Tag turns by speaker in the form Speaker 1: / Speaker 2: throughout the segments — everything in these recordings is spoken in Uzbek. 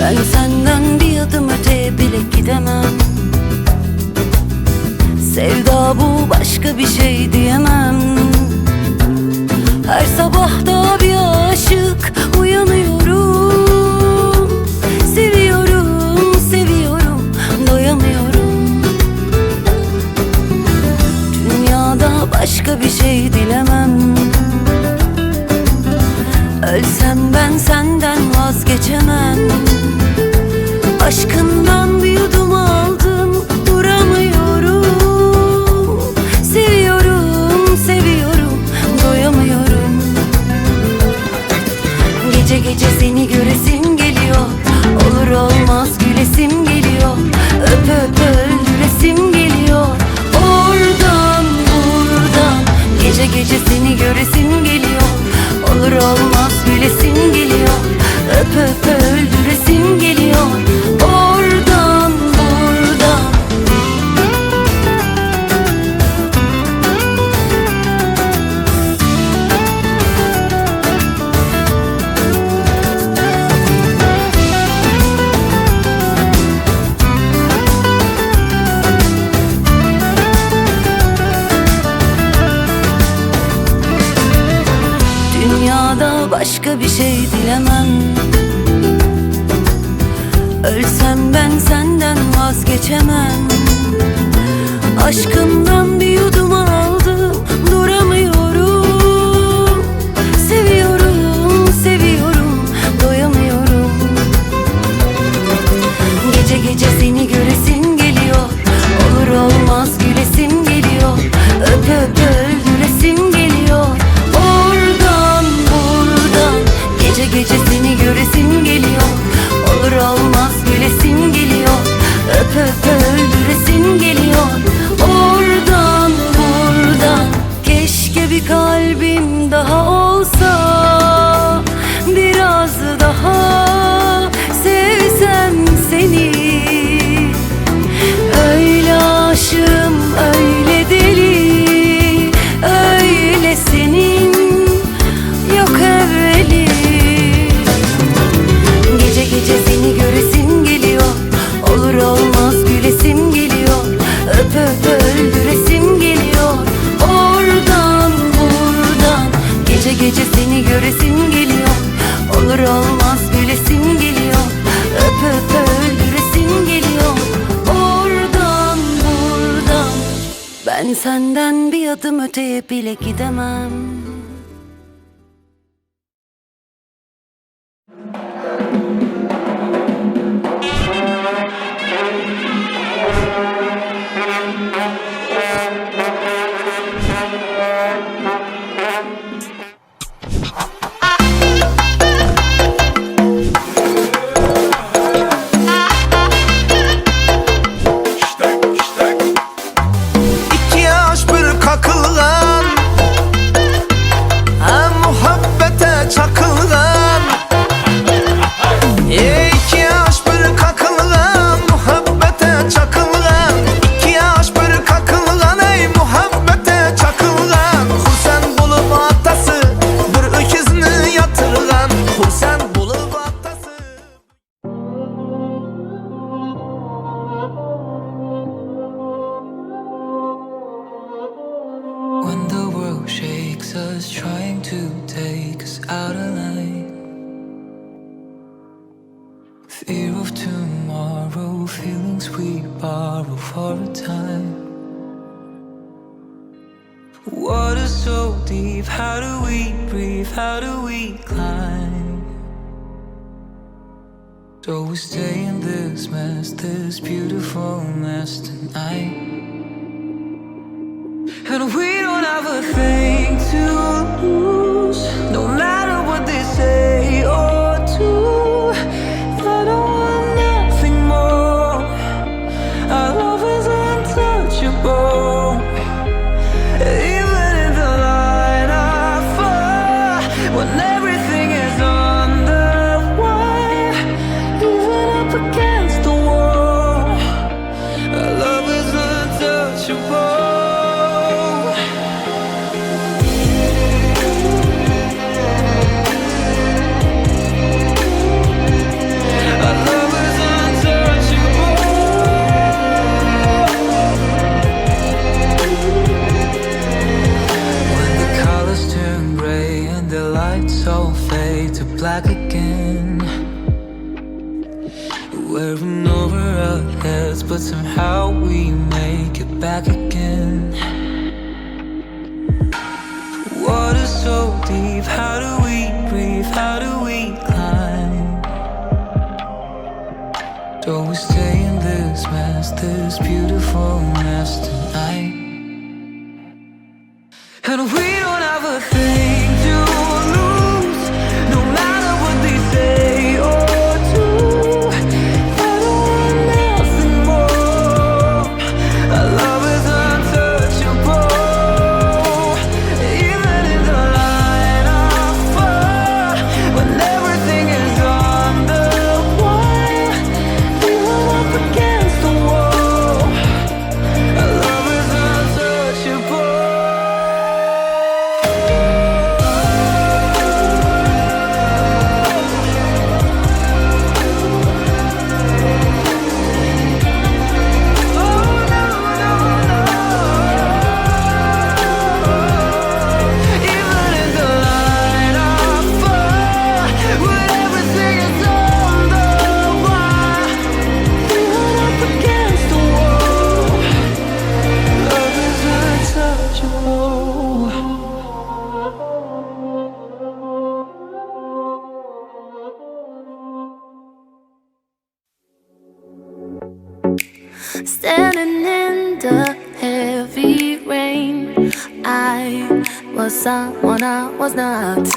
Speaker 1: Ben senden bir adım öteye bile gidemem. Sevda bu, başka bir şey diyemem. Her sabah da bir aşık uyanıyorum. Seviyorum, seviyorum, doyamıyorum. Dünyada başka bir şey dilemem. Ölsem ben senden vazgeçemem. Aşkından bir yudum aldım, duramıyorum. Seviyorum, seviyorum, doyamıyorum. Gece gece seni göresim geliyor. Olur olmaz gülesim geliyor. Öp öp öldüresim geliyor. Oradan buradan gece gece seni göresim geliyor. Olur olmaz gülesim geliyor. Öp öp öldüresim geliyor. Oradan buradan. Dünyada başka bir şey dilemem. Ölsem ben senden vazgeçemem. Aşkından bir yudum aldım, duramıyorum. Seviyorum, seviyorum, doyamıyorum. Gece gece seni göresim geliyor. Olur olmaz gülesim geliyor. Öp öp öldüresim geliyor. Oradan buradan gece gece seni göresim geliyor. Olur olmaz gülesim geliyor. Öp öp öldüresim geliyor. Oradan buradan. Keşke bir kalbim daha olsa, biraz daha sevsem seni. Öyle aşığım, öyle deli, öyle senin yok evveli. Gece gece seni göresim geliyor. Olur olmaz gülesim geliyor. Öp öp öldüresim geliyor. Oradan buradan gece gece seni göresim geliyor. Olur olmaz gülesim geliyor. Öp öp öldüresim geliyor. Oradan buradan. Ben senden bir adım öteye bile gidemem.
Speaker 2: İki yaş bir kakılgan, ha muhabbete çakılgan. İki yaş bir kakılgan, muhabbete çakılgan. İki yaş bir kakılgan, ey muhabbete çakılgan. Husen bulup atası bir öküzünü yatırgan. Husen bulup atası.
Speaker 3: When the world shakes us, trying to take us out of line. Fear of tomorrow, feelings we borrow for a time. Water so deep, how do we breathe? How do we climb? So we stay in this mess, this beautiful mess tonight. And we don't have a thing to lose, no matter what they say or do. I don't want nothing more. Our love is untouchable. Even in the line of fire, when everything is on the wire, even up against the wall, our love is untouchable. Our love it's all fade to black again. We're in over our heads, but somehow we make it back again. Water so deep, how do we breathe? How do we climb? Don't we stay in this mess, this beautiful mess tonight? And we don't have a thing to lose, no matter what they say or do. I don't want nothing more. Our love is untouchable. Even in the line of fire, when everything is on the wire, we run up against the wall. Our love is untouchable. Oh no, no, no. Even in the line of fire, when everything is on the wire, we run up against the wall. Love is untouchable.
Speaker 1: Standing in the heavy rain, I was someone I was not.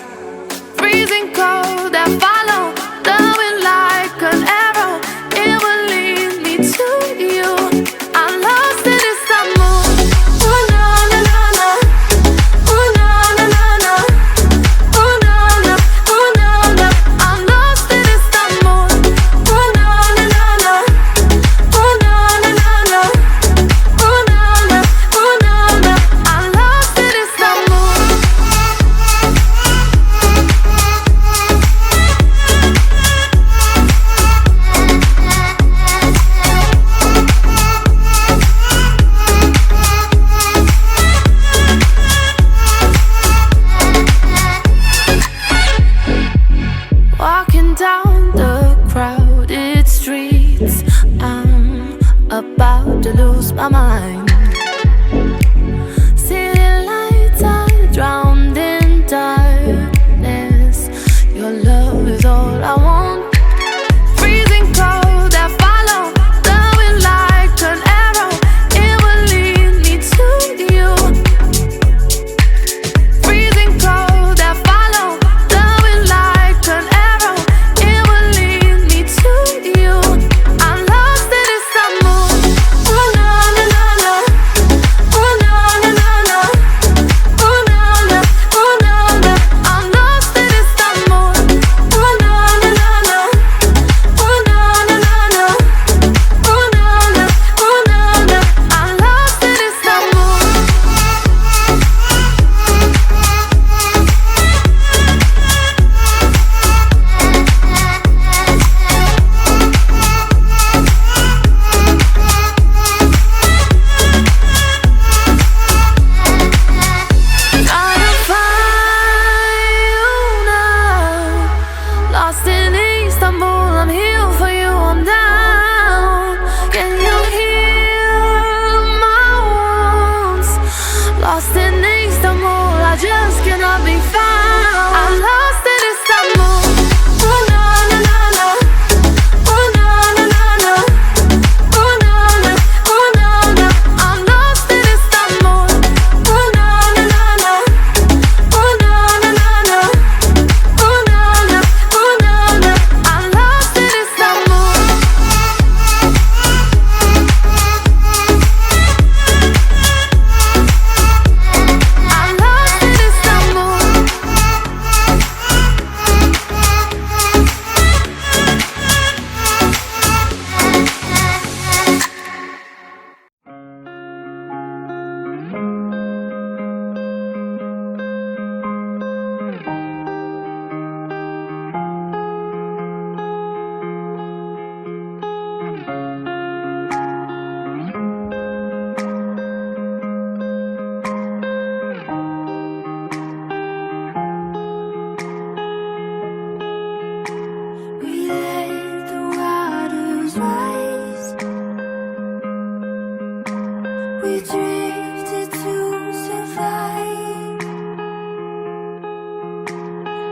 Speaker 1: Freezing cold that followed the wind like an arrow. It will lead me to you. I'm lost in Istanbul. Ooh na na na na. Ooh na na na na. Ooh na na, ooh na na. I'm lost in Istanbul. Ooh na na na na. Ooh na na na na. Ooh na na, ooh na na. I'm lost in Istanbul.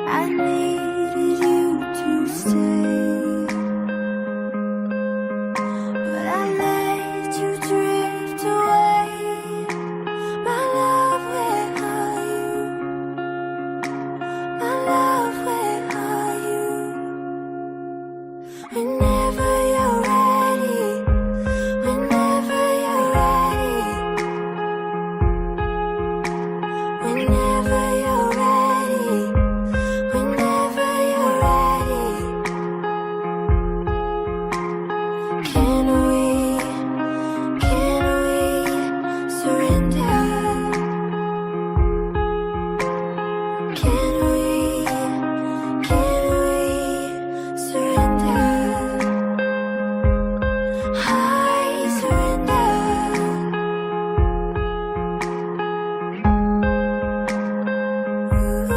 Speaker 1: I needed you to stay, but I let you drift away. My love, where are you? My love, where are you? Whenever you're ready, whenever you're ready, whenever you're ready, whenever you're ready. Can we, can we surrender? Can we, can we surrender? I surrender. Ooh.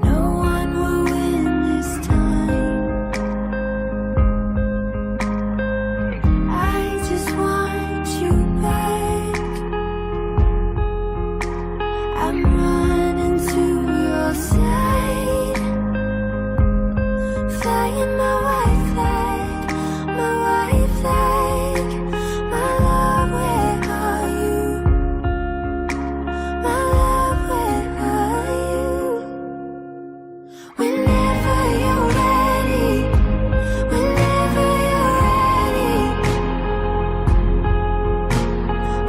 Speaker 1: No one will win this time. I just want you back. I'm running to your side, flying my white flag, my white flag. My love, where are you? My love, where are you? Whenever you're ready, whenever you're ready,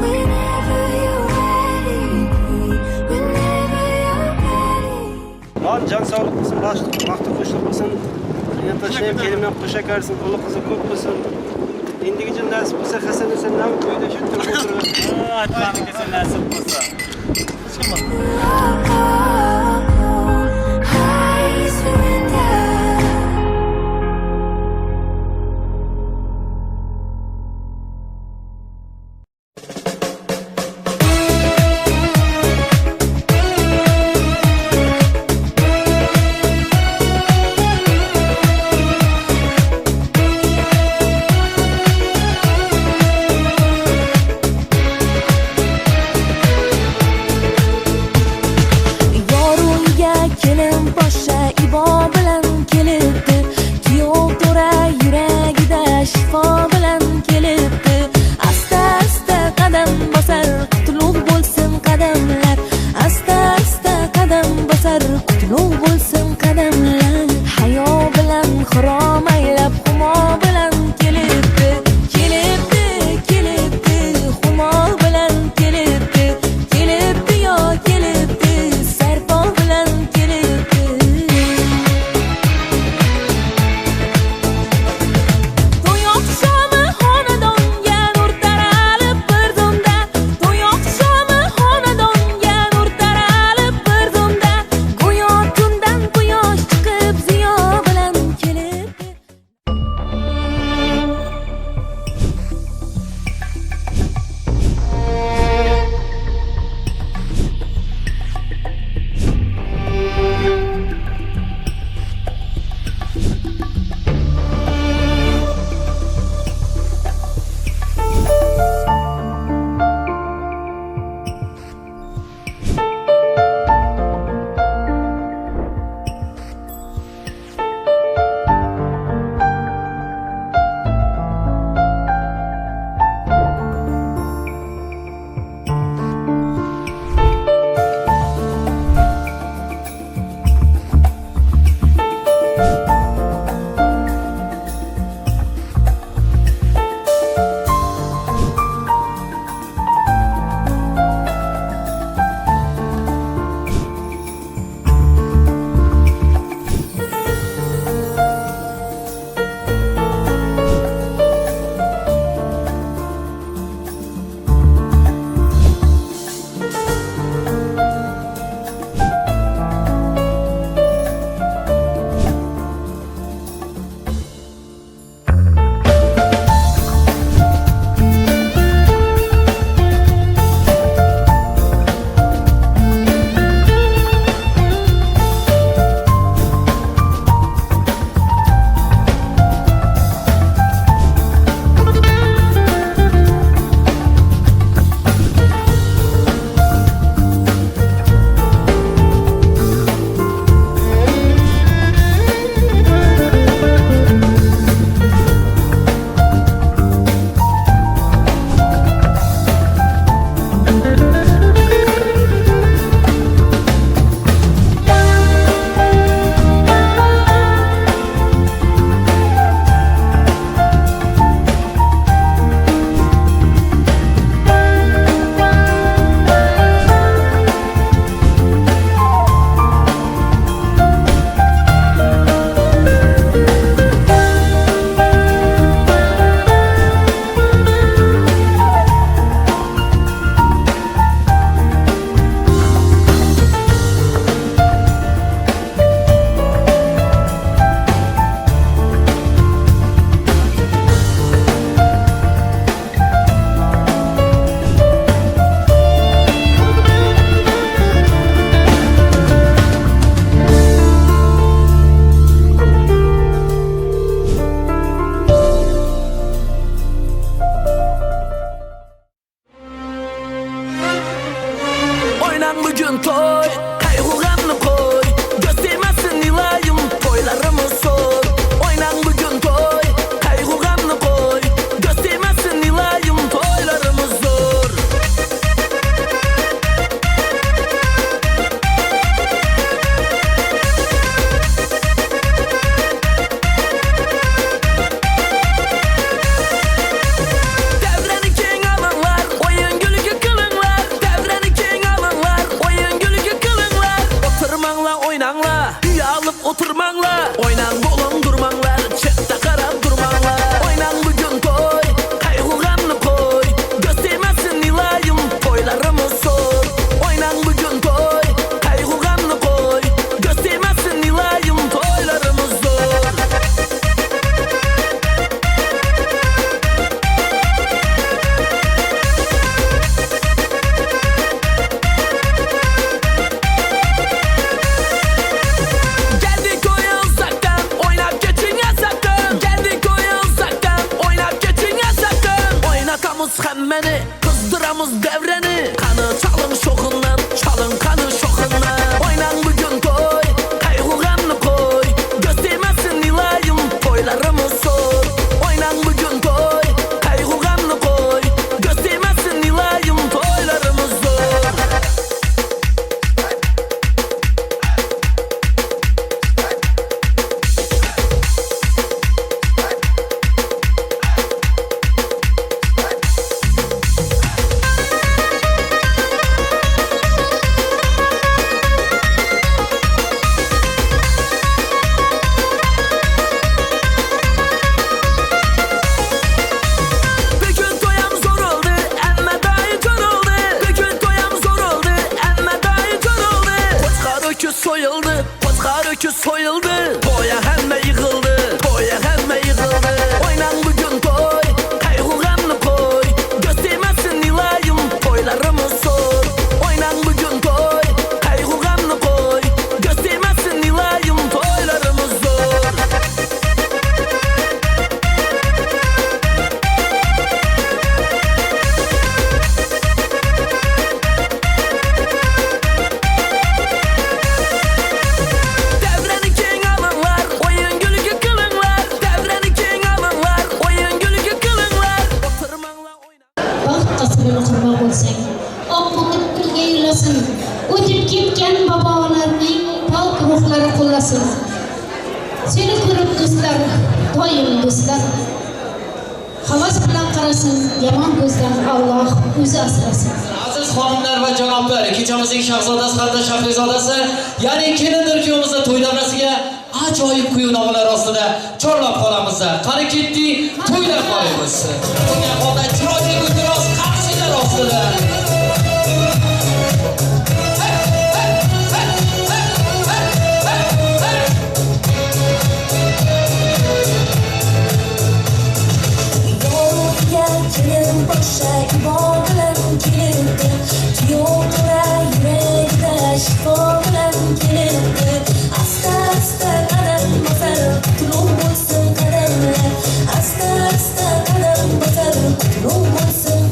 Speaker 1: whenever you're ready, whenever you're ready.
Speaker 4: Lan can sağlık qilsin, baxtli xushlik qilsin. Yurtdoshlar kelinlar qo'sha karsin, o'g'li qizi ko'p bo'lsin. Endigicha nasib bo'lsa Hasan Husandan uyda shu turib o'tirib.
Speaker 5: Aytganim kelsa nasib bo'lsa.
Speaker 1: Oh, I surrender.
Speaker 3: Oynang bugun to'y, qayg'u-g'amni qo'y. Ko'z tegmasin iloyim, to'ylarimiz zo'r. Oynang bugun to'y, qayg'u-g'amni qo'y. Ko'z tegmasin iloyim, to'ylarimiz zo'r. Davrani keng alinglar, o'yin kulgi qilinglar. Davrani keng alinglar, o'yin kulgi qilinglar. O'tirmanglar, o'ynanglar, uyalib o'tirmanglar. O'ynang bo'lin durmanglar, chetda qarab durmanglar. O'ynang bugun to'y, qayg'u-g'amni qo'y. Ko'z tegmasin iloyim, to'ylarimiz zo'r. O'ynang bugun to'y, qayg'u-g'amni qo'y. Ko'z tegmasin iloyim, to'ylarimiz zo'r. Geldik oya uzaktan, oynap geçin yasaktan. Geldik oya uzaktan, oynap geçin yasaktan. Oynatamız hemmeni, kızdıramız devreni. Kanı çalın şokundan, çalın kanı şokundan. Oynan bugün toy, kaygı-gamni koy. Göz tegmasin iloyim, to'ylarimiz zo'r. Oynan bugün to'y, kaygı-gamni koy. Göz tegmasin iloyim, to'ylarimiz zo'r. Bugün toyam zor oldu, emme dahi kör oldu. Bugün toyam zor oldu, emme dahi kör oldu. Qo'chqor öküz soyuldu, qo'chqor öküz soyuldu. To'ya hamma yig'ildi, to'ya hamma yig'ildi. Oynang bugun to'y, qayg'u-g'amni qo'y. Ko'z tegmasin iloyim, to'ylarimiz zo'r. Oynang bugun to'y, qayg'u-g'amni qo'y. Ko'z tegmasin iloyim, to'ylarimiz zo'r. Davrani keng alinglar, o'yin kulgi qilinglar. Davrani keng alinglar, o'yin kulgi qilinglar. O'tirmanglar, o'ynanglar.
Speaker 6: Baxt qasrini qurmoq bo'lsang, oq bulut birga yo'lasin. O'tib ketgan bobolarning pok ruhlari qo'llasin. Seni ko'rib do'stlar, doim do'stlar havas bilan qarasin, yomon ko'zdan Alloh o'zi asrasin.
Speaker 7: Aziz xonimlar va janoblar, kechamizning shahzodasi hamda shahrizodasi, ya'ni kelindir kuyovimizni to'y davrasiga ajoyib kuy nag'malar ostida chorlab qolamiz. Qani ketdik, to'ylab qo'yamiz. Bunday holda chiroyli guldiroz qarshilar ostida.
Speaker 8: Yo'lga kelin boshqa ibo bilan kelibdi. Kuyov to'ra yuragida shifo bilan kelibdi. Asta asta qadam bosar, qutlug' bo'lsin qadamlar. Asta asta qadam bosar, qutlug' bo'lsin.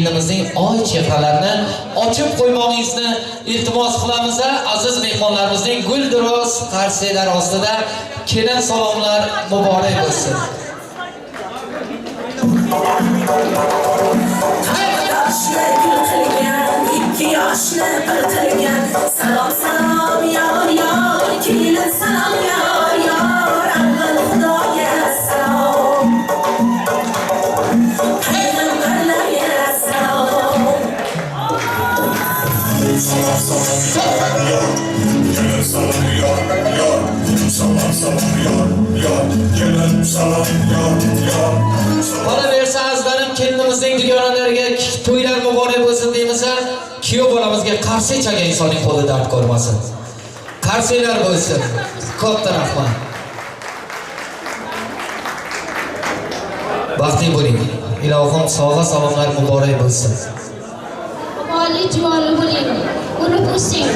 Speaker 7: kelinimizning oy chehralarini ochib qo'ymog'ingizni iltimos qilamiz. Aziz mehmonlarimizning gulduros qarsaklari ostida kelin salomlar muborak bo'lsin.
Speaker 8: Yoshni gul qilgan, ikki yoshni bir qilgan. Salom salom yor yor, kelin salom yor yor, avval Xudoga salom, payg'ambarlarga salom.
Speaker 9: Salom salom yor, kelin salom yor yor, salom salom yor yor, kelin salom yor yor.
Speaker 7: Qolaversa azizlarim, kelinimizning dugonalariga to'ylar muborak bo'lsin deymiz. Kuyov bolamizga qarsak chalgan insonning qo'li dard ko'rmasin. Qarsaklar bo'lsin. Katta rahmat. Baxtli bo'ling. Ilohim sog'a salomlar muborak bo'lsin.
Speaker 6: Oliy juvoli bo'ling. Unib o'sing.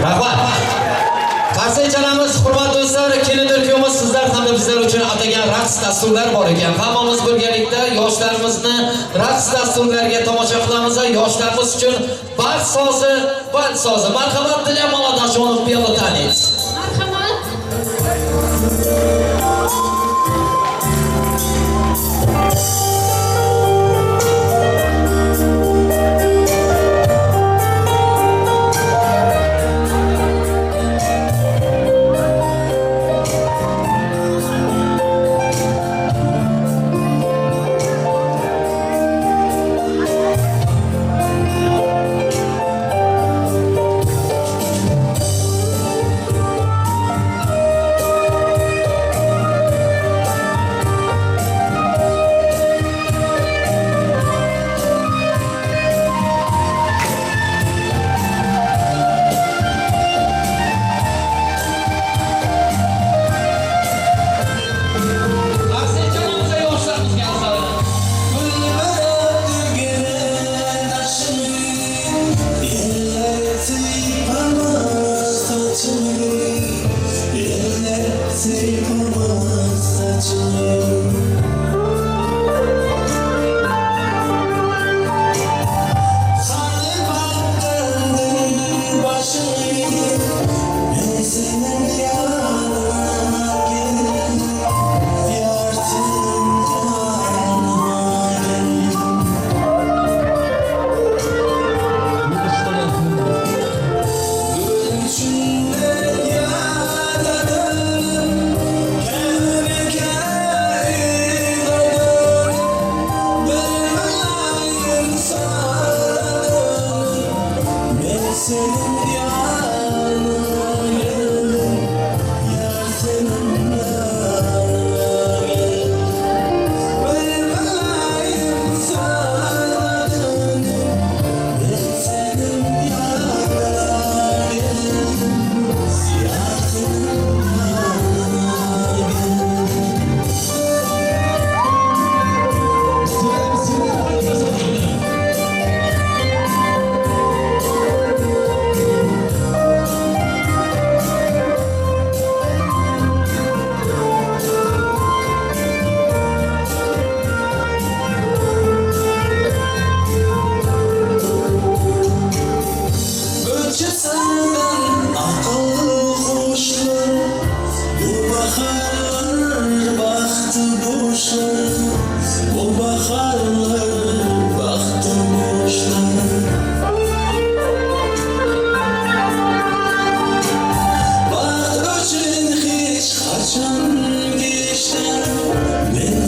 Speaker 7: Rahmat. Qarsak chalamiz, hurmatli do'stlar, kelindir kuyovimiz sizlar hamda bizlar uchun atagan raqs dasturlar bor ekan. Hammamiz birgalikda yoshlarimizni raqs dasturlariga tomosha qilamiz. Yoshlarimiz uchun band sozi, band sozi. Marhamat, для молодоженов белый танец.
Speaker 6: Marhamat.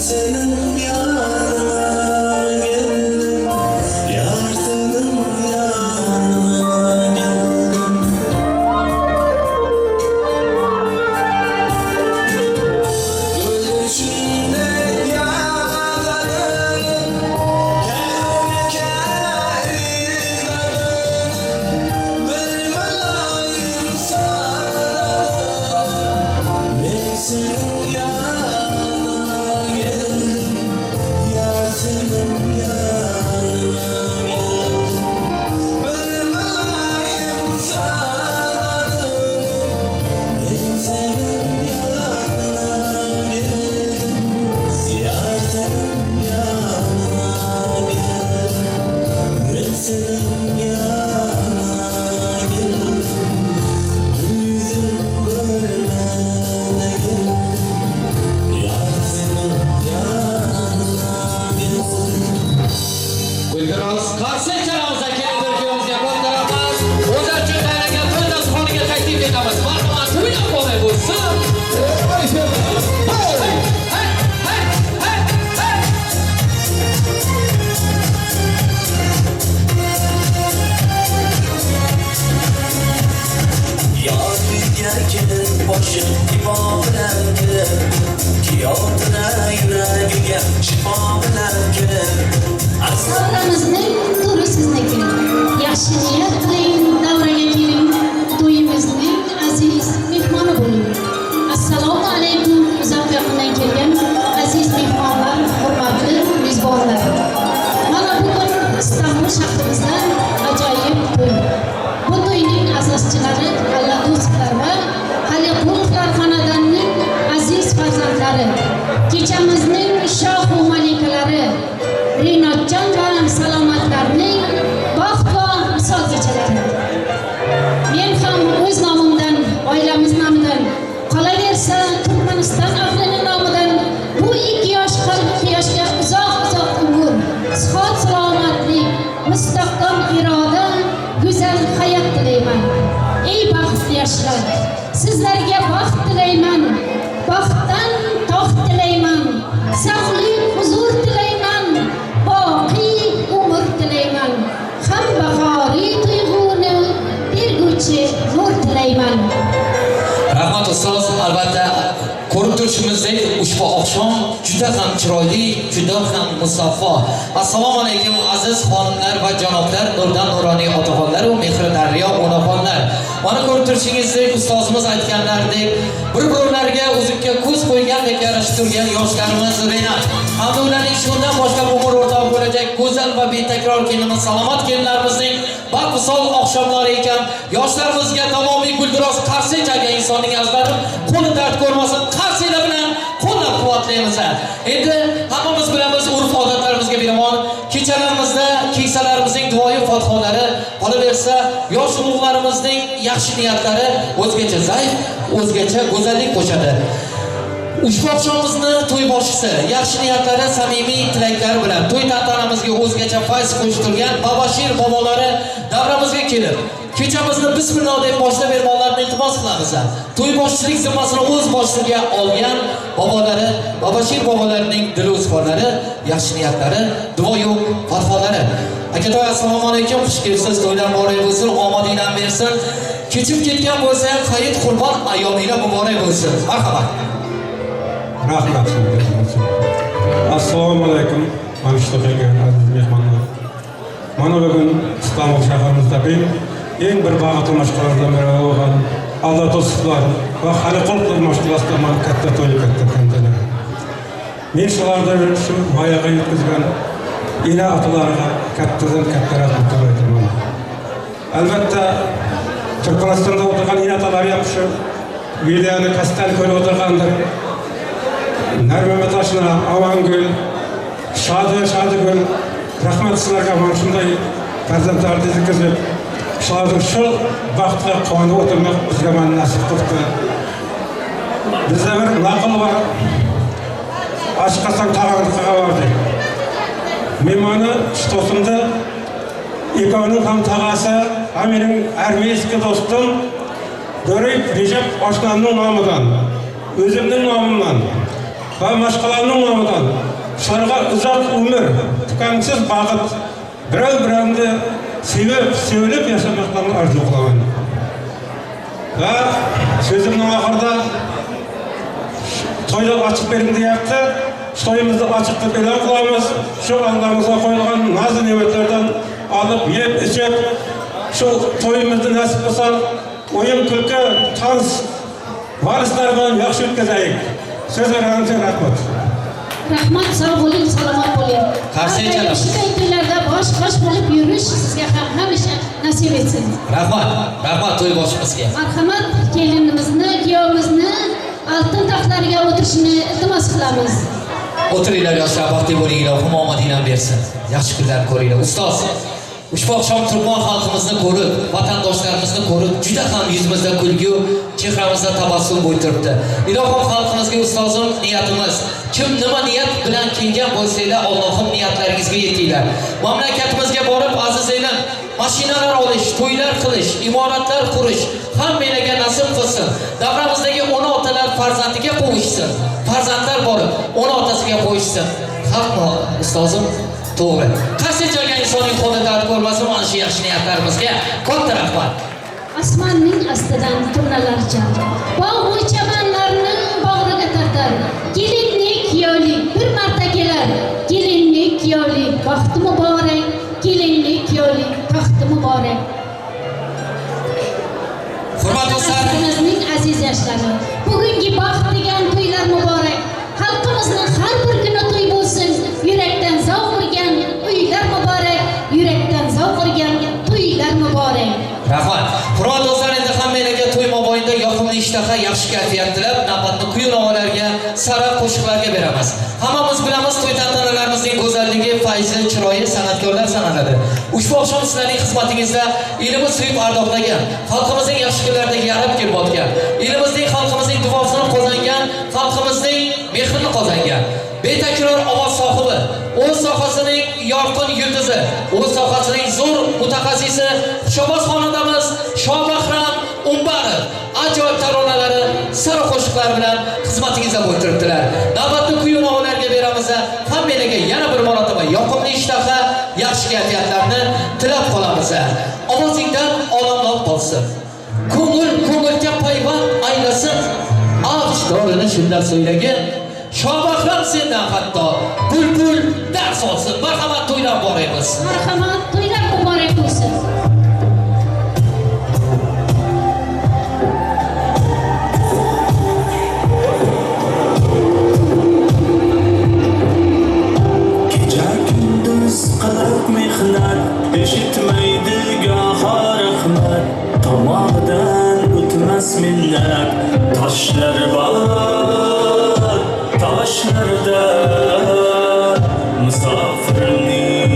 Speaker 3: Senin yanına geldim.
Speaker 2: Hayotini yuragiga shifo bilan kirib.
Speaker 6: Davramizning to'ri sizniki. Yaxshi niyat qiling, davraga keling. To'yimizning aziz mehmoni bo'ling. Assalomu alaykum uzoq yaqindan kelgan aziz mehmonlar, hurmatli mezbonlar. Mana bugun Istanbul shahrimizda ajoyib to'y. Bu to'yning asoschilari Alladusovlar va Haliqulovlar xonadonining aziz farzandlari, kechamizning shohu malikalari, Rinatjon va Salomatlarning baxt va visol kechalari. Men ham o'z nomimdan, oilamiz nomidan, qolaversa Turkmaniston ahlining nomidan bu ikki yosh qalbi quyoshga uzoq-uzoq umr, sihat salomatlik, mustahkam iroda, go'zal hayot tilayman. Ey baxtli yoshlar, sizlarga baxt tilayman, baxtdan tog' tilayman, sog'lik, huzur tilayman, boqiy umr tilayman, ham bahoriy tuyg'uni berguchi nur tilayman.
Speaker 7: Rahmat ustoz, albatta ko'rib turishimizdek ushbu oqshom juda ham chiroyli, juda ham musaffo. Assalomu alaykum aziz xonimlar va janoblar, nurdan nuroniy otaxonlar va mehri daryo onaxonlar. Mana ko'rib turishingizdek ustozimiz aytganlaridek bir-birlariga uzukka ko'z qo'ygandek yarashib turgan yoshlarimiz Renat hamda ularning shundan boshqa umr o'rtog'i bo'lajak go'zal va betakror kelinimiz Salomat kelinlarimizning baxt visol oqshomlari ekan. Yoshlarimizga tamomiy guldiroz qarsak chalgan insonning azlarim qo'li dard ko'rmasin, qarsaklar bilan qo'llab-quvvatlaymiz. Endi hammamiz bilamiz urf-odatlarimizga binoan kechalarimizda keksalarimizning duoyi fotihalari, qolaversa yosh ulug'larimizning yaxshi niyatlari o'zgacha zaif, o'zgacha go'zallik qo'shadi. Ushbu oqshomimizni to'y boshchisi yaxshi niyatlari, samimiy tilaklari bilan to'y tantanamizga o'zgacha fayz qo'shib turgan Babashir bobolari davramizga kelib, kechamizni bismillah deb boshlab bermoqlarini iltimos qilamiz. To'y boshchilik zimmasini o'z boshiga olgan bobolari, Babashir bobolarining dili o'zforlari, yaxshi niyatlari, duoyu fatvolari. Akatoy, assalomu alaykum, xush kelibsiz, to'ylar muborak bo'lsin, omadinglar bersin. Kechib ketgan bo'lsa ham hayit qurbon ayyominglar muborak bo'lsin. Marhamat.
Speaker 10: Rahmat. Assalomu alaykum, mana shu kelgan aziz mehmonlar. Mana bugun Istanbul shahrimizda eng bir baxtli mashg'ulotlardan biri bo'lgan Alladosovlar va Haliqulovlar mashg'ulotida mana katta to'y, katta tantana. Men shularni shu voyaga yetkazgan ena otalarga kattadan katta rahmat aytaman. Albatta, Turkmanistonda o'tirgan ena otalar ham shu videoni qasddan ko'rib o'tirgandir. Narmamat Ashna, Avangul, Shadi, Shadigul, rahmat sizlarga mana shunday farzandlarni yetkazib, shularni shu baxtga quvonib o'tirmoq bizga mana nasib qildi. Bizda bir naql bor. Ashqasam tag'andiqiga bor deydi. Men mana shu do'stimni ikkovining ham tag'asi, ham mening armeyskiy do'stim Do'rib Rejab oshnamning nomidan, o'zimning nomimdan va mashqalarning nomidan shularga uzoq umr, tukansiz baxt, birov-birovni sevib, sevilib yashamoqlarni orzu qilaman. Va so'zimning oxirida to'ylar ochiq bering deyapti. To'yimizni ochiq deb e'lon qilamiz. Shu oldimizga qo'yilgan noz ne'matlardan olib, yeb, ichib, shu to'yimizni nasib qilsa, o'yin, kulki, tans, varislar bilan yaxshi o'tkazaylik. So'z berganingiz uchun rahmat.
Speaker 6: Rahmat, sog' bo'ling, salomat bo'ling.
Speaker 7: Qarsak chalamiz.
Speaker 6: Shunday kunlarda bosh-qosh bo'lib yurish sizga ham hamisha nasib etsin.
Speaker 7: Rahmat, rahmat to'y boshimizga.
Speaker 6: Marhamat, kelinimizni, kuyovimizni oltin taxtlariga o'tirishini iltimos qilamiz.
Speaker 7: O'tiringlar yoshlar, baxtli bo'linglar, Xudo omadinglar bersin. Yaxshi kunlar ko'ringlar. Ustoz, ushbu oqshom turkman xalqimizni ko'rib, vatandoshlarimizni ko'rib, juda ham yuzimizda kulgu, chehramizda tabassum bo'ytiribdi. Ilohim xalqimizga ustozim niyatimiz, kim nima niyat bilan kelgan bo'lsanglar, Allohim niyatlaringizga yetinglar. Mamlakatimizga borib, aziz elim, mashinalar olish, to'ylar qilish, imoratlar qurish hammalarga nasib qilsin. Davramizdagi ona otalar farzandiga qo'yishsin. Farzandlar borib ona otasiga qo'yishsin. Hamma ustozim to'g'ri. Qarsak chalgan insonning qo'li dard ko'rmasin, mana shu yaxshi niyatlarimizga katta rahmat.
Speaker 6: Osmonning ostidan turnalarcha bog'u chamanlarni bag'riga tortar. Kelinning tashladi. Bugungi baxt degan to'ylar muborak. Xalqimizning har bir kuni to'y bo'lsin. Yurakdan zavq urgan uylar muborak, yurakdan zavq urgan to'ylar muborak.
Speaker 7: Rahmat. Hurmatli do'stlar, endi hammanglarga to'y mobaynida yoqimli ishtaha, yaxshi kayfiyat tilab, navbatni kuy navolarga, sara qo'shiqlarga beramiz. Hammamiz bilamiz, to'y tantanalarimizning go'zalligi, fayzi, chiroyi san'atkorlar sanaladi. Ushbu oqshom sizlarning xizmatingizda elimiz suyib ardoqlagan, xalqimizning yaxshi kunlarida yarab kelayotgan, elimizning, xalqimizning duosini qozongan, xalqimizning mehrini qozongan betakror ovoz sohibi, o'z sohasining yorqin yulduzi, o'z sohasining zo'r mutaxassisi, xushovoz xonandamiz Shohbahram Umbarov ajoyib taronalari, sara qo'shiqlari bilan xizmatingizda bo'lib turibdilar. Navbatni kuy navolarga beramiz. Hammanglarga yana bir marotaba yoqimli ishtaha, yaxshi kayfiyatlarni tilab qolamiz. Ovozingdan olamlab qolsin. Ko'ngil ko'ngilga payvand aylasin. Avj dorini shundan so'ylagin. Shohbahram sendan hatto bulbul dars olsin. Marhamat, to'ylar boraymiz.
Speaker 6: Marhamat, to'ylar muborak bo'lsin.
Speaker 11: Kecha kunduz qilib mehnat, eshitmaydi goho rahmat. Tomog'idan o'tmas minnat, toshlar bor toshlarda musofirning.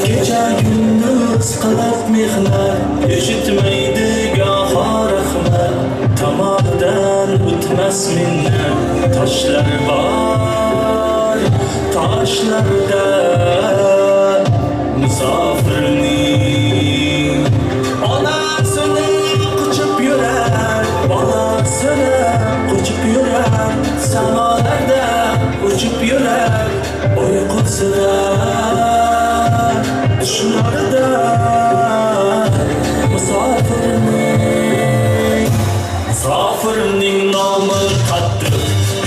Speaker 11: Kecha kunduz qilib mehnat, eshitmaydi goho rahmat. Tomog'idan o'tmas minnat, toshlar bor toshlarda musofirning. Onasini quchib yurar, bolasini quchib yurar, samolarda uchib yurar, uyqusida tushlarida musofirning. Musofirning nomi qattiq,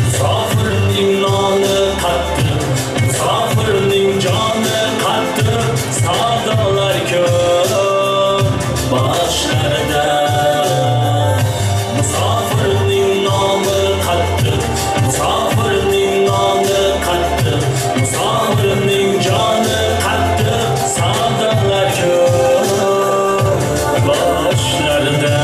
Speaker 11: musofirning noni qattiq, musofirning joni qattiq, savdolar ko'p boshlarida. Musofirning nomi qattiq, musofirning noni qattiq, musofirning joni qattiq, savdolar ko'p boshlarida.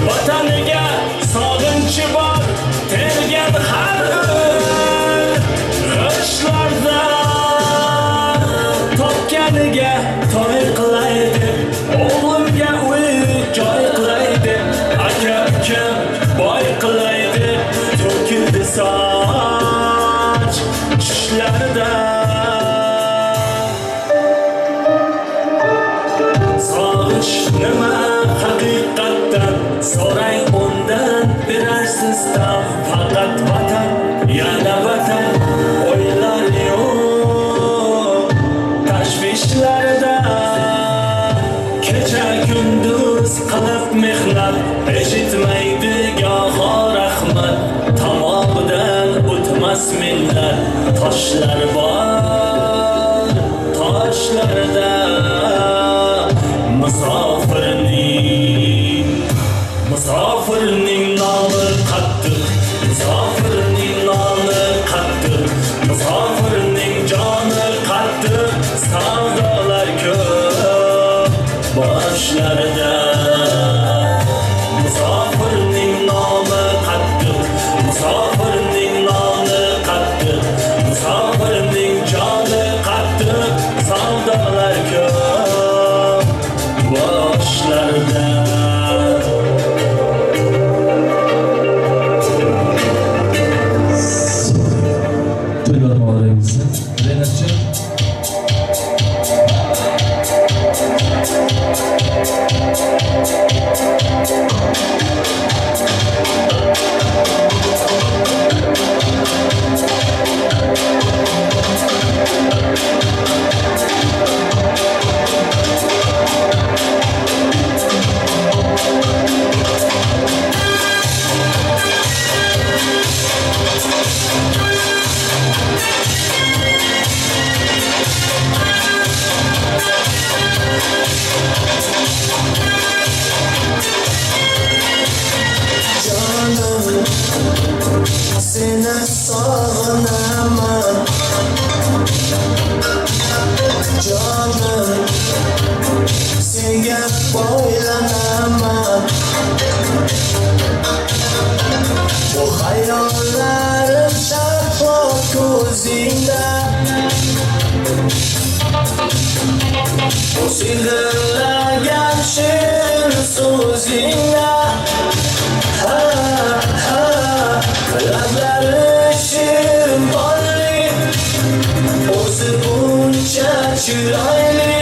Speaker 11: Vataniga sog'inchi bor, tergan har g'ishlarda topganiga to'y qilay deb, o'g'limga uy joy qilay deb, aka ukam boy qilay deb, to'kildi soch tishlarida. Sog'ish nima haqiqatdan, so'rang undan, berarsiz tam. Faqat vatan, yana vatan, o'ylar yo'q tashvishlarda. Kecha kunduz qilib mehnat, eshitmaydi goho rahmat. Tomog'idan o'tmas minnat, toshlar bor toshlarda musofirning. Musofirning nomi qattiq, musofirning noni qattiq, musofirning joni qattiq, savdolar ko'p boshlarida. Musofirning nomi qattiq, musofirning noni qattiq, musofirning joni qattiq, savdolar ko'p.
Speaker 3: Seni sog'inaman jonim, senga boylanaman. Bu xayollarim shahlo ko'zingda, bu sehrlagan shirin so'zingda. Ha ha, lablari shirin bolli, o'zi buncha chiroyli.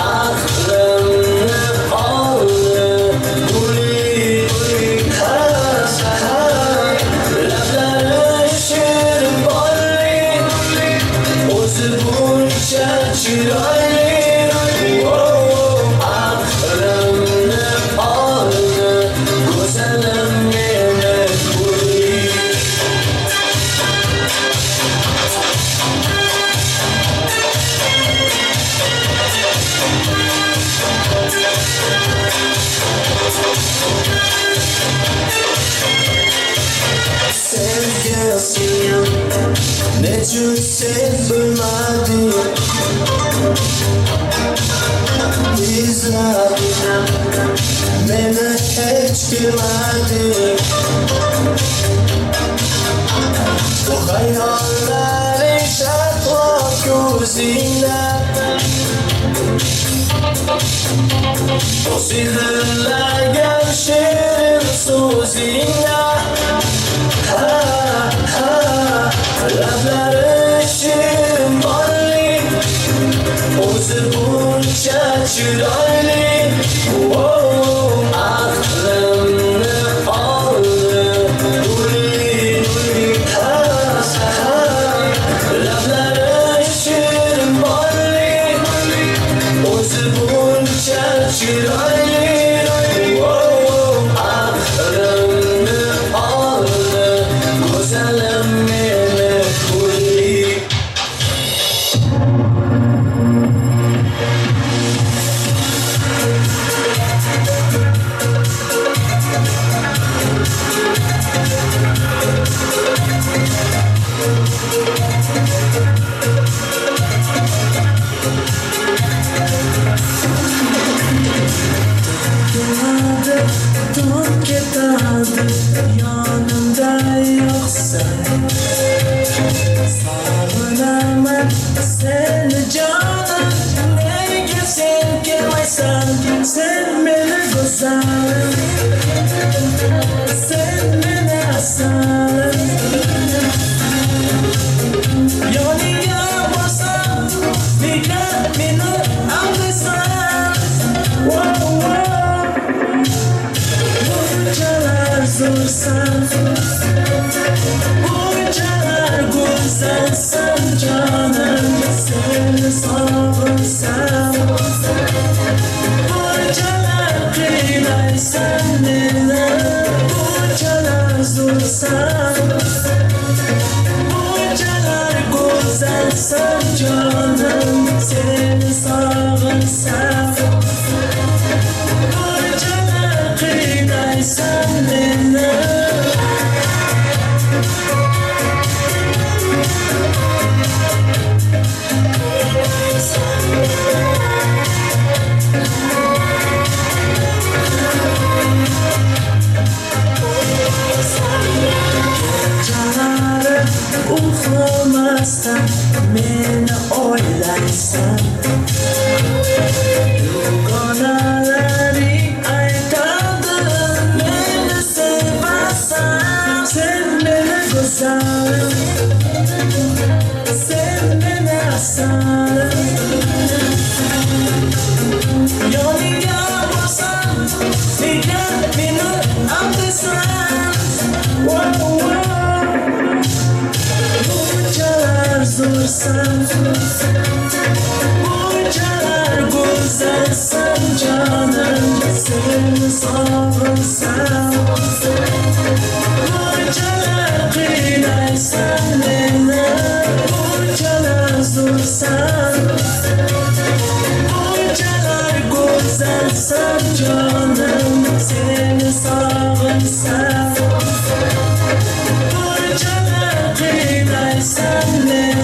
Speaker 3: Aqlimni oldi guli. Ha ha, lablari shirin bolli, o'zi buncha chiroyli. Aqlimni oldi go'zalim meni guli. Sevgilim, nechun sen bilmading, izlab meni hech bilmading. Bu xayollaring shahlo ko'zingda, bu sehrlagan shirin so'zingda. Ha ha, lablari shirin bolli, o'zi buncha chiroyli. Aqlimni oldi guli. Ha ha, lablari shirin bolli, o'zi buncha chiroyli. Aqlimni oldi go'zalim meni guli. Tun ketadi yonimda yo'qsan, sog'inaman seni jonim, nega sen kelmaysan? Sen meni go'zalim, sen meni asalim. Yoningga borsam nega meni aldaysan? Wow, wow. Bunchalar zo'rsan, bunchalar go'zalsan jonim, seni sog'insam. Bunchalar qiynaysan meni, bunchalar zo'rsan, bunchalar go'zalsan jonim, seni sog'insam. Bunchalar qiynaysan meni. Kechalari uxlamasdan meni o'ylaysan, dugonalaring aytadi meni sevasan. Sen meni go'zalim, sen meni asalim. Yoningga borsam nega meni aldaysan? Wow, wow. Bunchalar zo'rsan, bunchalar go'zalsan jonim, seni sog'insam. Bunchalar qiynaysan meni, bunchalar zo'rsan, bunchalar go'zalsan jonim, seni sog'insam. qiynaysan meni.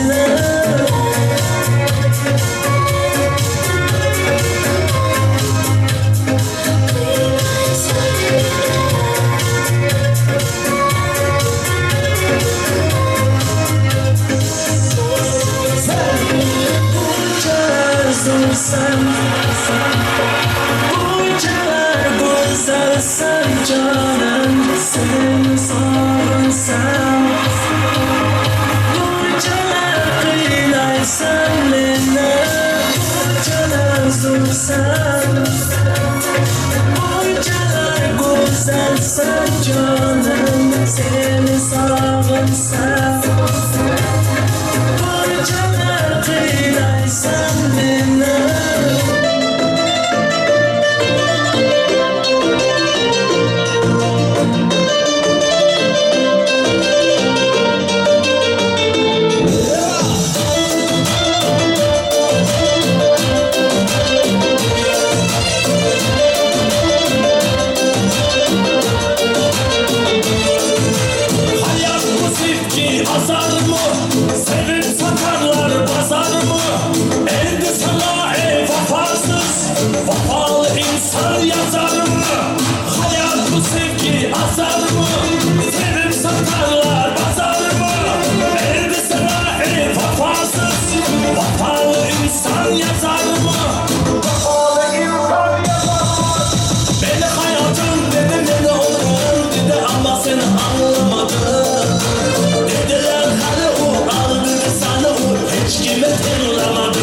Speaker 3: Sen buncalar güzelsen canım, seni sağınsam. Buncalar kıynaysan beni, buncalar zulsan. Buncalar güzelsen canım, seni sağınsam. Buncalar kıynaysan beni.
Speaker 11: Hayat bu sevgi azar mı? Sevip satarlar pazar mı? Endi sana ey vefasız, vefalı insan yazar mı? Hayat bu sevgi azar mı? Sevip satarlar pazar mı? Endi sana ey vefasız, vefalı insan yazar mı? Vefalı insan yazar mı? Beni hayatım dedi, beni olurum dedi ama seni anlamadım. Dediler hani o aldı sana o hiç kime tanılamadı.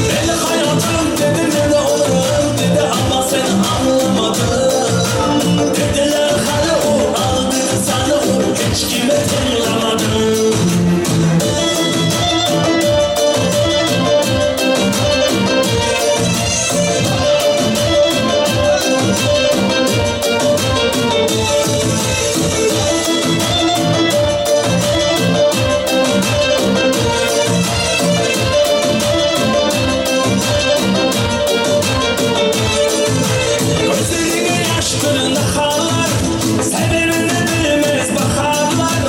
Speaker 11: Beni hayatım dedi, beni olurum dedi ama seni anlamadım. Dediler hani o aldı sana o hiç kime tanılamadı. Gözlerine yaştırın akarlar, sevenine bilmez bakarlar.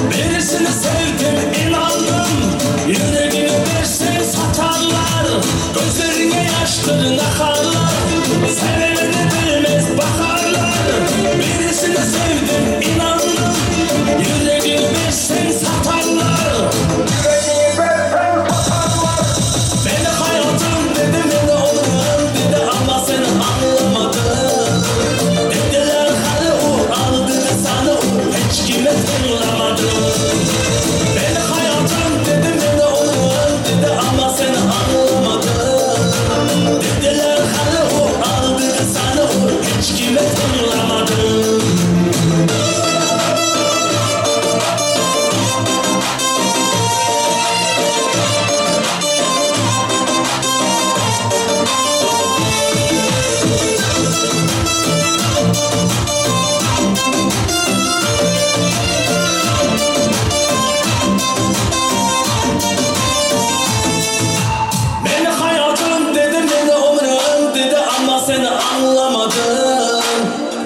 Speaker 11: Birisini sevdim inandım, yüreğini versen satarlar. Gözlerine yaştırın akarlar, sevenine bilmez bakarlar. Birisini sevdim inandım, yüreğini versen satarlar. Yüreğini versen satarlar. Beni hayatım dedi, beni olurum dedi ama seni anlamadım. Dediler hani o aldı sana o hiç kime tanılamadı. Beni hayatım dedi, beni olurum dedi ama seni anlamadım. Dediler hani o aldı sana o hiç kime tanılamadı. Beni hayatım dedi, beni ömrüm dedi ama seni anlamadım.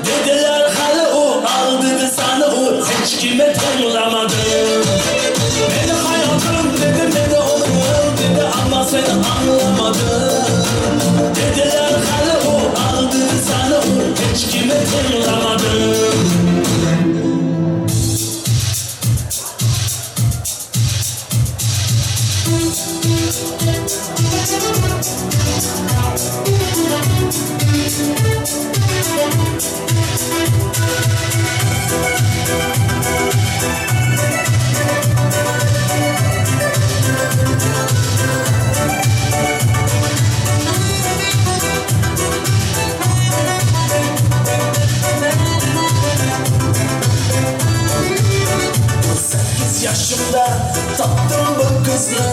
Speaker 11: Dediler hani o aldı sana o hiç kime tanılamadı. Beni hayatım dedi, beni ömrüm dedi ama seni anlamadım. Dediler hani o aldı sana o hiç kime tanılamadı.
Speaker 2: Yaşımda taptım bu kızı,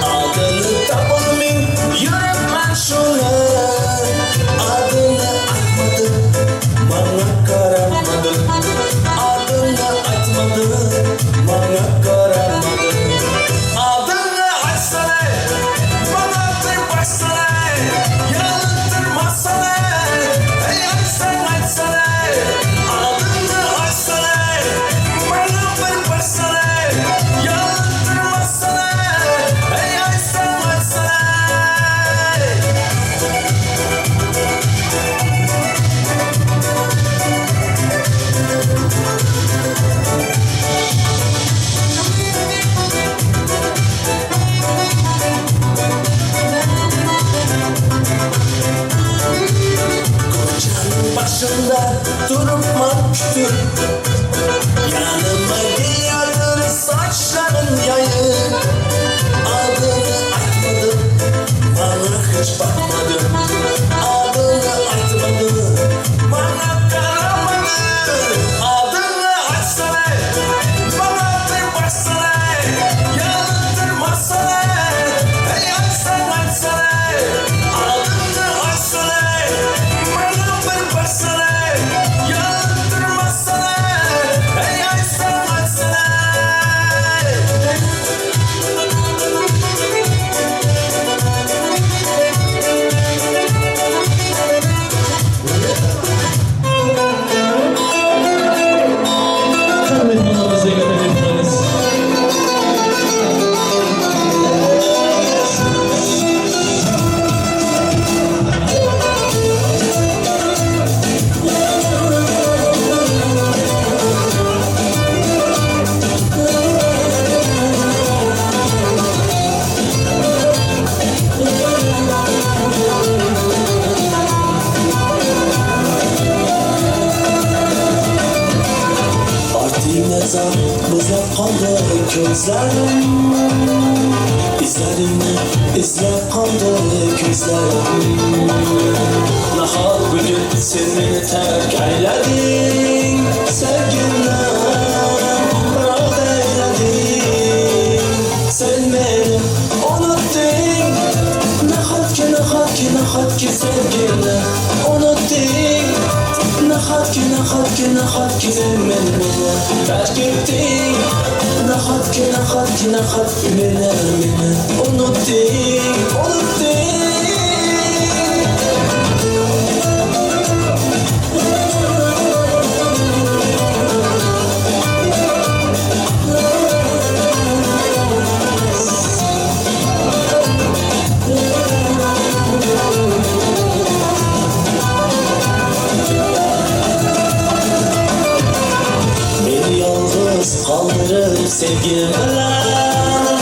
Speaker 2: adını tapılmayın yürütmen şunu. Adını atmadı, bana karamadı. Adını atmadı, bana karamadı. Adını açsana, bana bir baksana, yanıltırmasana. Hey açsana açsana, adını açsana, bana bir baksana,
Speaker 11: Zar muzlab qoldi ko'zlarim, izlaringni izlab qoldi ko'zlarim. Nahot bugun sen meni tark aylading, sevgimni rad aylading, sen meni unutding. Nahotki, nahotki, nahotki sevgimni unutding. Nahotki, nahotki, nahotki sen meni terk etding. Nahotki, nahotki, nahotki meni unutding, unutding. Kaldırıp sevgim bilan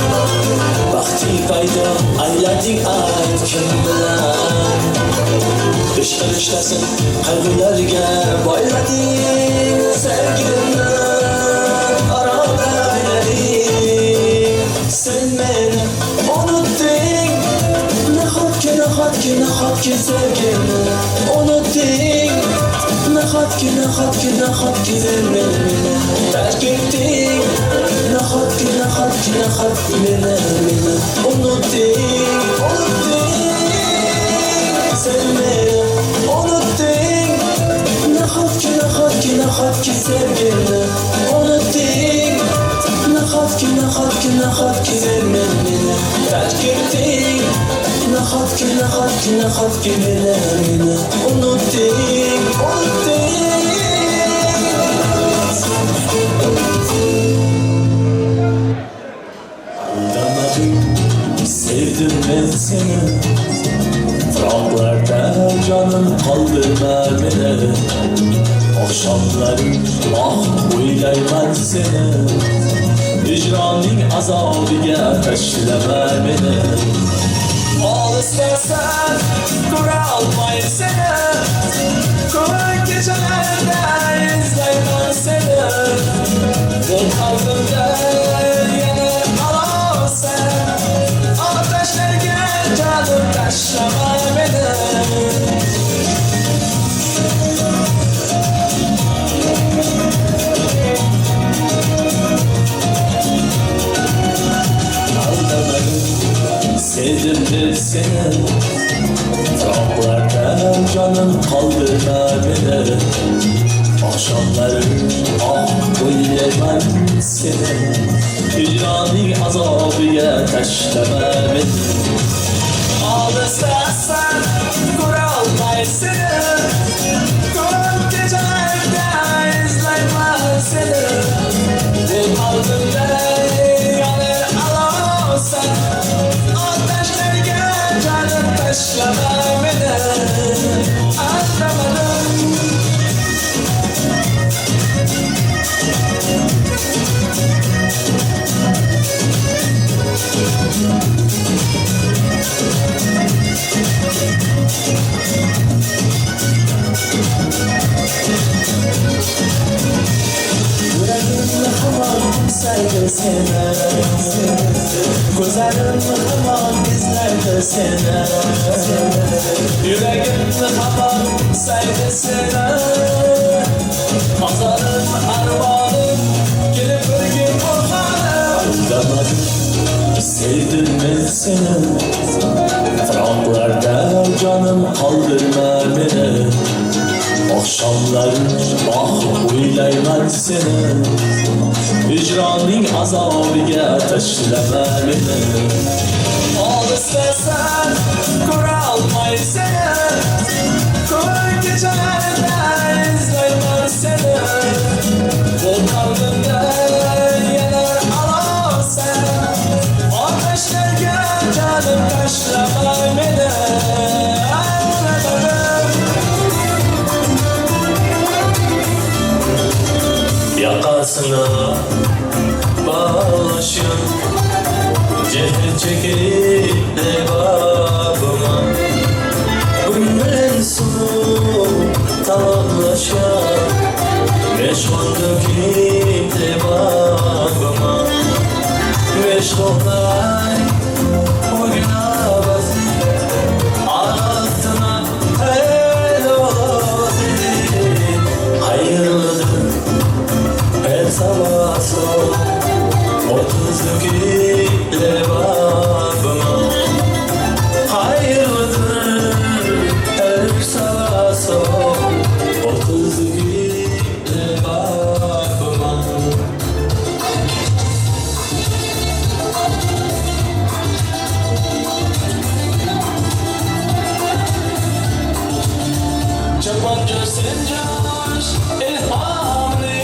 Speaker 11: baxting paydo aylading ayt kim bilan. Ishq rishtasin qayg'ularga boylading, sevgimni aroda aylading. Sen meni unutding, nahotki, nahotki, nahotki sevgimni unutding. Nahotki, nahotki, nahotki sen meni terk etding. Nahotki, nahotki, nahotki meni unutding, unutding. Sen meni unutding. Nahotki, nahotki, nahotki sevgimni unutding. Nahotki, nahotki, nahotki sen meni terk etding. Nahotki, nahotki, nahotki meni unutding, unutding. Aldamadım, sevdim ben seni. Fıraklarda canım kaldırma beni. Akşamlarım ah o'ylayman seni. Hicranning azobiga tashlama meni. Olislarsan ko'ra olmay seni. Ko'k kechalarda izlayman seni. Bu qalbimda yana olovsan. Otashlarga jonim tashlama meni. Aldamadım, sevdim deb seni. Firoqlarda canım kaldırma beni. Akşamlarım ah o'ylayman seni. Hicranning azobiga tashlama meni. Olislarsan ko'ra olmay seni. Ko'p kechalarda izlayman seni. Bu qalbimda yonir olovsan. Otashlarga jonim tashlama meni. Aldamadim. Yüreğimle hamam saydı seni, gözlerimle hamam izlerdi seni. Yüreğimle hamam saydı seni. Azarım armanım gelip bir gün korkarım. Aldamadım, sevdim ben seni. Firoqlarda canım kaldırma beni. Akşamlarım ah o'ylayman seni. Hicranning azobiga tashlama meni. Olislarsan ko'ra olmay seni. Ko'k kechalarda izlayman seni. Bu qalbimda yanar olovsan. Otashlarga jonim tashlama meni. Yakasına bağlaşın, cehil çekip de babıma. Bundan sonu tamamlaşan, meşguldük. Lebabıma Meşgulay bugün avazı Ağıtına el ovazi Hayırlıdır her sabah sol 32 lebabıma Hayırlıdır her sabah sol 32 lebabıma Çapanca sen caş ilhamlı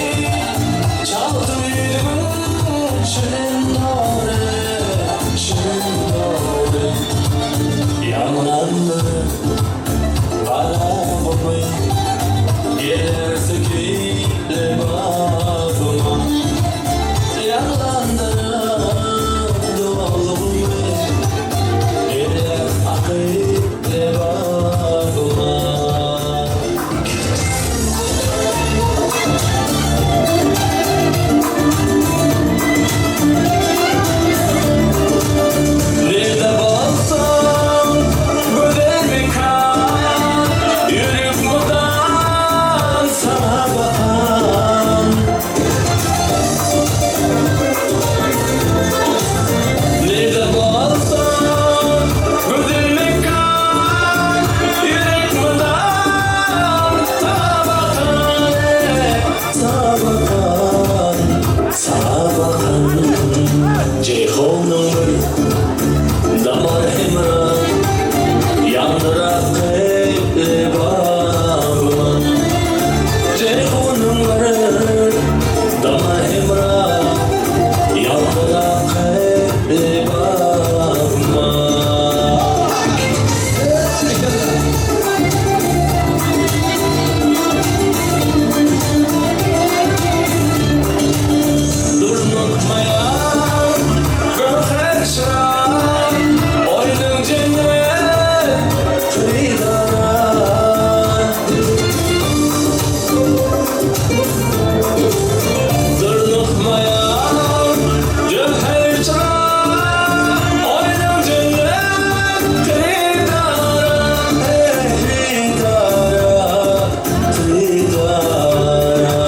Speaker 11: Çaldı yürümün şenore şenore Yanlandı arabamı Gelirse ki lebabıma Yanlandı doğalımı Gelir akı lebabıma Nerede bolsam güzel mekan Yürüp buradan sana bakan Nerede bolsam güzel mekan Yürüp buradan sana bakan Sana bakan, sana bakan Ceyhun'un bir damar hemra Yandırak lebabıma Ceyhun'un bir damar hemra Yandırak lebabıma Durnutmayan göher şıran Oynun cennet kıyılara Durnutmayan göher şıran Oynun cennet kıyılara Kıyılara, kıyılara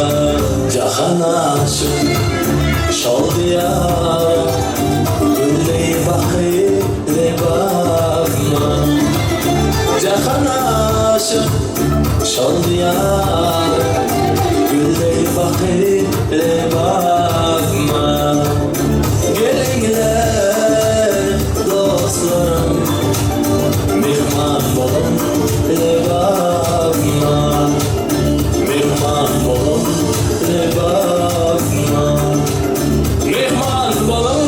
Speaker 11: Cahan aşık Şol diyara Gülley bakı lebabıma Cahan aşık Şol diyara Gülley bakı lebabıma Gelingler dostlarım Mihman bolun lebabıma Mihman bolun lebabıma Mehman bolun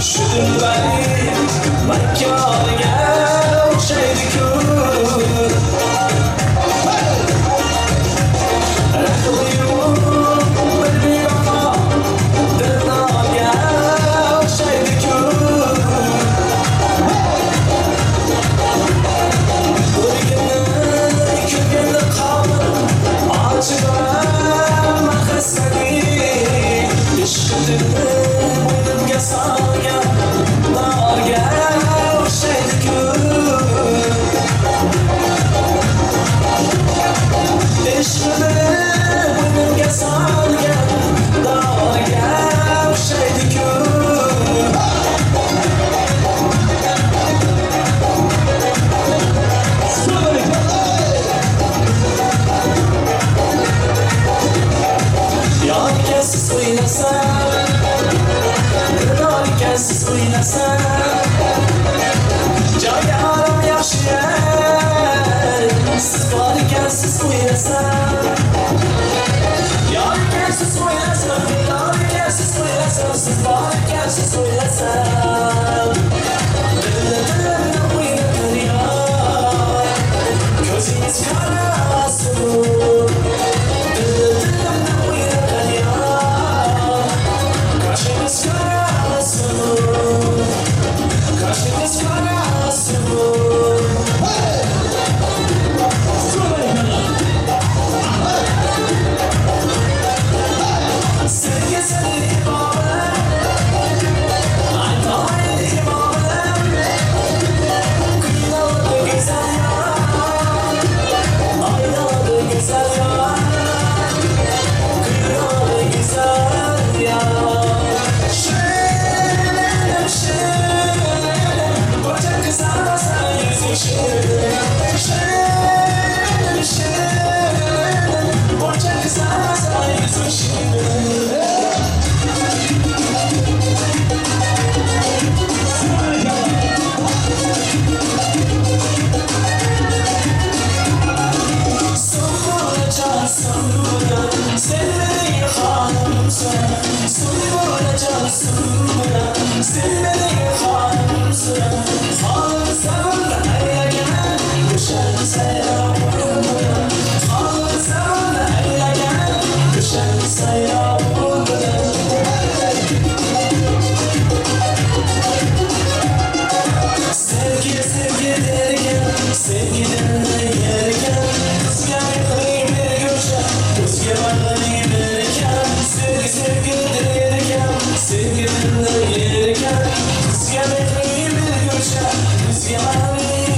Speaker 11: Şu dilberi makkariga o'xshaydi-ku Rahli bir bevafo dildoga o'xshaydi-ku Ko'rganni ko'rganni qolib ochiqam axir Ishqini bo'ynimga solgan norga o'xshaydi-ku Ishqini bo'ynimga solgan norga o'xshaydi-ku
Speaker 3: o'ylasan. Joyga orom yaxshi yer, siz bor ekansiz o'ylasan. Yor ekansiz o'ylasan, yor ekansiz o'ylasan, siz bor ekansiz o'ylasan. Dilni dilimni o'ynatar yor, ko'zingiz qarasin. Dilni dilimni o'ynatar yor, qoshingiz qarasin. Qoshingiz qarasin. Sevgi seni imamım, aytmayın imamım. Kıynalı güzel yar, aynalı güzel yar, kıynalı güzel yar. Şirinim şirinim, koca kızarsa yüzün şirinim. Şirinim şirinim, koca kızarsa yüzün şirinim. Sen benim hanımsın, sun olacaksın. Sen benim hanımsın, hanım sabır eylegen, düşen seyrabın. Hanım sabır eylegen, düşen seyrabın. Sevgi sevgi derken, sevgiden yerken, kızga bir göçe, kızga verirken, sevgi sevgi derken, sevgiden yerken, kızga bir göçe, kızga verirken.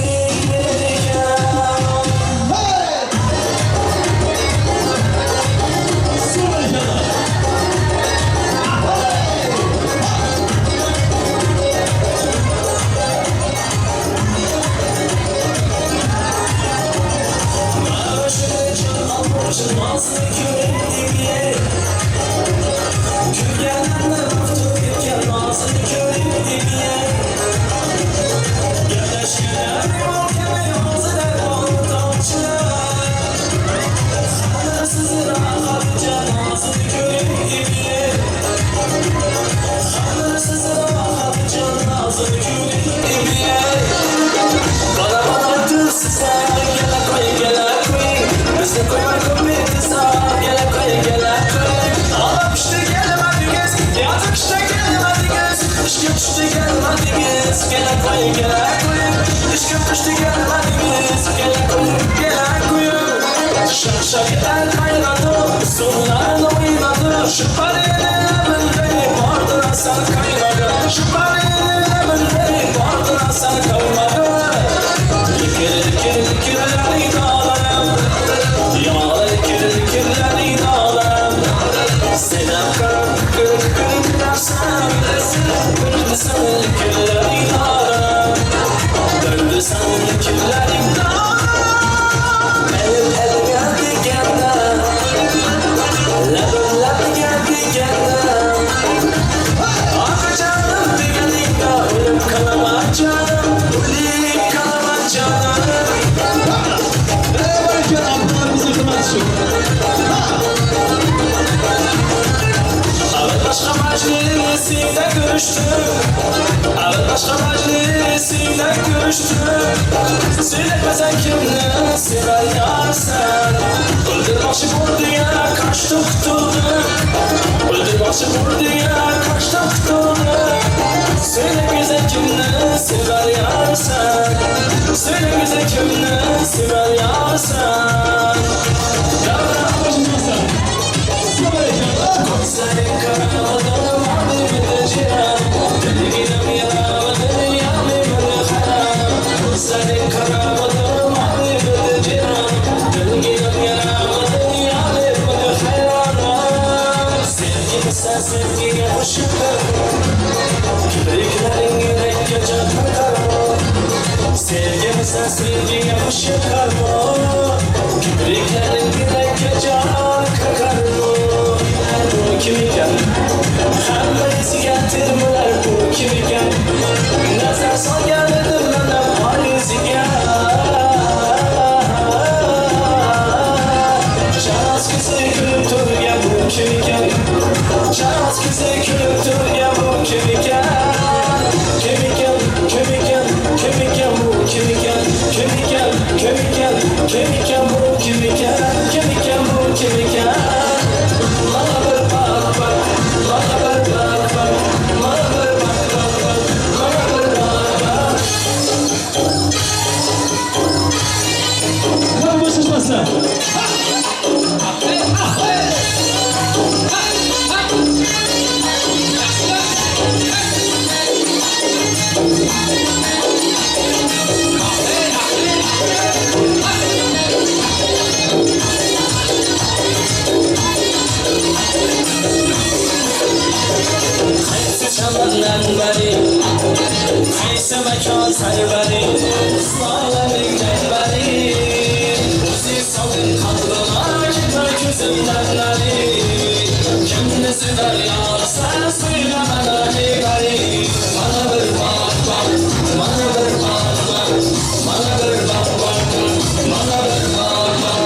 Speaker 11: Kim ekan? Hammasi Chamandan bari, qaysi makon sarvari, usmonlarning rahbari. O'zi solding qalbima, ketma ko'zimdan nari. Kimni sevar yor, san so'yla mana ey bari. Mana bir bor bor, mana bir bor bor, mana bir bor bor, mana bir bor bor.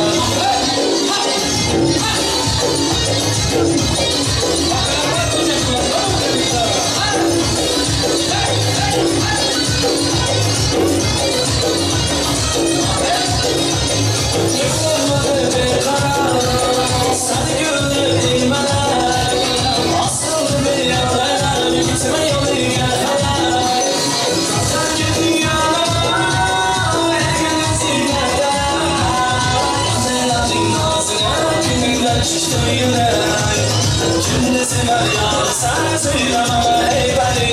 Speaker 11: Kimni sevar yor, san so'yla mana ey bari.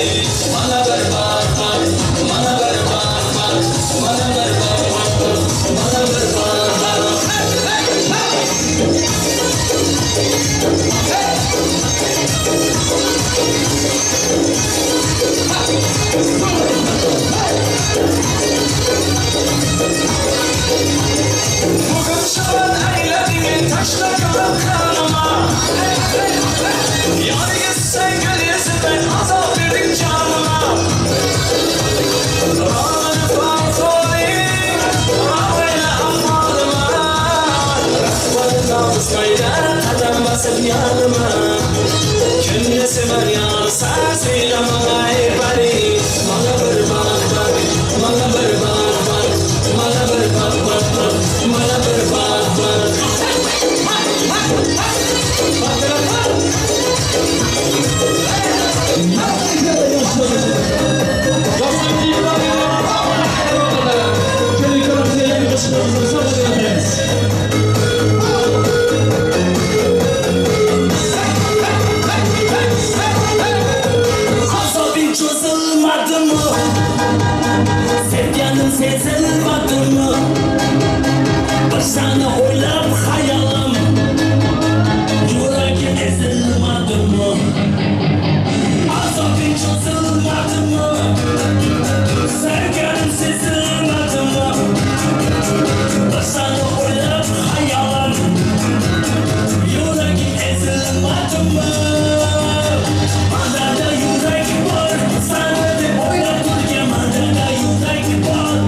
Speaker 11: Mana bir bor bor, mana bir bor bor, mana bir bor bor, mana bir bor bor. Bugun shabbat aylading, tashlagan qonuma. Yar gül yüzüme, azap verdin canıma. Rahmanı farxoyim, Rabbine ahvalıma. Rahmanı nabız koyda, qadam basıp yanıma. Kimni sevar yar, san söyle bana ey bari. Bana bir bak bak, bana bir bak bak, bana bir bak bak bak, bana bir bak bak. Azabın çözülmedi mi? Sevgilim sezilmedi mi? Bir seni oylab hayalim, yuragim ezilmedi mi? Azabın çözülmedi mi? Sevgilim sezilmedi mi? Bir seni oylab hayalim, yuragim ezilmedi mi? Mandada yurak bor, seni deb o'ylab turgan. Mandada yurak bor,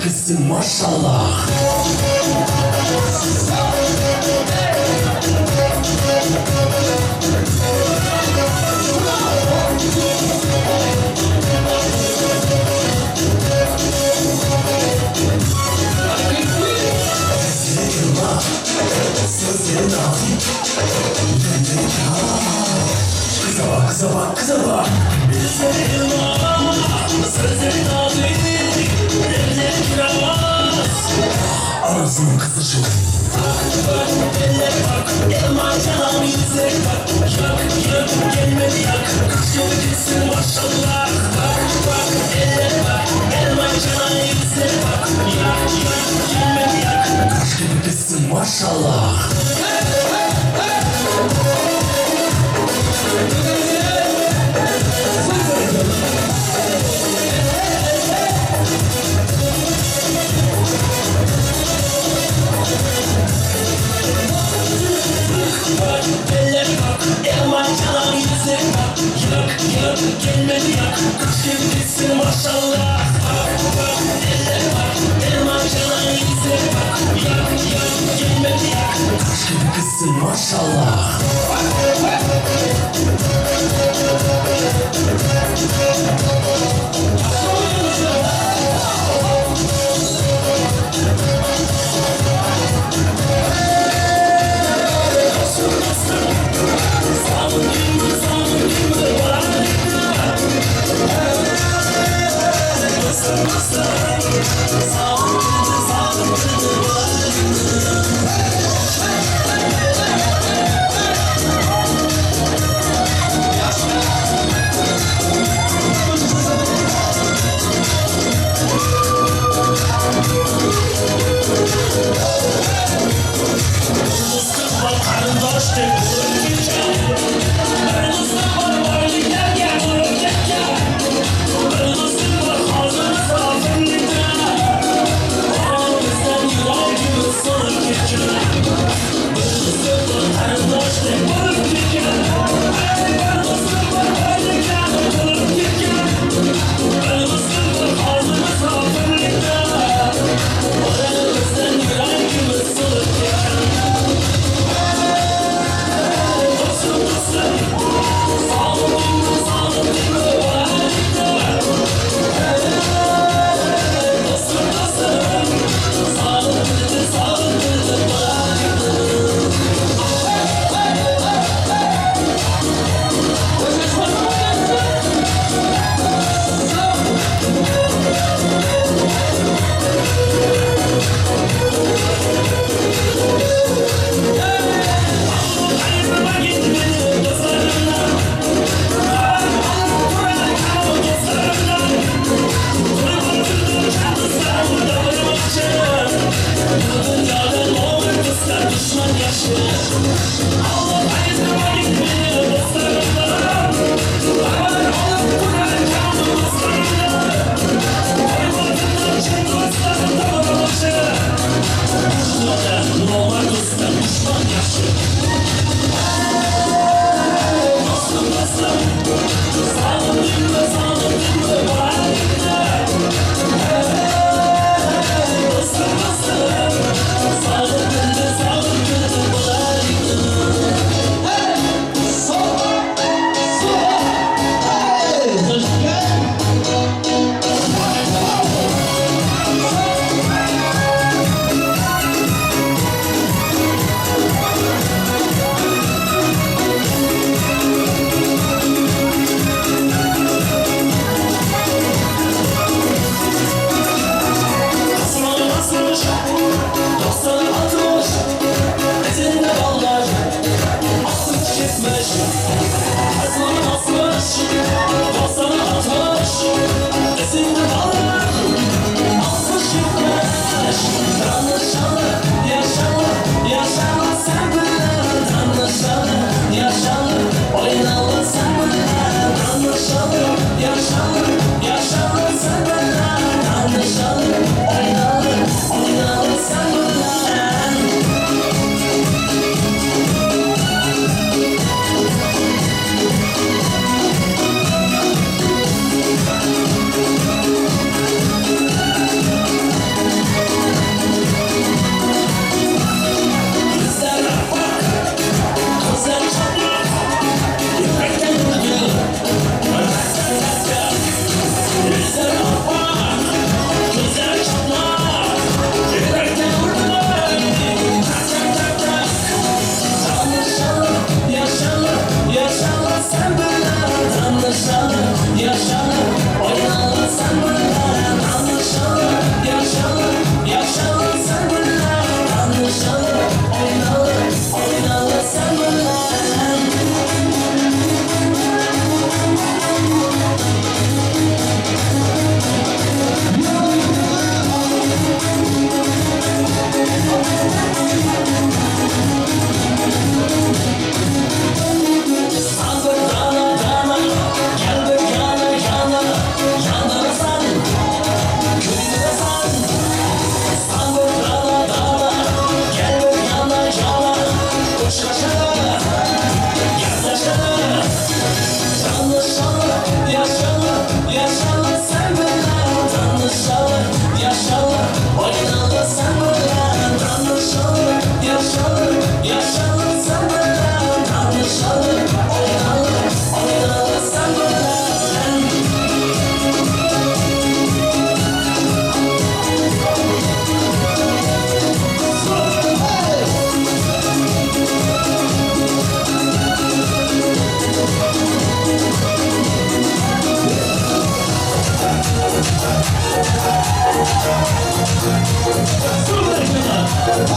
Speaker 11: qizsin maşallah. Sözleri nazik, elleri kıza bak, kıza bak, kıza bak.
Speaker 9: Yüzleri elmas, sözleri nazik, elleri kiraz.
Speaker 11: Anasının kızı çok.
Speaker 9: Bak bak, ellere bak, elma canan yüzleri bak. Yak yak, gelmedi yak, kız gitsin maşallah. Bak bak, ellere bak, elma canan yüzleri bak. Yak yak, gelmedi yak,
Speaker 11: kaş gibi kızsın maşallah.
Speaker 9: Bak, eller bak, elma canan yüzleri bak. Yak yak, gelmedi yak, kız gibi gitsin maşallah. Bak bak, eller bak, elma canan yüzleri bak. Yak yak, gelmedi yak,
Speaker 11: kaş gibi kızsın maşallah.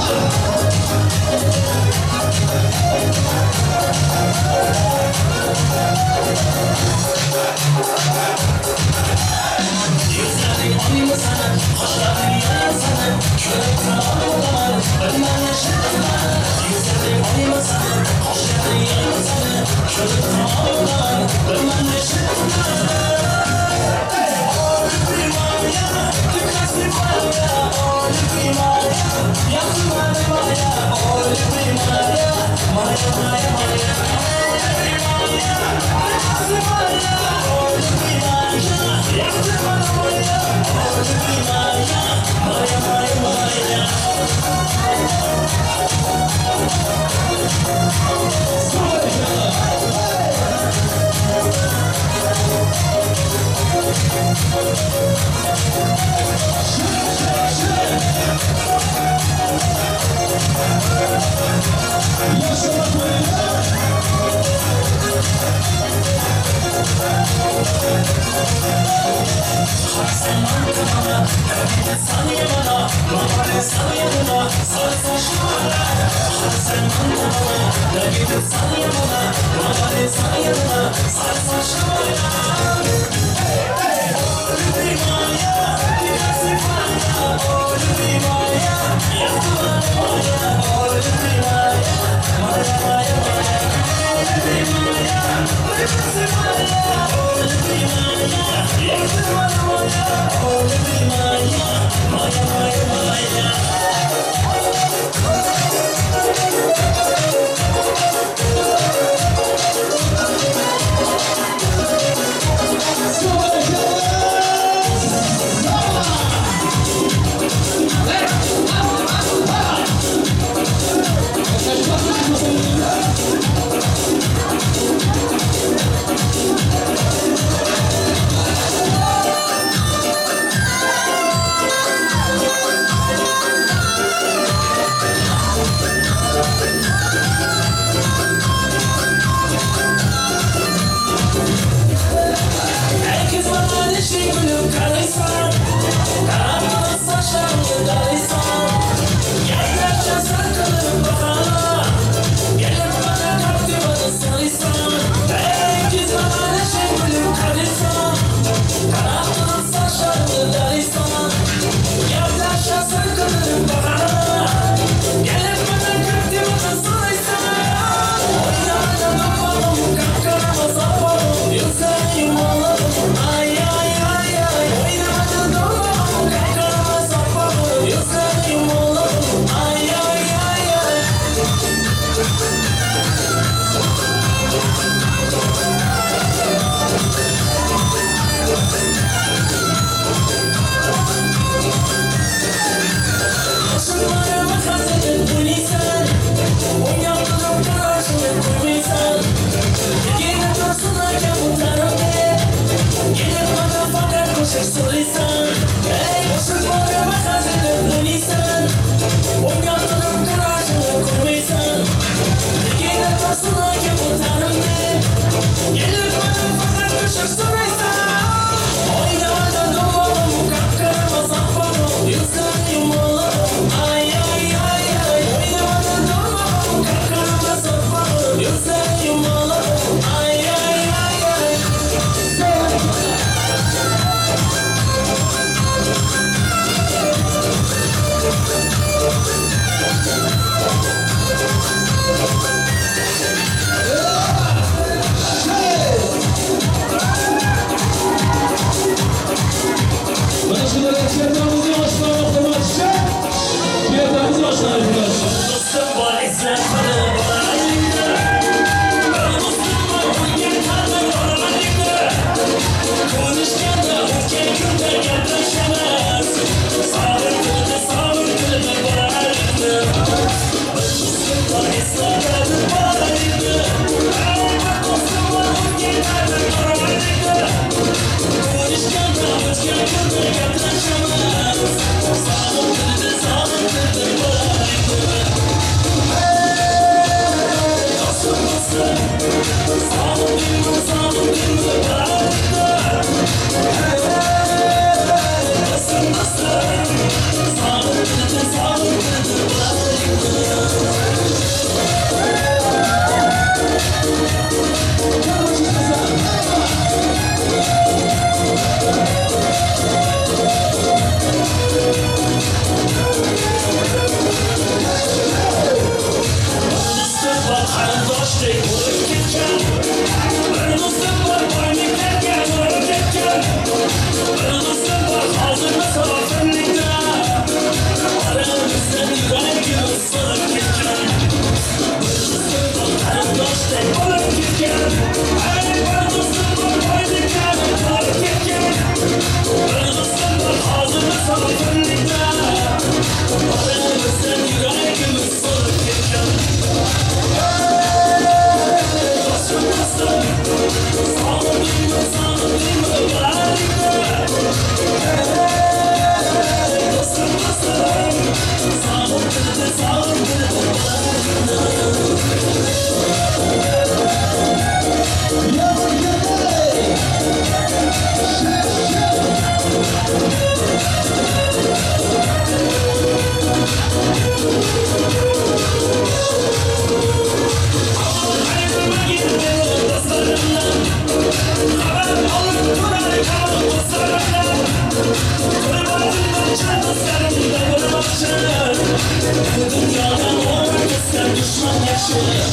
Speaker 9: Hey!
Speaker 11: Nazım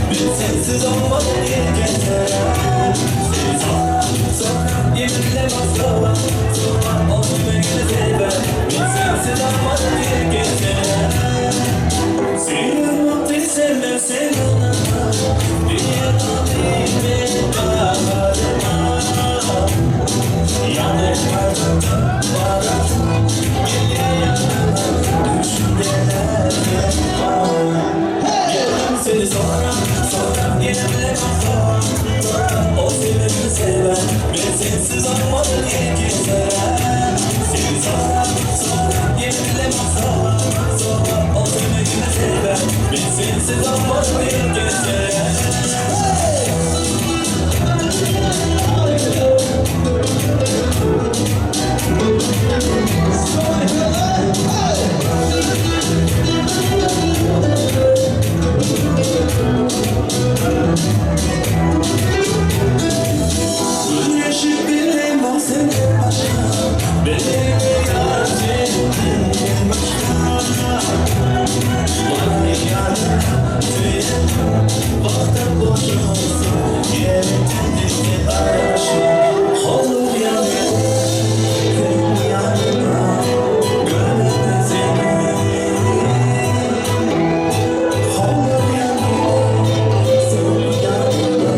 Speaker 9: Men sensiz olmadım geceler. Seni sonra, sonra yeminle basılan, sonra o sevgimi sever. Men sensiz olmadım geceler. Seni mutlu sevmem sen ona. Dünyada benim bağrıma. Yanlış kalbim bağrım. Gel yanıma düşünceler var. Gelirim seni sonra, sonra yeminle basılan, sonra o sevgimi sever. Ben sensiz olmadım geceler. Seni sonra, sonra yeminle basılan, sonra o sevgimi sever. Ben sensiz olmadım geceler. Güneşi bileyim o senin başına. Beni yar ettin başına. Bana yardım tüyüm vaktim boş olsun. Yerim araşım olur yanım. Yanıma görmedim seni. Olur yanıma sen yanıma.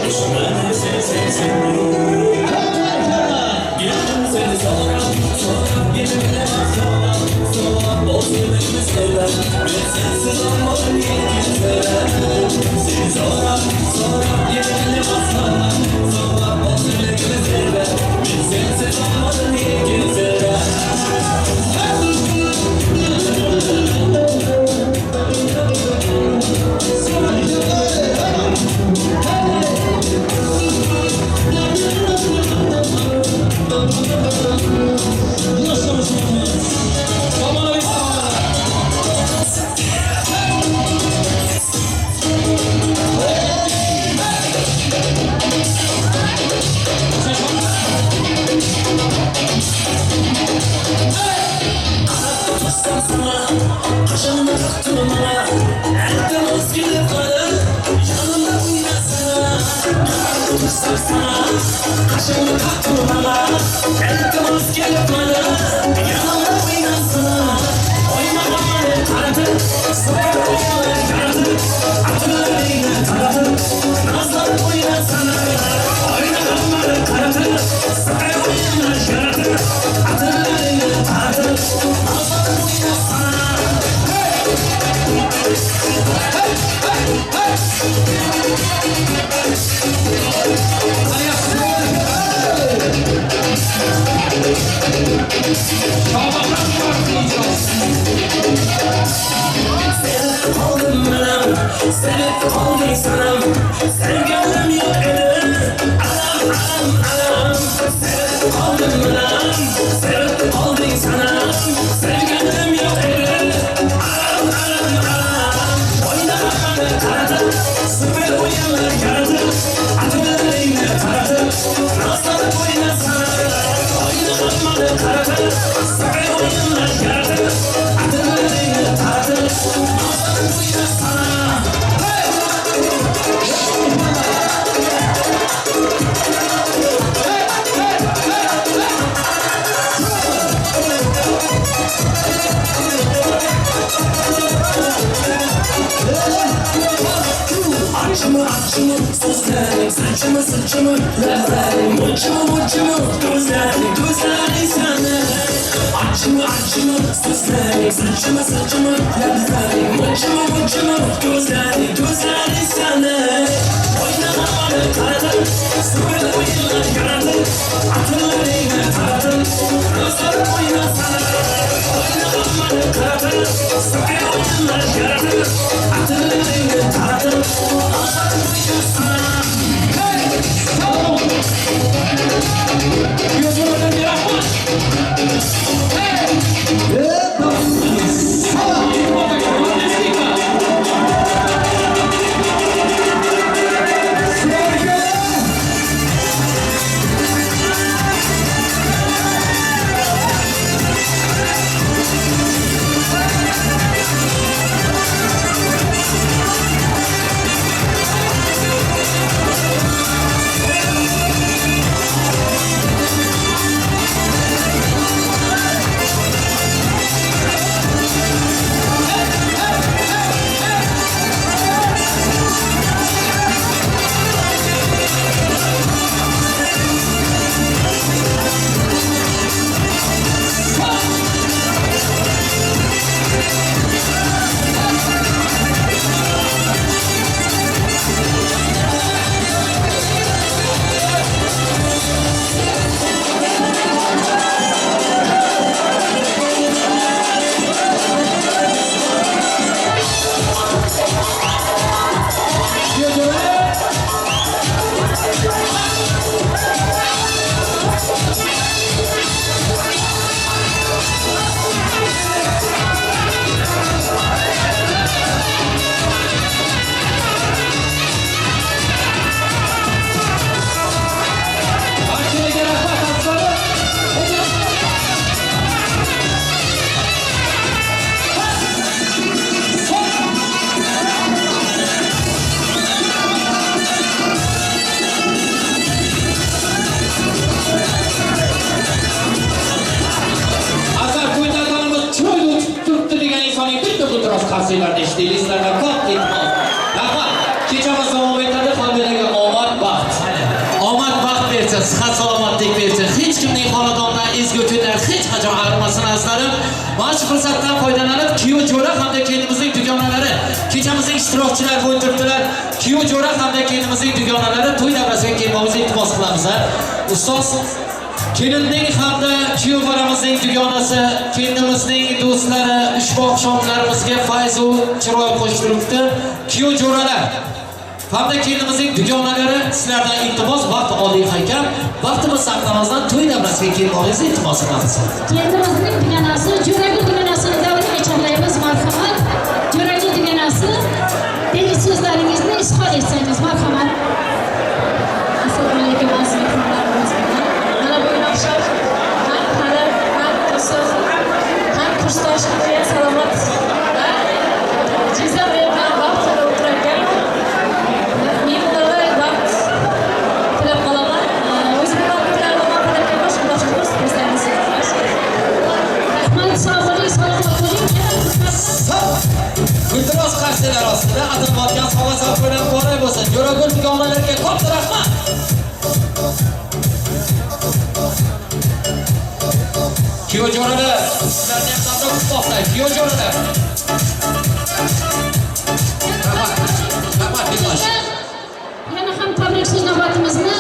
Speaker 9: Düşmedim seni. Geldim seni sonra, sonra yeminle sonra, sonra o sevgimi sever. Ben sensiz olmadım geceler. Seni sonra, sonra yeminle sonra, sonra o sevgimi sever. Ben sensiz olmadım geceler. Kaşımda taktım bana, elden gelip kalır, yanımda oynasana. Tutsam sana, kaşımda taktım bana, elden gelip kalır, yanımda oynasana. Oyna bana taratır, sıkı oynaları yaratır, atını taratır, nazlar oynasana. Oyna bana taratır, sıkı oynaları yaratır, atını taratır, nazlar oynasana. Hey, hey, hey! Sevip kaldım anam, sevip kaldım sanam. Sevgilim yok elim, anam, anam, anam. Sevip kaldım anam, sevip kaldım sanam. Sevgilim yok elim, anam, anam, anam. Oyna bana taratır, süper oyunlar yaratır. Atını taratır, nazları oynasana. Oyna bana taratır, süper oyunlar yaratır. Atını taratır, nazları oynasana. Hey! Hey, hey, hey, hey! Açımı açımı sözlerim, saçımı saçımı laflarım, uçumu uçumu gözlerim, gözlerim sana. Açımı açımı sözlerim, saçımı saçımı laflarım, uçumu uçumu gözlerim, gözlerim sana. Oyna havanı taratır, süper oyunlar yaratır, atını taratır, nazar oyna sana. Oyna havanı taratır, süper oyunlar yaratır, atını taratır, nazar oyna sana. Hey! Tamam! Gözümden bir rahmat! Hey!
Speaker 7: bersin, sihat salomatlik bersin. Hech kimning xonadonidan ezgu kunlar hech qachon ayrilmasin azizlarim. Mana shu fursatdan foydalanib kuyov jo'ra hamda kelinimizning dugonalari, kechamizning ishtirokchilari bo'lib turibdilar. Kuyov jo'ra hamda kelinimizning dugonalari to'y davrasiga kelmoqni iltimos qilamiz. Ustoz, kelinning hamda kuyov bolamizning dugonasi, kelinimizning do'stlari ushbu oqshomlarimizga fayz u chiroy qo'shib turibdi. Kuyov jo'ralar hamda kelinimizning dugonalari, sizlardan iltimos, vaqt oliy hakam, vaqtimiz saqlamasdan to'y davrasiga kelmoqingizni iltimos qilamiz.
Speaker 6: Kelinimizning dugonasi, Jo'ragul dugonasini davraga chorlaymiz, marhamat. Jo'ragul dugonasi, dil so'zlaringizni izhor etsangiz, marhamat.
Speaker 12: Assalomu alaykum aziz mehmonlarimiz. Mana bugun oqshom ham hali, ham do'stim, ham kursdoshim degan salomat va jizzam bilan vaqt qilib o'tirarkanman. Men ularga vaqt tilab qolaman. O'zimni vaqt tilab qolaman, shu boshqa kurs bersangiz.
Speaker 6: Rahmat, sog' bo'ling, salomat bo'ling.
Speaker 7: Guldiroz qarshilar ostida atalmayotgan sovg'a sovg'alar muborak bo'lsin. Jo'ragul dugonalarga katta rahmat. Kuyov jo'ralar, sizlarni ham tabrik qilmoqda. Kuyov jo'ralar. Rahmat. Rahmat, Dilnosh.
Speaker 6: Yana ham tabrik so'z navbatimizni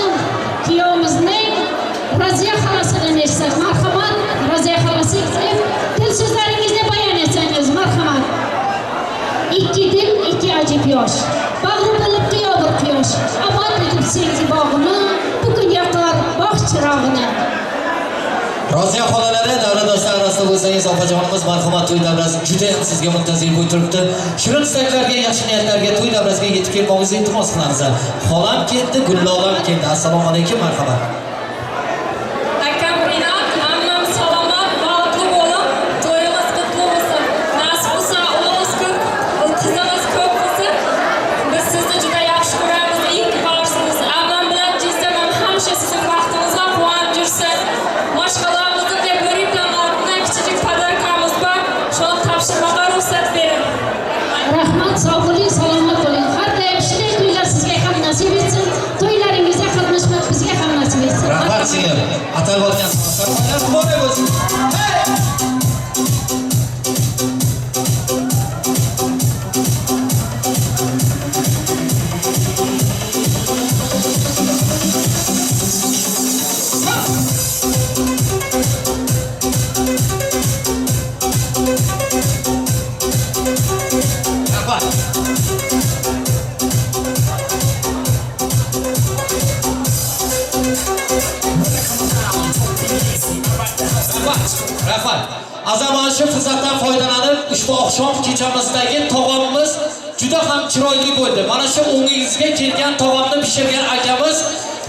Speaker 6: kuyovimizning Raziya xolasidan eshitsak, marhamat. Raziya xolasi, til so'zlaringizni bayon etsangiz, marhamat. Ikki dil, ikki ajib yosh. Bag'ri bo'lib qiyo bir quyosh. Obod etib sevgi bog'ini, bugun yoqar bog' chirog'ini.
Speaker 7: Roziya xolalari, davra do'stlar orasida bo'lsangiz, opajonimiz marhamat, to'y davrasi juda ham sizga muntazir bo'lib turibdi. Shirin istaklarga, yaxshi niyatlarga to'y davrasiga yetib kelmoqingizni iltimos qilamiz. Xolam keldi, Gullolam keldi. Assalomu alaykum, marhamat.
Speaker 12: Akam Rinat, ammam salomat, baxtli bo'ling, to'yimiz qutlu bo'lsin. Nasib bo'lsa, o'g'limiz ko'p, qizimiz ko'p bo'lsin. Biz sizni juda yaxshi ko'ramiz, iyi ki borsiniz. Ammam bilan jizzam ham hamisha sizning baxtingizga quvonib yursin. Boshqalarimizni deb ko'riblardan kichik podarkamiz bor. Shuni topshirmoqqa ruxsat bering.
Speaker 6: Rahmat, sog' bo'ling, salomat bo'ling. Har doim shunday to'ylar sizga ham nasib etsin. To'ylaringizga qatnashmak bizga ham nasib etsin.
Speaker 7: Rahmat singlim. Atalmayotgan sovg'alar muborak bo'lsin. Hey! Rahmat. Rahmat. Azam mana shu fursatdan foydalanib ushbu oqshom kechamizdagi tog'amimiz juda ham chiroyli bo'ldi. Mana shu o'ngingizga kelgan tog'amni pishirgan akamiz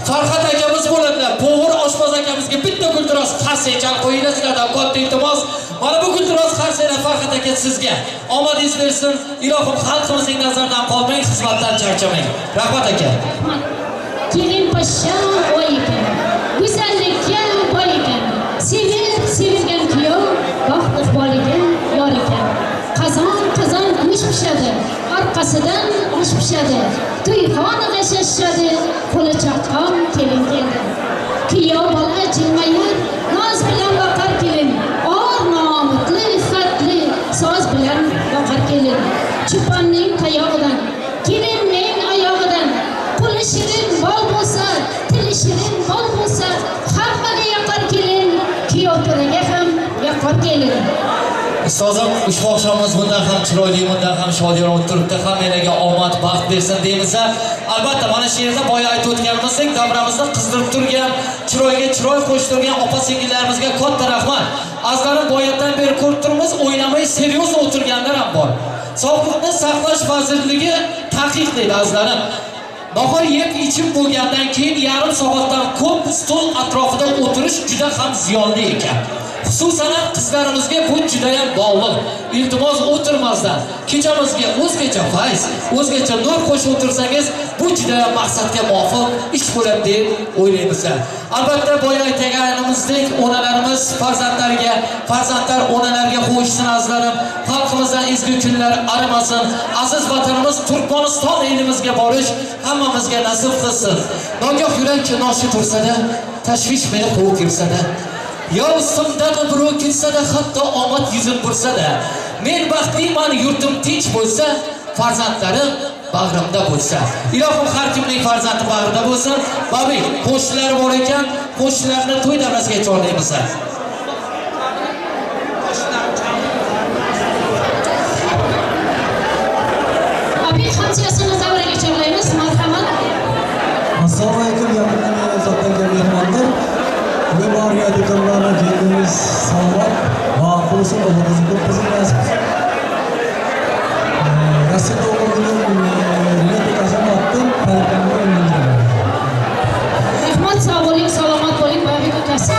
Speaker 7: Farhad akamiz bo'ladilar. Bo'g'ir oshpaz akamizga bitta guldiroz qarsak chalib qo'yinglar, sizlardan katta iltimos. Mana bu guldiroz qarsaklar Farhad aka sizga. Omadingiz bersin. Ilohim xalqimizning nazaridan qolmang, xizmatdan charchamang. Rahmat aka.
Speaker 6: Rahmat. Kelin poshsha oy ekan, go'zallikka boy ekan. Sevib sevilgan kuyov baxt iqboliga yor ekan. Qazon qazon go'sht pishadi, orqasidan osh pishadi. To'yxonaga shashadi, qo'li chaqqon kelin keldi. Kuyov bola jilmayar, noz bilan boqar kelin. Or nomusli, iffatli, soz bilan boqar kelin. Cho'ponning tayog'idan, kelinning oyog'idan, qo'li shirin bol bo'lsa, tili shirin bol bo'lsa, hammaga yoqar kelin, kuyov to'raga ham yoqar kelin.
Speaker 7: Ustozim, ushbu oqshomimiz bundan ham chiroyli, bundan ham shodiyona o'tib turibdi. Hammanglarga omad, baxt bersin deymiz. Albatta, mana shu yerda boya aytib o'tganimizdek, davramizni qizdirib turgan, chiroyga chiroy qo'shib turgan opa-singillarimizga katta rahmat. Azlarim boyadan beri ko'rib turibmiz, o'ynamay serios o'tirganlar ham bor. Sog'liqni saqlash vazirligi taqiqlaydi azlarim. Nahor yeb ichib bo'lgandan keyin yarim soatdan ko'p stol atrofida o'tirish juda ham ziyonli ekan. Xususan ham qizlarimizga bu juda ham bog'liq. Iltimos, o'tirmasdan kechamizga o'zgacha fayz, o'zgacha nur qo'shib o'tirsangiz, bu juda ham maqsadga muvofiq ish bo'ladi deb o'ylaymiz. Albatta, boya aytganimizdek, onalarimiz farzandlariga, farzandlar onalarga qo'shsin azizlarim. Xalqimizdan ezgu kunlar arimasin. Aziz vatanimiz Turkmaniston elimizga borish hammamizga nasib qilsin. Nogoh yurak noshi tursa-da, tashvish meni quvib yursa-da, yo ustimdan birov kulsa-da, hatto omad yuzim bursa-da, men baxtliman, yurtim tinch bo'lsa, farzandlarim bag'rimda bo'lsa. Ilohim har kimning farzandi bag'rida bo'lsin. Babik, qo'shnilar bor ekan, qo'shnilarni to'y davrasiga chorlaymiz.
Speaker 6: Babik hamsiyasini davraga chorlaymiz. Marhamat.
Speaker 13: Assalomu alaykum, yaqindan uzoqdan mehmonlar. Bugun borgan kelinimiz salomat, baxtli bo'lsin, o'g'lingiz ko'p bo'lsin, nasib qilsin. Rossiyada o'qigan Rinat Azamatdan talabimni bildiraman.
Speaker 6: Rahmat, sog' bo'ling, salomat bo'ling, Babik ukasi.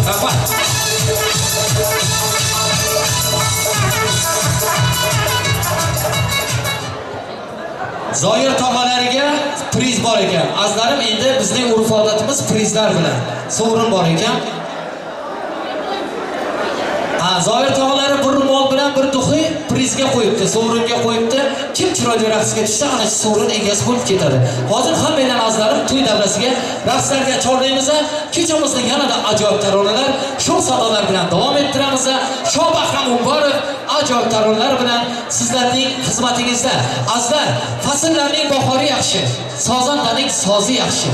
Speaker 7: Rahmat. Zoir tog'alariga priz bor ekan. Azlarim, endi bizning urf-odatimiz prizlar bilan. Sovrin bor ekan. Ha, Zoir tog'alari bir ro'mol bilan bir duxi prizga qo'yibdi, sovringa qo'yibdi. Kim chiroyli raqsga tushsa, ana shu sovrin egasi bo'lib ketadi. Hozir hammanglar azlarim to'y davrasiga raqslarga chorlaymiz. Kechamizni yanada ajoyib taronalar, sho'x sadolar bilan davom ettiramiz. Shohbahram Umbarov ajoyib taronalar bilan sizlarning xizmatingizda. Azizlar, fasllarning bahori yaxshi, sozandaning sozi yaxshi.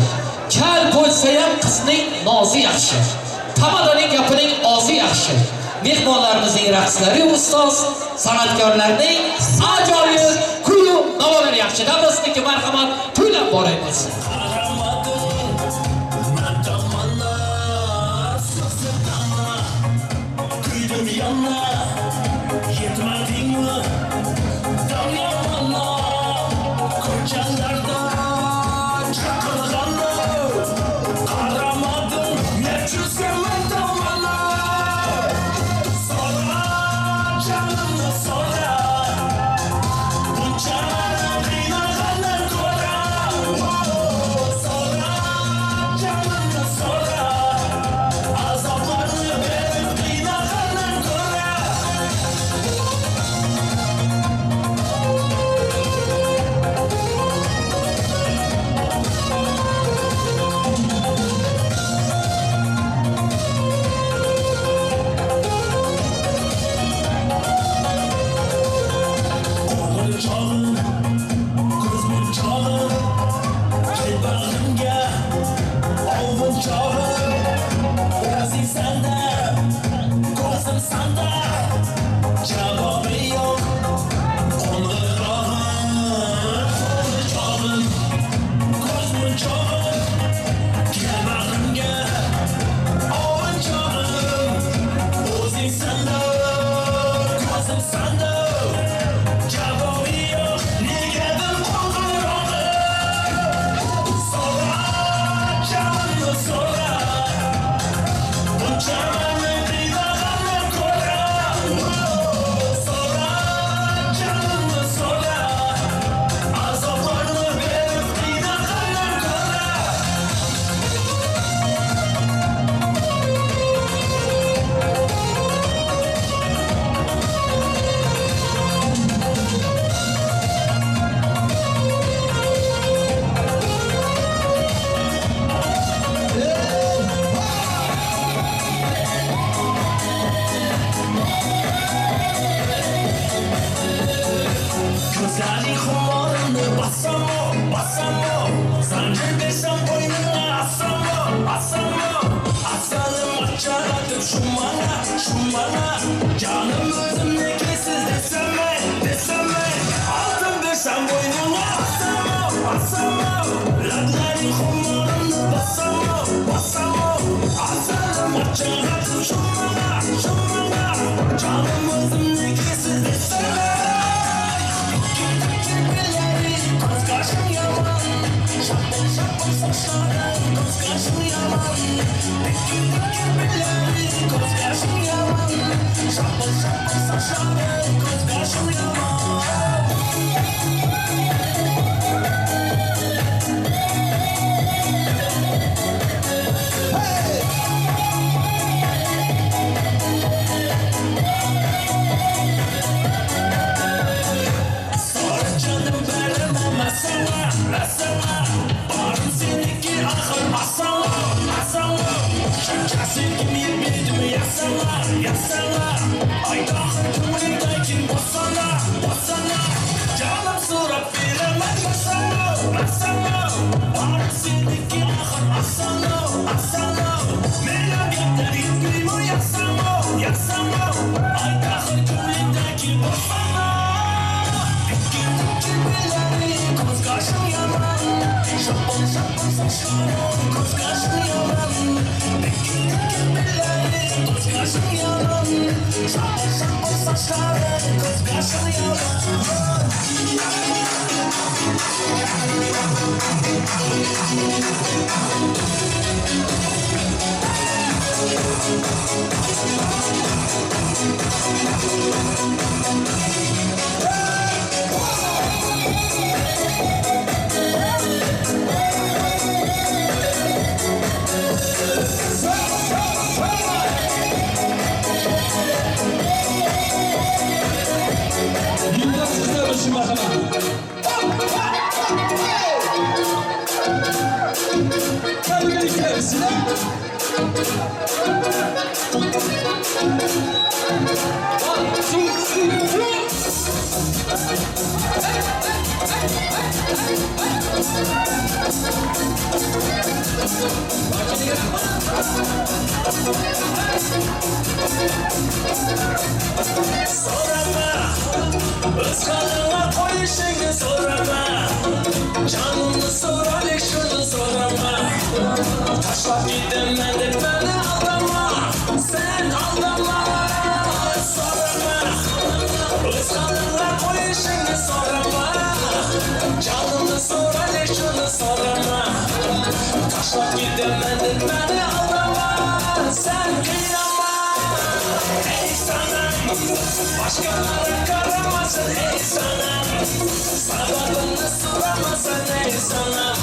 Speaker 7: Kal bo'lsa ham qizning nozi yaxshi. Tamadaning gapining ozi yaxshi. Mehmonlarimizning raqslari ustoz, san'atkorlarning ajoyib kuyu navolari yaxshi. Davrasiniki marhamat, to'ylab boraymiz.
Speaker 9: Canım özümdeki siz desene.
Speaker 11: Saçları ko'z qoshim yomon. Sor canım benim mesele, mesele. Barım seninki ahır asala, asala. Şakası kim yemedim yasala, yasala. Ay ahır kımrındaki basana, basana. Canım sorap veremem masala, masala. Barım seninki ahır asala, asala. Mela gaplar yetmeymi yasala, yasala. Ay ahır kımrındaki basana. Ko'z qoshim yomon, shapon shapon sochlarim, ko'z qoshim yomon. Ikki billari, ko'z qoshim yomon, shapon shapon sochlarim, ko'z qoshim yomon. So'rama, o'z qonimga qo'yishingni so'rama. Jonimni so'ralik shuni so'rama. Tashlab ketaman deb meni aldama, sen aldama. So'rama, o'z qonimga qo'yishingni so'rama. Jonimni so'ralik shuni so'rama. Tashlab ketaman deb meni aldama, sen qiynama. Ey sanam, başkalara karamasın ey sanam. Sababını soramasın ey sanam.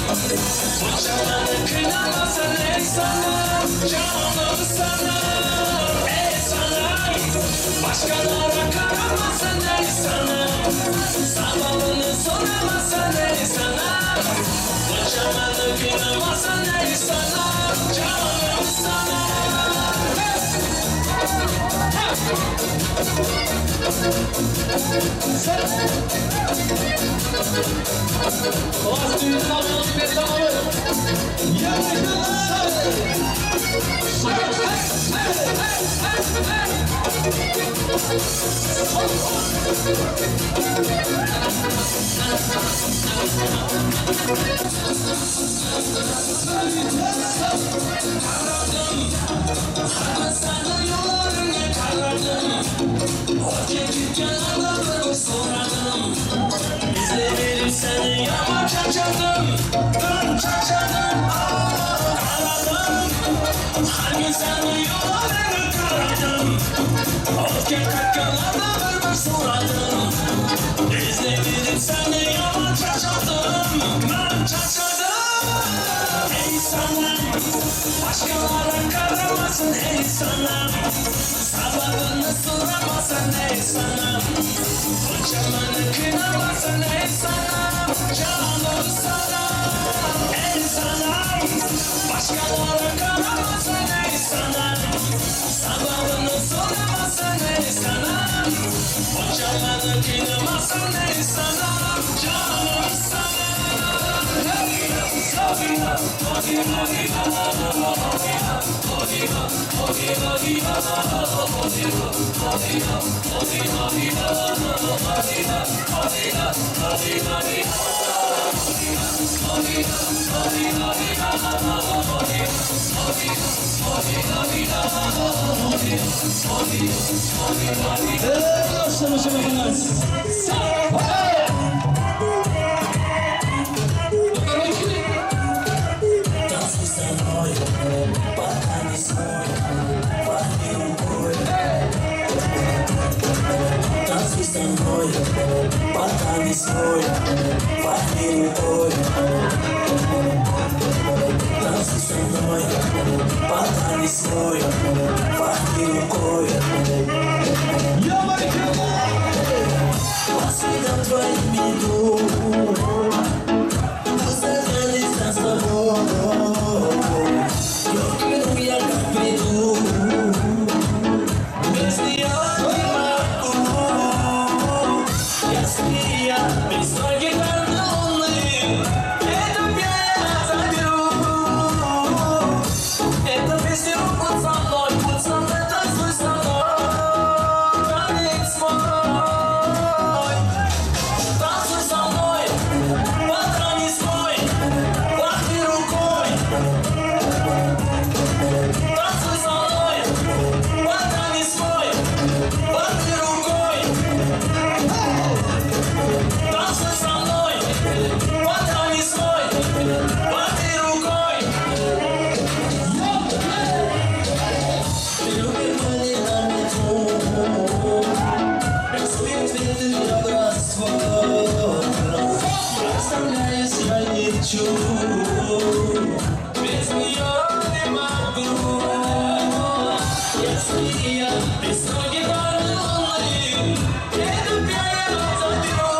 Speaker 11: Bu canını kınamasın ey sanam. Canım sanam, ey sanam. Başkalara karamasın ey sanam. Sababını soramasın ey sanam. Bu canını kınamasın ey sanam. Canım sanam. Seni yama çarçadım, ben çarçadım, ağladım. Her gün seni yollarını karadım. Öfke kakkalarda bir soradım. İzledim seni yama çarçadım, ben çarçadım. Ey sanam, başkalara karamasın ey sanam. Sabahını soramasın ey sanam. Kocamanı kınamasın ey sanam. Canım sanam, ey sanam. Başkalara karamasın ey sanam. Sabahını soramasın ey sanam. Kocamanı kınamasın ey sanam. Canım sanam. Пока не свой, пока не
Speaker 9: со мной, потанец мой, махни рукой. Танцуй со мной, потанец мой, махни рукой. По следам твоим иду, загнались на свободу. Я я как приду, без нее не могу. Если я без той гитарной луны, эту песню заберу. Эту песню будь со мной, будь со мной, танцуй со мной, танец мой. Танцуй со мной, потанец мой, махни рукой. Танцуй со мной, потанец мой, махни рукой. Танцуй со мной, потанец мой, махни рукой. Любимый не на мету, рисует цветы доброствор. Представляюсь, я лечу, без нее не могу. Если я без той гитарной луны, эту песню заберу.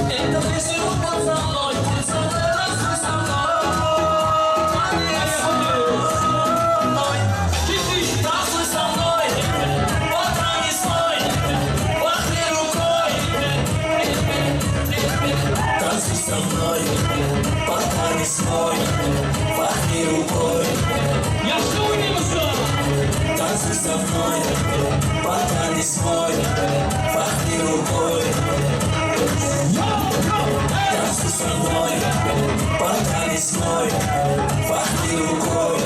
Speaker 9: Эту песню будь со мной, будь со мной, танцуй со мной, танец мой. Танцуй со мной, потанец мой, махни рукой. Танцуй со мной, потанец мой, махни рукой. Танцуй со мной, потанец мой, махни рукой. Танцуй со мной, потанец мой, махни рукой.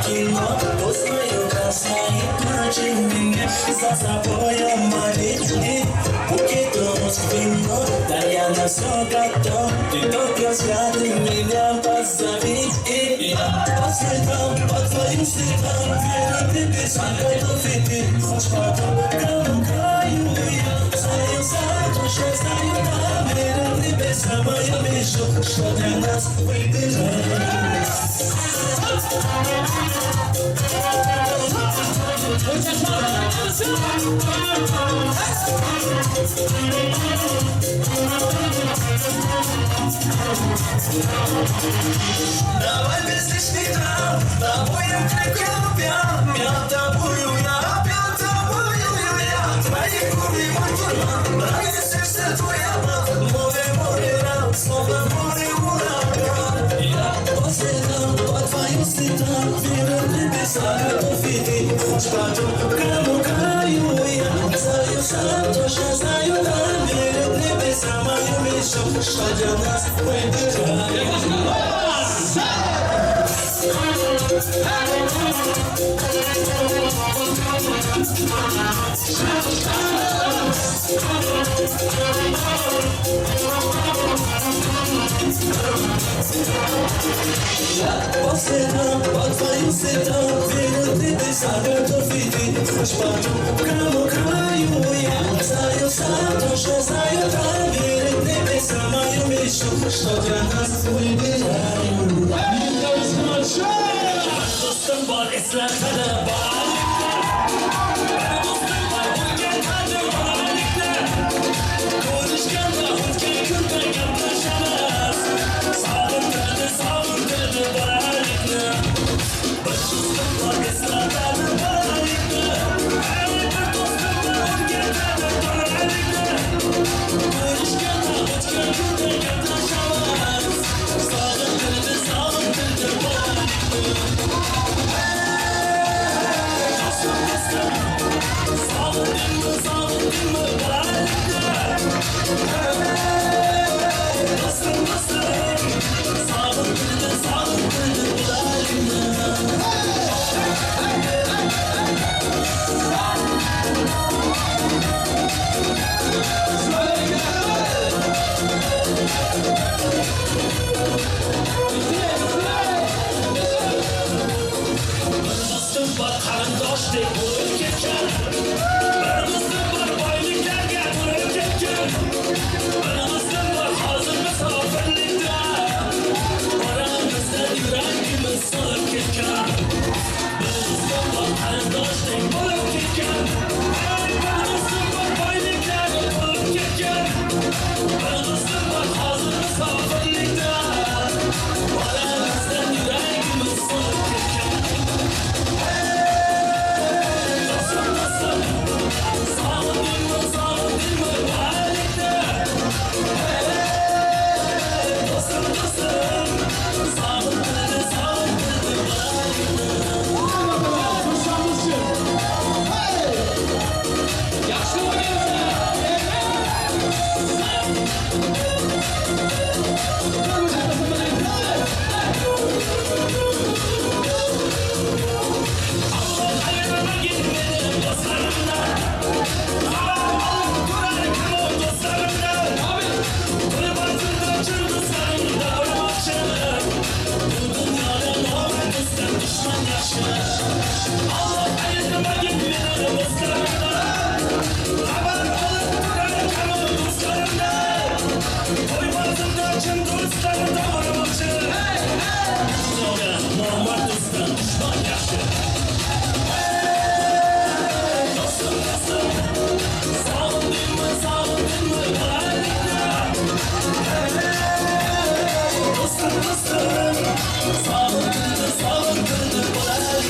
Speaker 9: Кино, узнаю красный дурачи меня за собою молитвы. Букет роз, вино, да я на все готов. Ты только взгляды меня позови. И я по следам, по твоим следам, верю в небеса, готов и ты. Хочешь потом к краю я знаю, точно знаю, там верю в небеса, мою мечту, что для нас выбирать. Давай без лишних драм, тобою крепко пьян, я тобою, я пьян тобою, я твои губы мой дурман, нравится сердце твой обман, море, море, рам, словно море ураган. Я по следам, по твоим следам, верю в небеса, готов и ты, хочешь потом к краю я знаю сам, точно знаю, там верю в небеса, мою мечту, что для нас выбирает. Я по следам, по твоим следам, верю в небеса, готов и ты, хочешь потом к краю я знаю сам, точно знаю, там верю в небеса, мою мечту, что для нас выбираю. Dostum var esnetene bak. Dostum var o'lgan bolalikda. Ko'rishganda o'tgan kunda gaplashamiz. Sog'intirdi, sog'intirdi bolalikni. Bir do'stim bor eslatadi bolalikni. Bir do'stim bor o'rgatadi bolalikni. Ko'rishganda o'tgan kunda gaplashamiz. Sog'intirdi, sog'intirdi bolalikni. Dostum, dostum.
Speaker 11: do'stim bor qarindoshdek bo'lib ketgan. Bir do'stim bor boyliklarga to'lib ketgan. Bir do'stim bor hozir musofirlikda. Oramizda yuragimiz solib ketgan. Bir do'stim bor qarindoshdek bo'lib ketgan. Bir do'stim bor boyliklarga to'lib ketgan. Bir do'stim bor hozir musofirlikda. Oramizda yuragimiz solib ketgan. Dostum dostum, sağındın mı sağındın mı balalikte? Dostum dostum, sağındın mı sağındın mı balalikte? Allah ayırma gitmedi dostlarımdan. Haber alıp durarken o dostlarımdan. Toy bazında çın dostlarında varmaçı. Normal dosttan düşman yaxşı. Dostum dostum, sağındın mı sağındın mı balalikte? Dostum dostum, sağındın mı sağındın mı balalikte?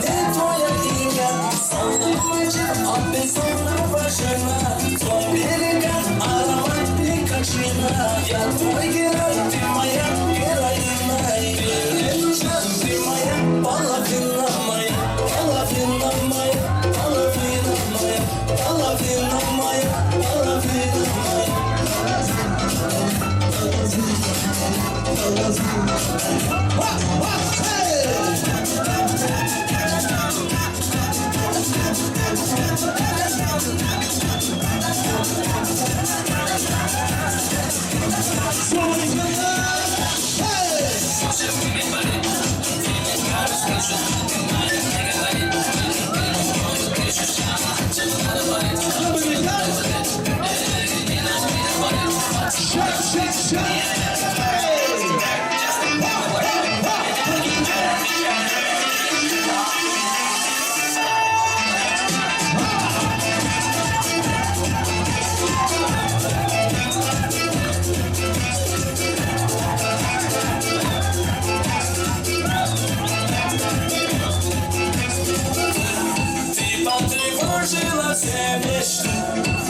Speaker 9: Не твое имя, солнце от безумного жена. Твой берега, аромат Пикачина. Я твой герой, ты моя героиня. Ты мне нужна, ты моя половина моя. Половина моя, половина моя. Половина моя, половина моя.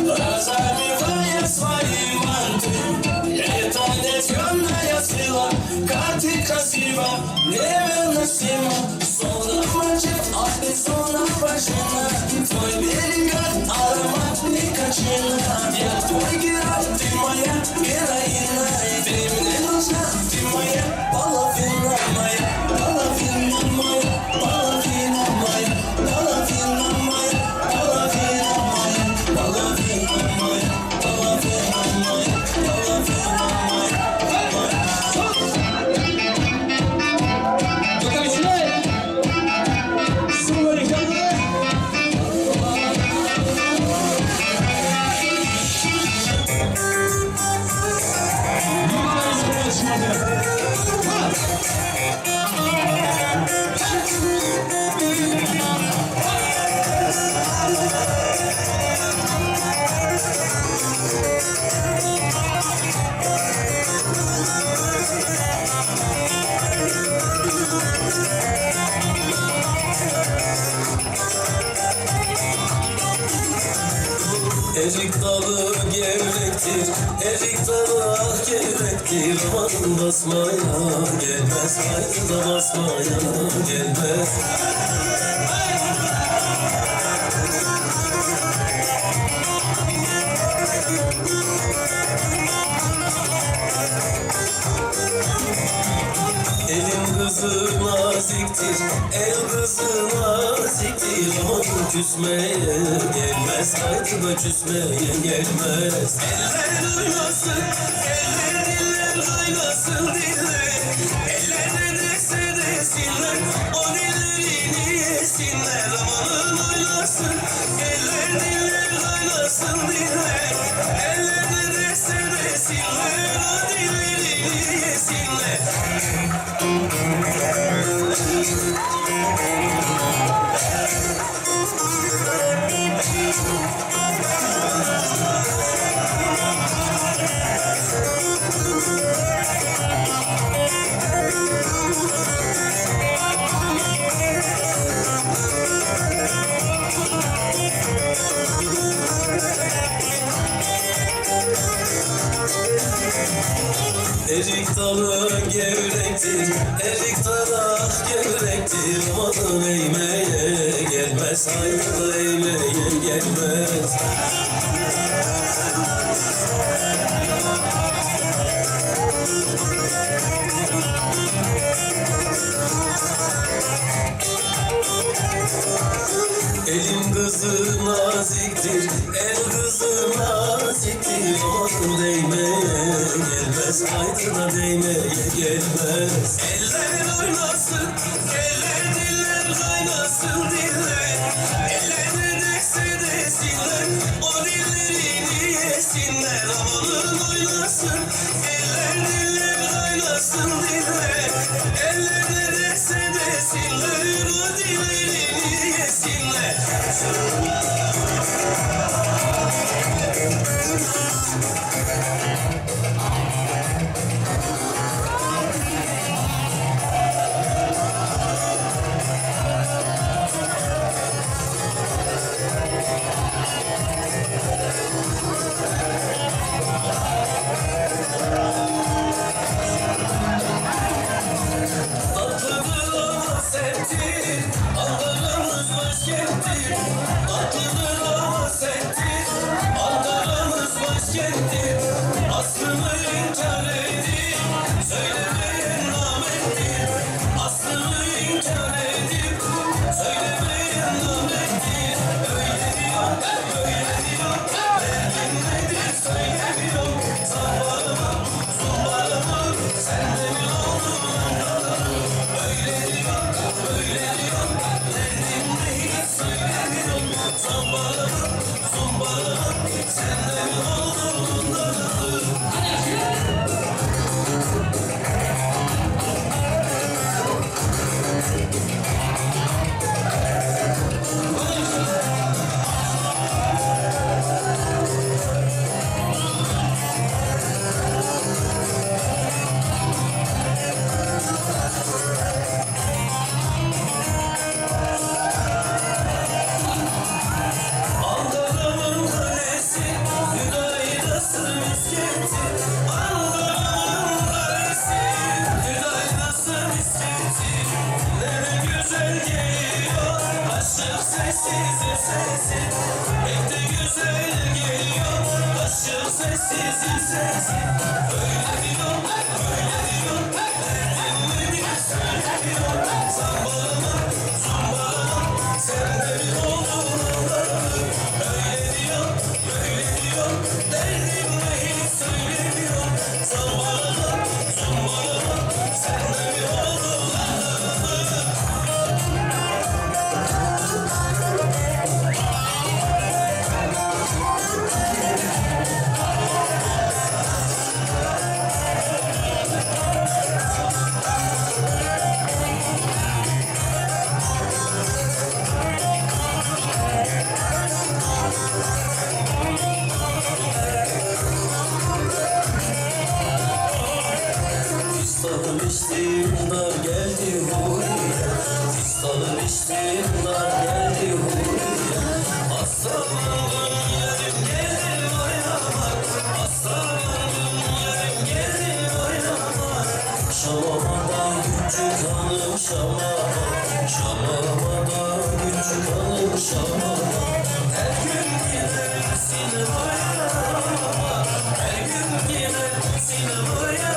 Speaker 9: Разобивая свои манты. Это не темная сила, как ты красива, невыносимо. Словно мальчик от безумного жена. Твой берега, аромат никотина. Я твой герой, ты моя героиня. Ты мне нужна, ты моя половина моя. Половина моя, половина моя. Половина моя, половина моя. Половина моя, половина моя, половина моя. Erik dalı gevrektir, erik dalı ah gevrektir. Aman basmaya gelmez, haydi da basmaya gelmez.
Speaker 11: Naziktir, el kızı naziktir. Aman küsmeye gelmez, haydi da küsmeye gelmez. Eller oynasın, eller diller kaynasın diller. Eller ne derse desinler, o dillerini yesinler. Amanın oynasın, eller diller kaynasın diller. Eller ne derse desinler, o dillerini yesinler. Erik dalı gevrektir, erik dalı gevrektir. Amanın eğmeye gelmez, haydi da eğmeye gelmez. Elin kızı naziktir, el kızı naziktir. Amanın değmeye gelmez, haydi da değmeye gelmez. Eller oynasın, eller diller kaynasın diller. Eller ne derse desinler, o dillerini yesinler. Amanın oynasın, eller diller kaynasın diller. Eller ne derse desinler, o dillerini yesinler. Tatlıdır ama serttir, Ankara'mız başkenttir. Tatlıdır ama serttir, Ankara'mız başkenttir. Aslını inkar edip söylemeyen namerttir. Aslını inkar edip söylemeyen namerttir. Öyle diyor, böyle diyor, derdin nedir söylemiyor. Zambarıma, zumbarıma, sen de mi oldun Ankara'nın? Öyle diyor, böyle diyor, derdin nedir söylemiyor. Zambarıma, zumbarıma, sen de mi oldun Ankara'nın? Ankara'nın kalesi, Hüdaydası misketi. Ankara'nın kalesi, Hüdaydası misketi. Ne de güzel geliyor, aşık sessizin sesi. Pek de güzel geliyor, aşık sessizin sesi. Öyle diyor, böyle diyor, derdim nedir söylemiyor. Zambalama, zumbalama, sen de bir oldun Ankara'nın. Öyle diyor, böyle diyor, derdim ne hiç söylemiyor. Zambalama, zumbalama, sen de bir oldun Ankara'nın. Fistanım içtim dar geldi huriye. Fistanım içtim dar geldi huriye. Aslanım yarim geldi oynamak. Aslanım yarim geldi oynamak. Şamamada küçük hanım şamama. Şamamada küçük hanım şamama. Her gün gider sinemaya. Her gün gider sinemaya.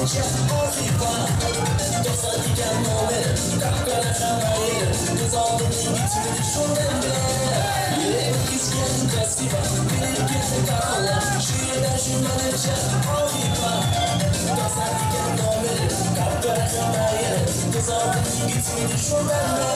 Speaker 9: Menimcha Ofifa 92 nomer Qap-qora xamayir Ko'z oldimning ichini shundanda O'tkizgan красиво Bilgan karola Shu yerda shu menimcha Ofifa 92 nomer Qap-qora xamayir Ko'z oldimning ichini shundanda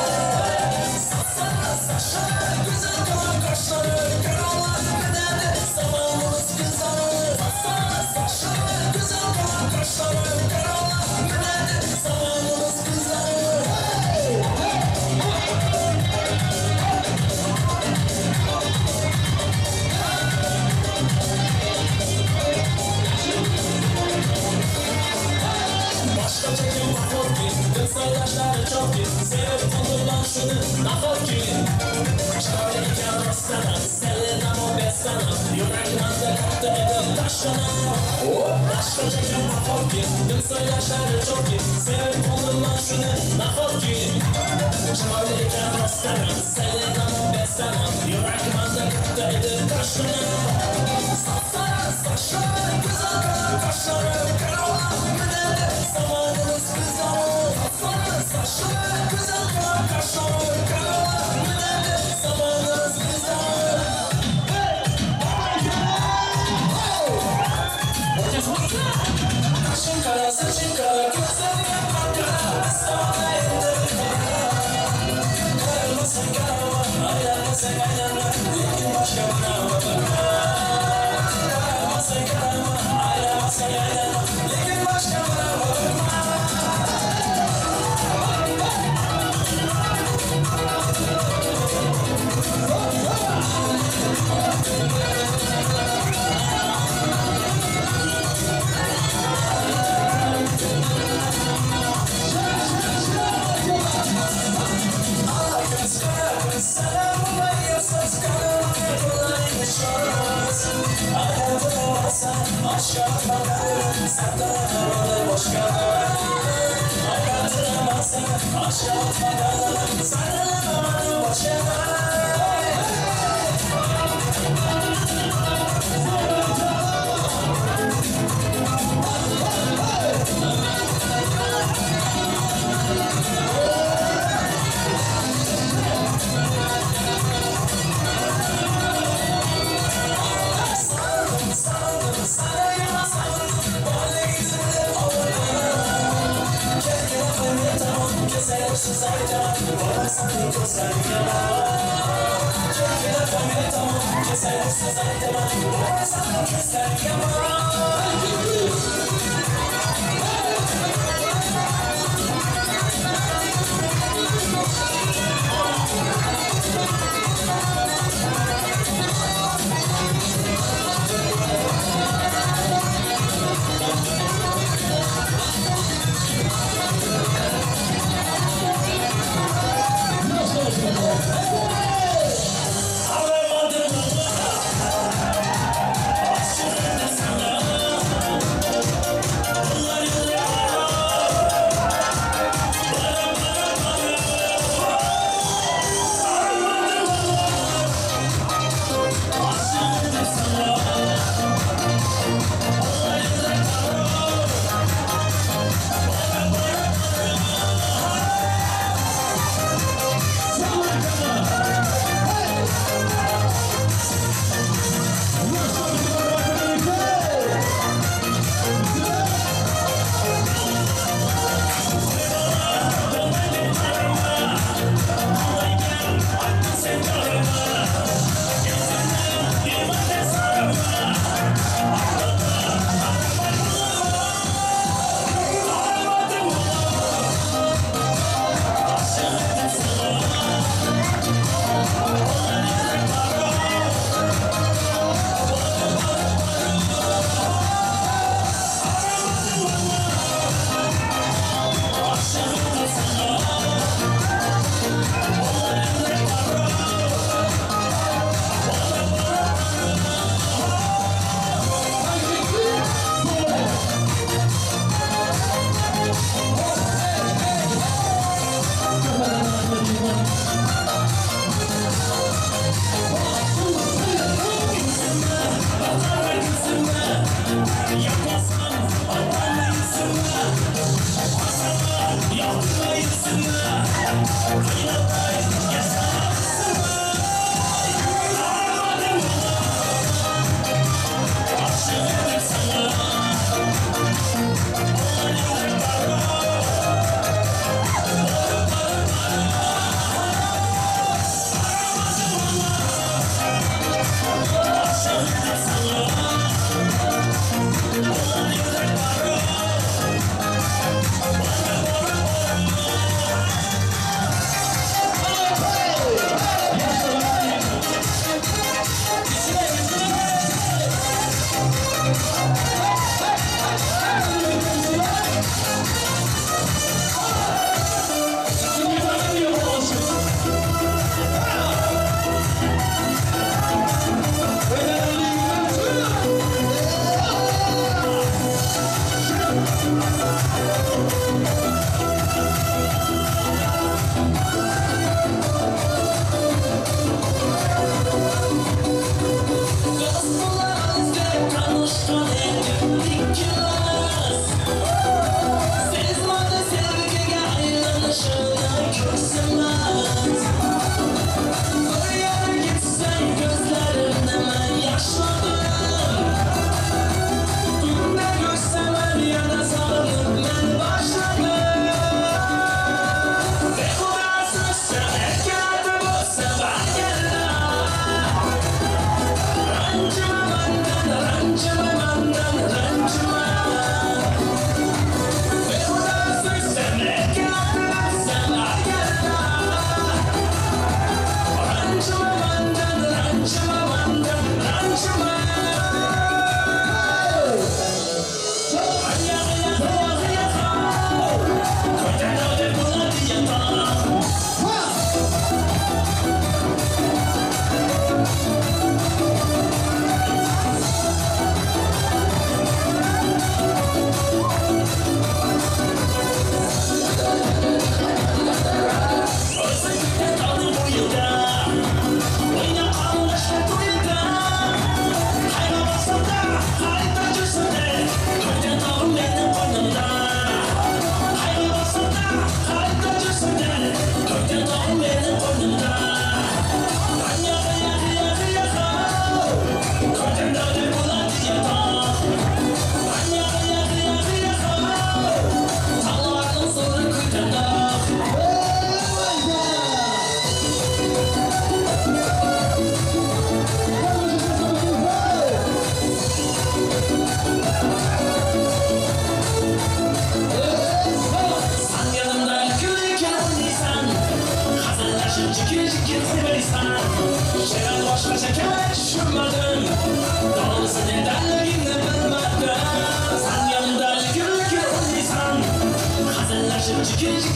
Speaker 9: Sapsarı saçları Güzel kalan kaşları Karola bedeni Zamanımız kızarır Sapsarı saçları Güzel kalan kaşları Karola bedeni Zamanımız kızarır. Hey! Başka çekim bakor ki Kız çok ki Sevip qoldim shuni nahotki Chiroyli ekan rostdan Sevinam o bestanam Yurak manda katta edi tashlanam Boshqa chekim nahotki Kız çok ki Sevip qoldim shuni nahotki Chiroyli ekan rostdan Sevinam o bestanam Yurak manda katta edi tashlanam Sapsarı saçları Güzel kalan kaşları Karola minadi Zamanımız kızarır Sapsarı saçları Güzel kalan kaşları Karola minadi Zamanımız kızarır. Kaşın kara saçın kara Gözlerim kapkara Sana indir kara Karılmasın karama Aylanmasın aylanma Lekin başka bana bakma Karılmasın karama Aylanmasın aylanma Lekin başka bana bakma.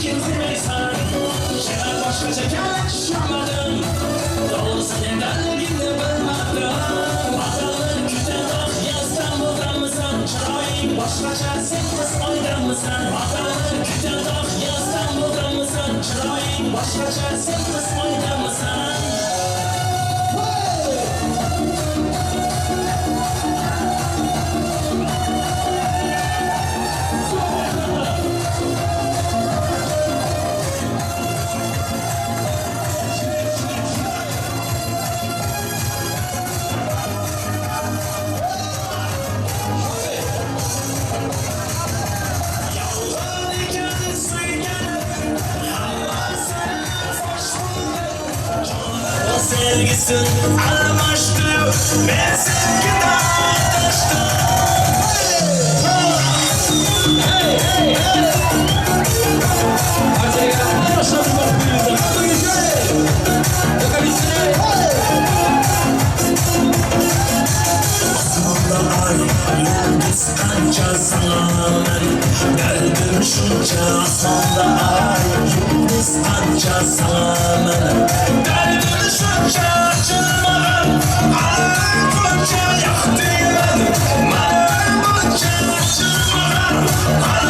Speaker 11: Lekin kuymaysan. Şeyler başkaca tushunmadim. Doğrusu nedenligini bilmadim. Vatanni kutgan Istanbuldanmisan? Chiroying boshqacha, sen qiz oydanmisan? Vatanni kutgan Istanbuldanmisan? Chiroying boshqacha, sen qiz oydanmisan? Sevgisin almaştı, ben sevgiden taştım. Hey, hey, hey! Osmonda ay, yulduz qancha sana men dardim shuncha. Osmonda ay, yulduz qancha sana men dardim shuncha. Achilmagan ay buncha yoqdiyman, mana buncha achilmagan ay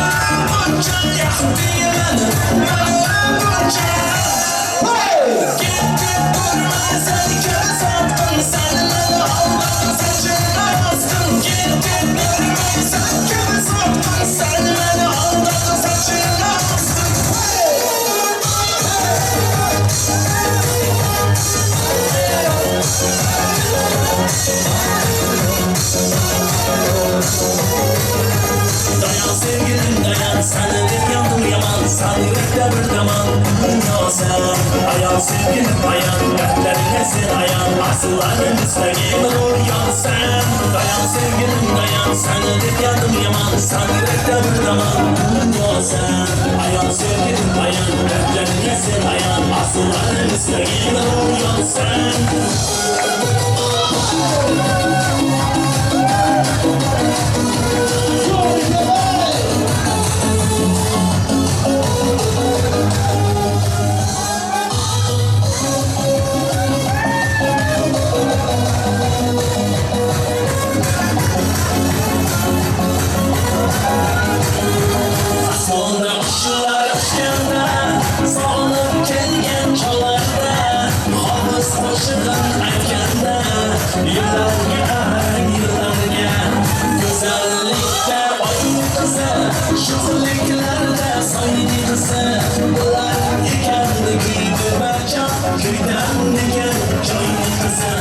Speaker 11: buncha yoqdiyman, mana buncha. Ketdi turma sen kim sotding, sen meni aldading, sochimni bosding. Ketdi turma sen kim sotding, sen meni aldading, sochimni bosding. Dayan sevgilim dayan, seni deb yandım yaman, sen yürekte bir daman dunyosan. Ayan sevgilim ayan, dertlerine sen ayan, arzuların istediğin rüyansan. Dayan sevgilim dayan, seni deb yandım yaman, sen yürekte bir daman dunyosan. Ayan sevgilim ayan, dertlerine sen ayan, arzuların istediğin rüyansan. Osmonda qushlar uchganda, sog'inib kelgan chog'larda, hofiz qo'shig'in aytganda, yillarga qarang yillarga, go'zallikda oy qizi, shuhliklarda soyni qizi, bular ekan kuydi barcha, kuydan degan joyni qizi.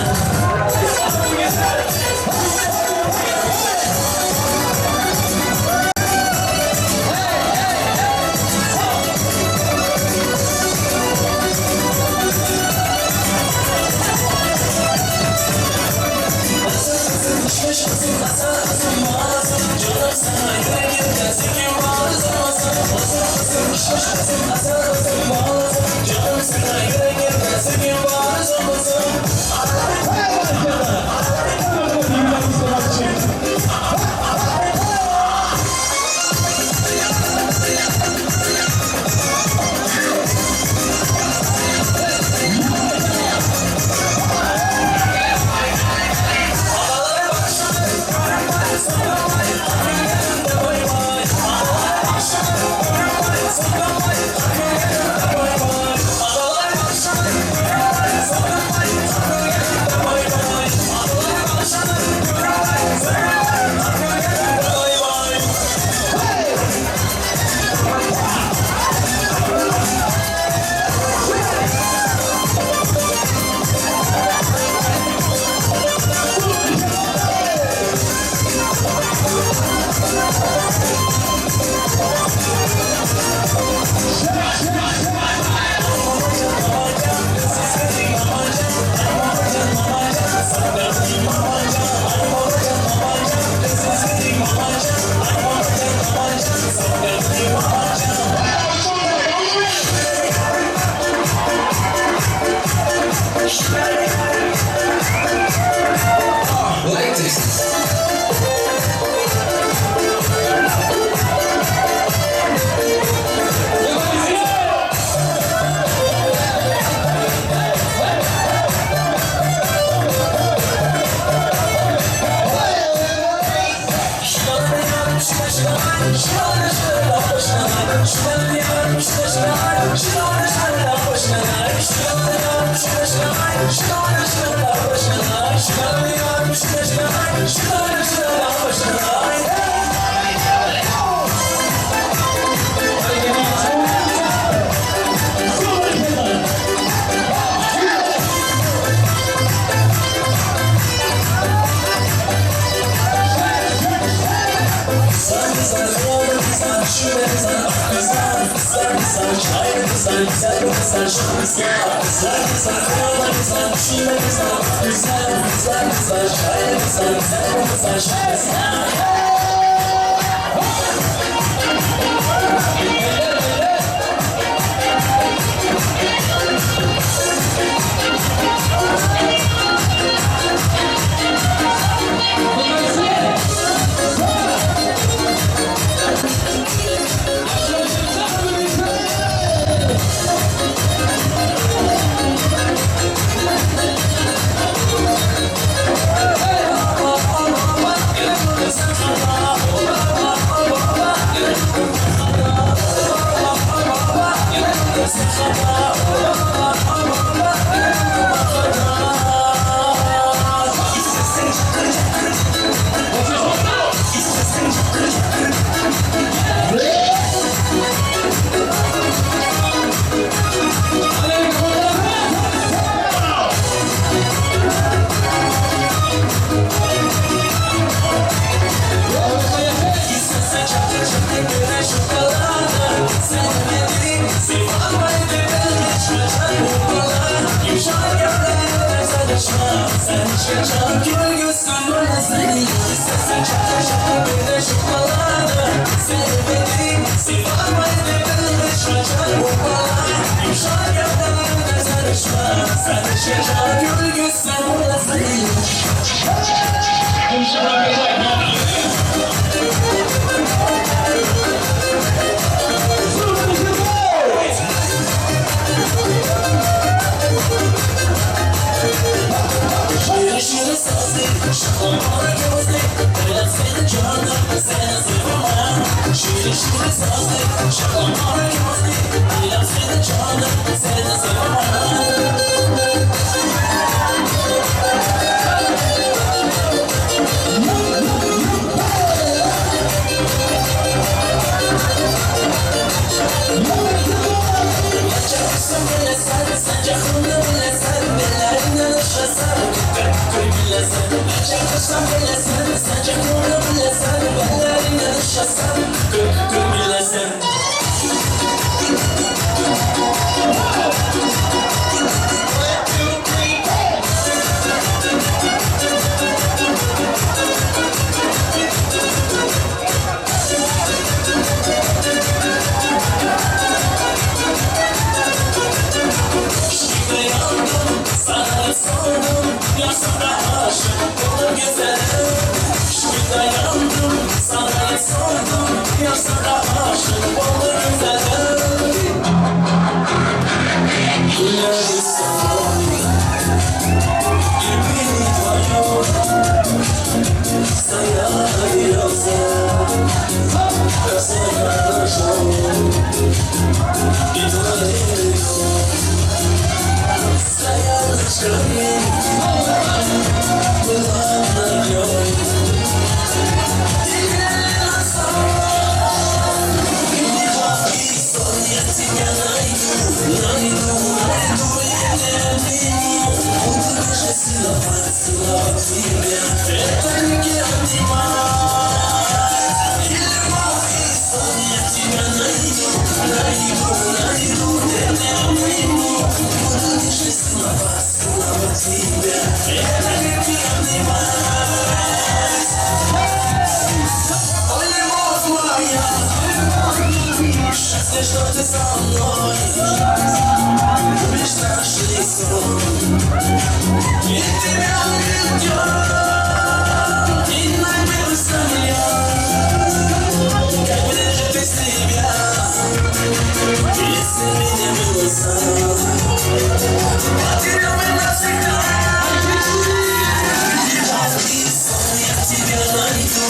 Speaker 9: Найду,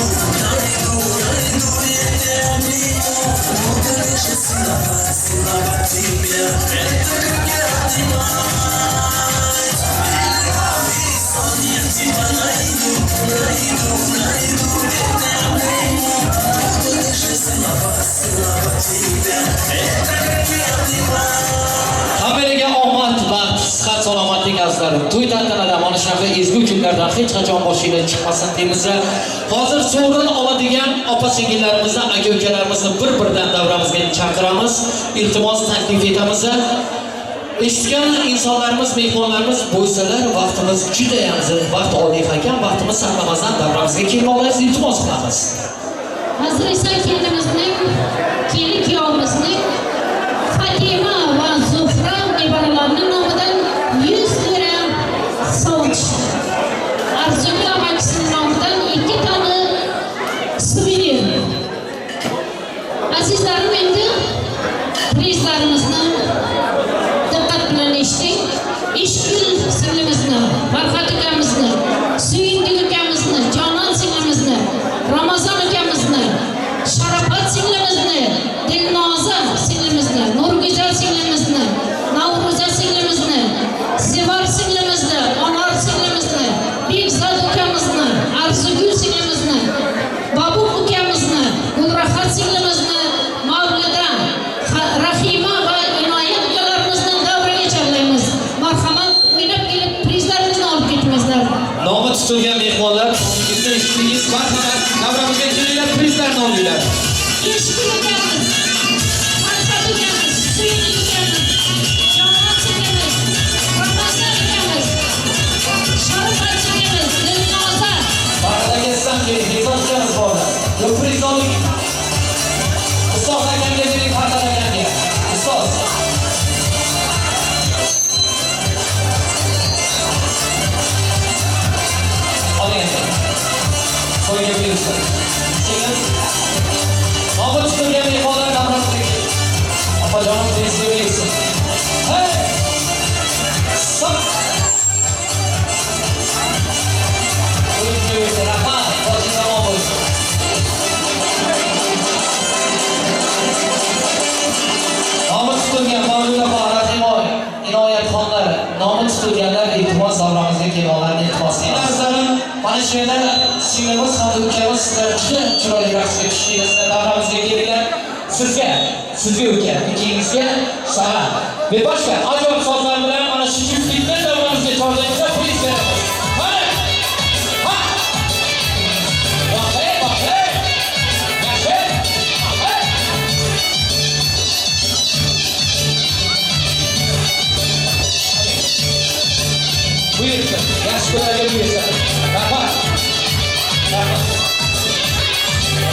Speaker 9: найду, найду, я тебя обниму. Буду лишь Найду, найду, найду. Буду же снова, снова тебя. Это хотел
Speaker 7: Hammaga omad, baxt, sihat, salomatlik azizlarim. To'y tantanada mana shunaqa ezgu kunlardan hech qachon boshinglar chiqmasin deymiz. Hozir sovrin oladigan opa-singillarimizni, aka-ukalarimizni bir-birdan davramizga chaqiramiz. Iltimos taklif etamiz. Eshitgan insonlarimiz, mehmonlarimiz bo'lsalar, vaqtimiz juda ham vaqt oliy ekan, vaqtimiz saqlamasdan davramizga kelib olasiz, iltimos qilamiz.
Speaker 6: Hozir esa kelinimizning, kelin kuyovimizning Fatima va Zuhra nevaralarining nomidan 100 lira sovun tushdi. Arzugul amakisining nomidan 2 tona suvenir. Azizlarim, endi prizlarimizni diqqat bilan eshiting. Ishgul singlimizni, Farhad ukamizni, Suyundik ukamizni, Jonon singlimizni, Ramazon ukamizni, Sharofat singlimizni, Dilnoza singlimizni, Nurgo'zal singlimizni, Navro'za singlimizni, Sevor singlimizni, Onor singlimizni, Bekzod ukamizni, Arzugul singlimizni, Bobur ukamizni, Gulrahat singlimizni, Mavlida, Rahima va Inoyat ukalarimizni davraga chorlaymiz. Marhamat, o'ynab kelib prizlarimizni olib ketmizlar.
Speaker 7: Nomi tutilgan mehmonlar, nomingizni eshitdingiz, marhamat, davramizga kelinglar, prizlarni olinglar.
Speaker 6: Eshikul ukamiz, Farhad ukamiz, Suyundik ukamiz, Jonon singlimiz, Ramazon ukamiz, Sharofat singlimiz, Dilnoza.
Speaker 7: Farhad aka, siz ham keling, Bekzod ukamiz borlar. Yo, priz oling. Ustoz akamga bering, Farhad akamga. Ustoz. Oling aka. To'yga buyursin. Singlim. Nomi tutilgan mehmonlar davramizga keling. Opajonim, prizga buyursin. Hey! Stop! To'yga buyursin. Rahmat. Boshing omon bo'lsin. Nomi tutilgan Mavluda opa, Rahima, Inoyat xonlar, nomi tutilganlar iltimos davramizga kelganlarni iltimos qilamiz. Azizlarim, mana shu yerda singlimiz hamda ukamiz, sizlar juda chiroyli raqsga tushdingiz, davramizga kelinglar. Sizga, sizga uka, ikingizga sahar. Ve boshqa ajoyib sozlar bilan mana shu juftlikni davramizga chorlaymiz, priz beramiz. Mana! Ha! Vaqt, vaqt! Yaxshi! Ha! Buyursin, yaxshi kunlarga buyursin. Rahmat. Rahmat.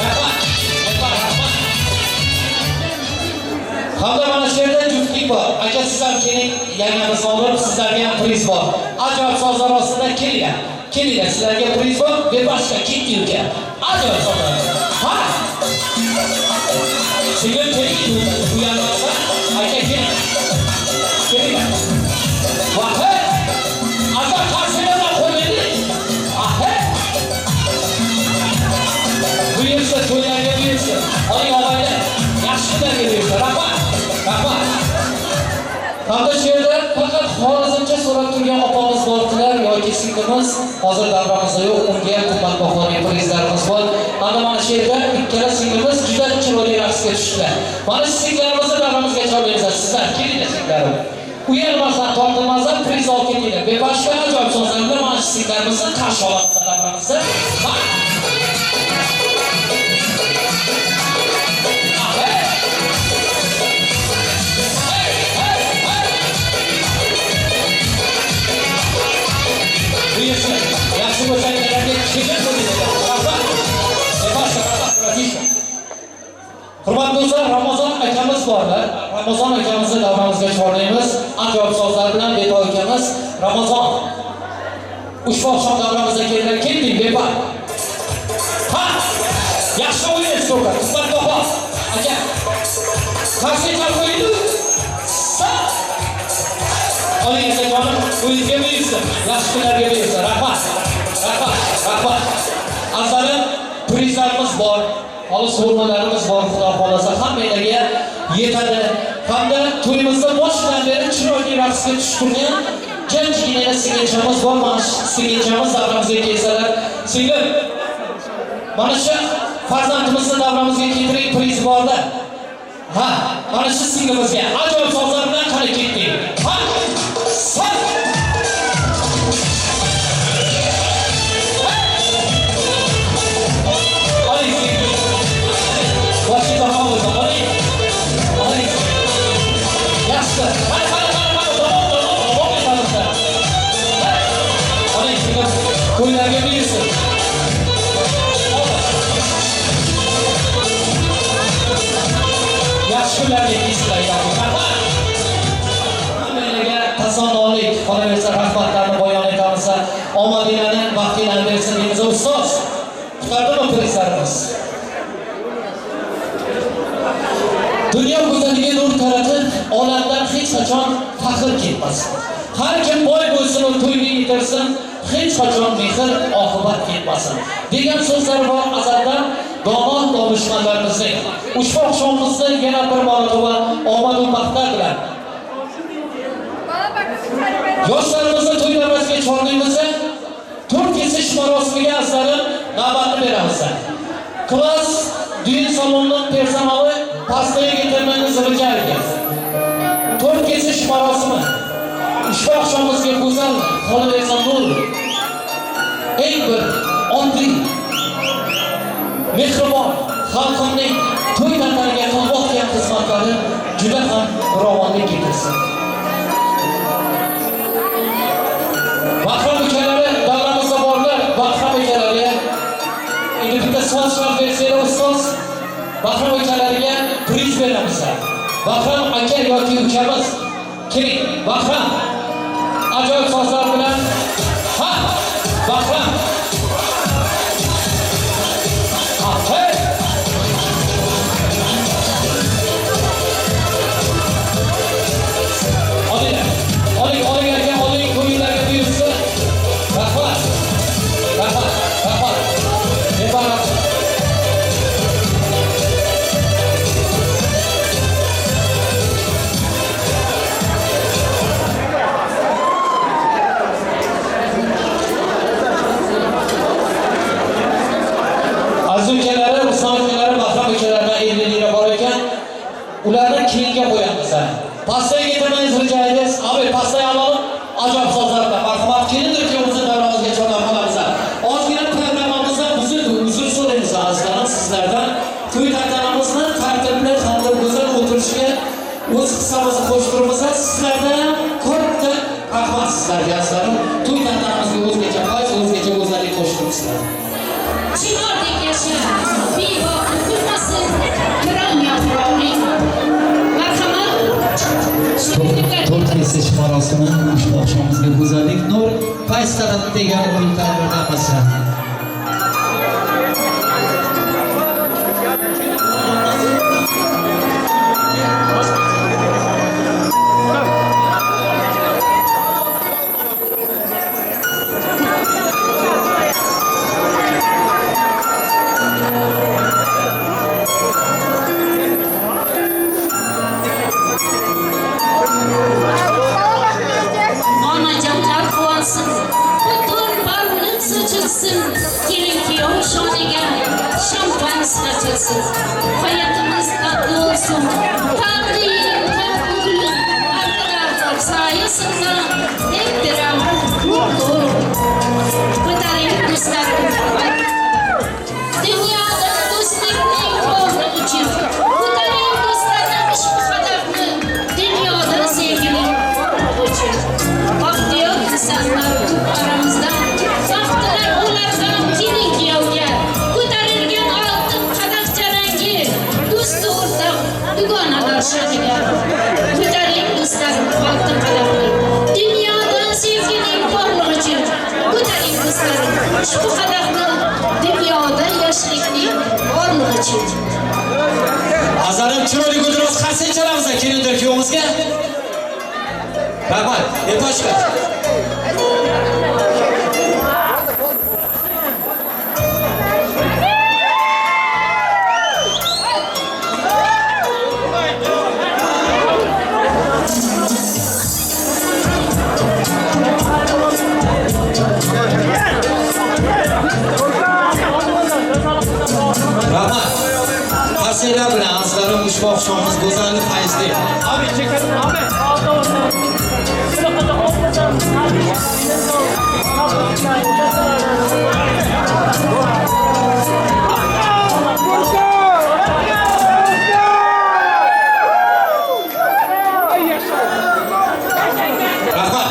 Speaker 7: Rahmat. Rahmat, rahmat. Hamda mana shu yerda juftlik bor. Aka, siz ham keling, yangamizni olib, sizlarga ham priz bor. Ajoyib sozlar ostida kelinglar. Kelinglar, sizlarga priz bor. Ve boshqa ketdi uka. Ajoyib sozlar. Ha! Singlim keling, uyalmasdan. Aka keling. Kelinglar. Vaqt. Aka qarshilardan qo'ymaydi. Aha! Buyursin, to'ylarga buyursin. Oling og'aylar, yaxshi kunlarga buyursin. Rahmat. Rahmat. Hamda shu yerda faqat Xorazmcha so'rab turgan opamiz bordilar yoki singlimiz hozir davramizda yo'q, unga ham qimmatbaho prizlarimiz bor. Hamda mana shu yerda ikkala singlimiz juda chiroyli raqsga tushdilar. Mana shu singlarimizni davramizga chorlaymiz. Sizlar kelinglar singlarim. Uyalmasdan, tortinmasdan priz olib ketinglar. Beboshqa ajoyib so'zlar bilan mana shu singlarimizni qarshi olamiz davramizda. Buyursin. Yaxshi bo'lsa akalarga kelin bo'linglar. Rahmat. Beboshqa, rahmat, bratishka. Hurmatli do'stlar, Ramazon akamiz borlar. Ramazon akamizni davramizga chorlaymiz. Ajoyib sozlar bilan Bepo akamiz Ramazon ushbu oqshom davramizga keldilar. Keldik Bepo. Ha! Yaxshi o'ynaysiz to'ka. Qimmatbaho. Aka. Qarshi qo'ydi. Sa! Oling akajonim, o'zingizga buyursin. Yaxshi kunlarga buyursin. Rahmat. Rahmat. Rahmat. Azizlarim, prizlarimiz bor. Hali sovrinlarimiz bor, Xudo xolasa hammanglarga yetadi. Hamda to'yimizda boshidan beri chiroyli raqsga tushib turgan jajjigina singilchamiz bor. Mana shu singilchamiz davramizga kelsalar, Singlim, mana shu farzandimizni davramizga keltiring, priz borda. Ha, mana shu singlimizga ajoyib sozlar bilan qani ketdik. Ha, san. Oling singlim. Boshini tomon bo'lsin, oling. Oling. Yaxshi. Qani, qani, qani, qani, davom, davom, davom etamiz. Oling singlim, to'ylarga buyursin. Yaxshi kunlarga yetkazinglar, ilohim. Rahmat. Hammalarga tasannolik, qolaversa rahmatlarni bayon etamiz. Omadinglarni, baxtinglarni bersin deymiz. Ustoz, qutqardimi prizlarimiz? Dunyo go'zalligiga nur taratib, olamdan hech qachon faxr ketmasin. Har kim boy bo'lsin, u to'yni yetirsin, hech qachon mehr oqibat ketmasin degan so'zlar bor azaldan domod donishmandlarimizning. Ushbu oqshomimizni yana bir marotaba omad va baxtlar bilan yoshlarimizni to'y davrasiga chorlaymiz. To'rt kesish marosimiga azlarim navbatni beramiz. Klass düğün salonunun personeli pastaya getirmenizi rica ederiz. To'rt kesish marosimi ushbu oqshomimizga go'zal qolaversa nur, eng bir oddiy mehribon xalqimning to'y tantanaga qilayotgan xizmatlari juda ham farovonlik keltirsin. Bahrom ukalari davramizda borlar. Bahrom ukalariga endi bitta so'z shart bersanglar ustoz, Bahrom ukalariga priz beramiz. Bahrom aka yoki ukamiz keling. Bahrom ajoyib so'zlar bilan, ha, Bahrom. Ha, hey. Oling, oling, oling aka, oling, to'ylarga buyursin. Rahmat. Rahmat, rahmat. Muborak. Aziz ukalari, Ruslan ukalari, Bahrom ukalaridan 50 lira bor ekan. Ularni keyinga qo'yamiz. Pastaya getirmeniz rica ederiz. Abi pastayı alalım. Ajoyib sozlar bilan marhamat. Kelindir kuyovimizni davramizga chorlab qolamiz. Ozgina programmamizdan uzr so'raymiz azizlarim sizlardan. To'y tantanamizni tartibli hamda go'zal o'tirishiga o'z hissamizni qo'shtiramiz. Sizlardan katta rahmat sizlarga azizlarim. To'y tantanamizga o'zgacha fayz, o'zgacha go'zallik qo'shtiribsizlar.
Speaker 6: Chinordek yasha, bevaqt kulmasin, giron yaprog'ing. Marhamat.
Speaker 7: To'rt kesish marosimi ushbu oqshomimizga go'zallik, nur, fayz taratdi degan o'yinlardan.
Speaker 6: Onajonlar quvonsin, butun borliq sochilsin, kelin kuyov shoniga shampan sochilsin. Hayotimiz tatli olsun, tatli tatli gülüm, arkalar sayesinde hep beraber mutlu olun. Ko'taring do'stlarim. Dunyoda do'stlikning borligi uchun, ko'taring do'stlarim ushbu qadahni, dunyoda sevgining borligi uchun. Baxtiyor insonlar ko'p aramizda, baxtilar ular ham kelin kuyovga. Ko'tarilgan oltin qadah jarangi, do'st o'rtoq dugonalar shoniga. Ko'taring do'stlarim oltin qadahni, dunyoda sevgining borligi uchun. Ko'taring do'stlarim ushbu qadahni, dunyoda yoshlikning borligi uchun.
Speaker 7: Azarim chiroyli guldiroz qarsak chalamiz kelindir kuyovimizga. Rahmat, Yeposhka. Qarsaklar bilan azizlarim ushbu oqshomimiz go'zal, fayzli.
Speaker 5: Abi çekelim abi. Sağda olsun.
Speaker 7: Rahmat.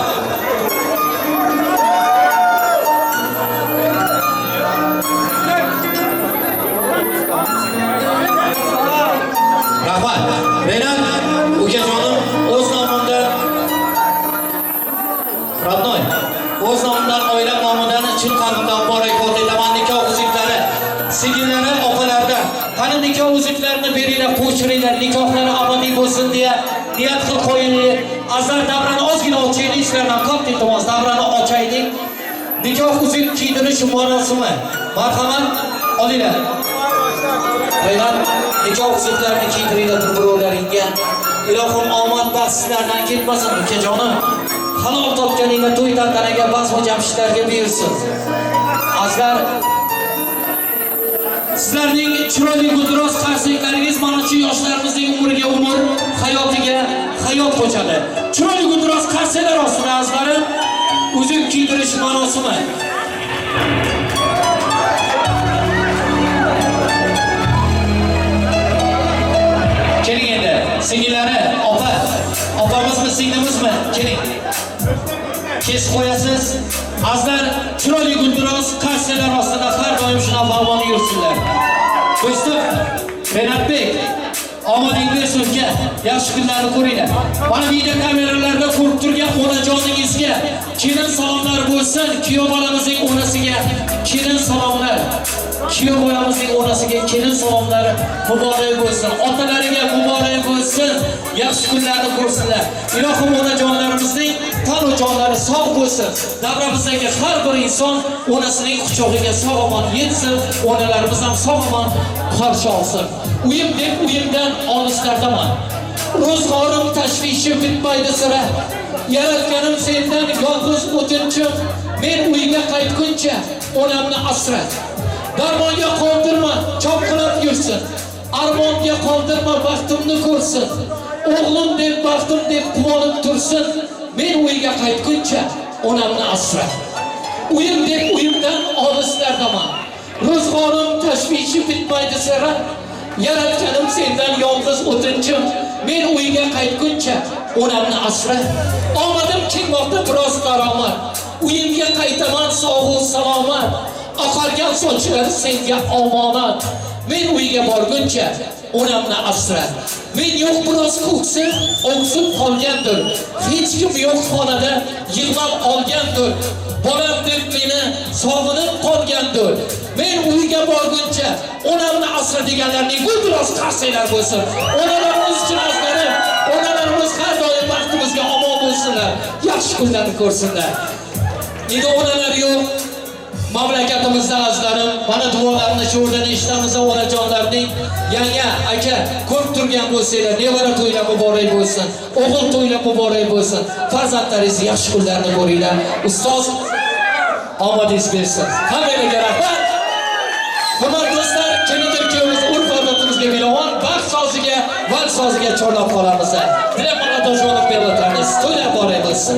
Speaker 7: Rahmat. Renat ukajonim o'z nomidan Radnoy o'z nomidan, oilam nomidan chin qalbimdan muborakbod etaman. Nikoh uzuklari singillari, opalardan qani nikoh uzuklarini beringlar, qo'shiringlar, nikohlari abadiy bo'lsin deya niyat qilib qo'yinglar. Azizlar, davrani ozgina ochaylik, sizlardan katta iltimos, davrani ochaylik. Nikoh uzuk kiydirish marosimi. Marhamat, olinglar. Renat, nikoh uzuklarini kiydiringlar bir-birlaringga. Ilohim omad baxt sizlardan ketmasin, ukajonim. Halol topganinglar to'y tantanaga, bazm jamshidlarga buyursin. Azizlar, sizlarning chiroyli gulduros qarsaklaringiz mana shu yoshlarimizning umriga umr, hayotiga hayot qo'shadi. Chiroyli gulduros qarsaklar ostida azizlarim, uzuk kiydirish marosimi. Keling endi, singillari, opa, opamizmi, singlimizmi? Keling. Kesib qo'yasiz. Azizlar, chiroyli gulduros qarsaklar ostida har doim shunaqa bog'bon yursinlar. Do'stim, Renatbek, omading bersin uka, yaxshi kunlarni ko'ringlar. Mana video kameralarda ko'rib turgan onajoningizga kelin salomlar bo'lsin, kuyov bolamizning onasiga kelin salomlar. Kuyov bolamizning onasiga kelin salomlari muborak bo'lsin, otalariga muborak bo'lsin, yaxshi kunlarni ko'rsinlar. Ilohim onajonlarimizning tanu jonlari sog' bo'lsin. Davramizdagi har bir inson onasining quchog'iga sog' omon yetsin, onalarimiz ham sog' omon qarshi olsin. Uyim deb uyimdan olislardaman. Ro'zg'orim tashvishi bitmaydi sira. Yaratganim sendan yolg'iz o'tinchim, men uyga qaytguncha onamni asra. Darmonga qoldirma, chopqilab yursin. Armonga qoldirma, baxtimni ko'rsin. O'g'lim deb, baxtim deb quvonib tursin. Men uyga qaytguncha onamni asra. Uyim deb uyimdan olislardaman. Ro'zg'orim tashvishi bitmaydi sira. Yaratganim sendan yolg'iz o'tinchim, men uyga qaytguncha onamni asra. Omadim kelmoqda biroz daromad. Uyimga qaytaman sog' u salomat. Oqargan sochlar senga omonat. Men uyga borguncha onamni asra. Men yo'q biroz ko'ksim o'ksib qolgandir. Hech kim yo'q xonada yig'lab olgandir. Bolam deb meni sog'inib qolgandir. Men uyga borguncha onamni asra deganlarning gulduros qarsaklar bo'lsin. Onalarimiz uchun azizlarim, onalarimiz har doim baxtimizga omon bo'lsinlar, yaxshi kunlarni ko'rsinlar. Endi onalar yo'q mamlakatimizda azizlarim, mana duolarni shu o'rdan eshitamiz onajonlarning. Yanga, aka, ko'rib turgan bo'lsanglar, nevara to'ylar muborak bo'lsin, o'g'il to'ylar muborak bo'lsin, farzandlaringiz yaxshi kunlarni ko'ringlar. Ustoz omadingiz bersin. Hammaga rahmat. Hurmatli do'stlar, kelindir kuyovimiz urf-odatimizga binoan baxt soziga, vals soziga chorlab qolamiz. Dilab Mamadoshonov berlatamiz. To'ylar muborak bo'lsin.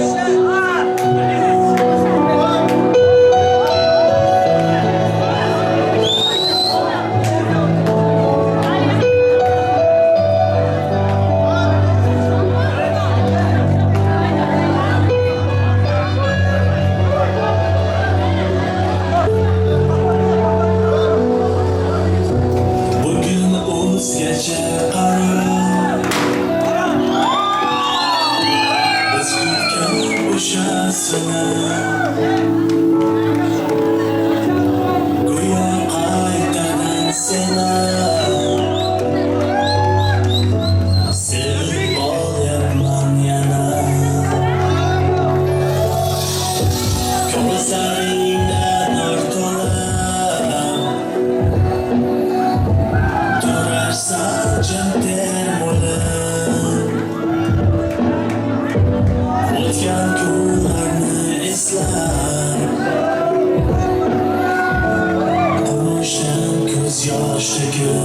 Speaker 11: Yosh to'kib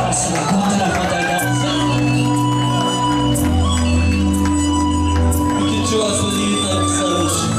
Speaker 7: Ostida katta rahmat aytamiz. Ikkinchi vasfni yigitlar qizlar.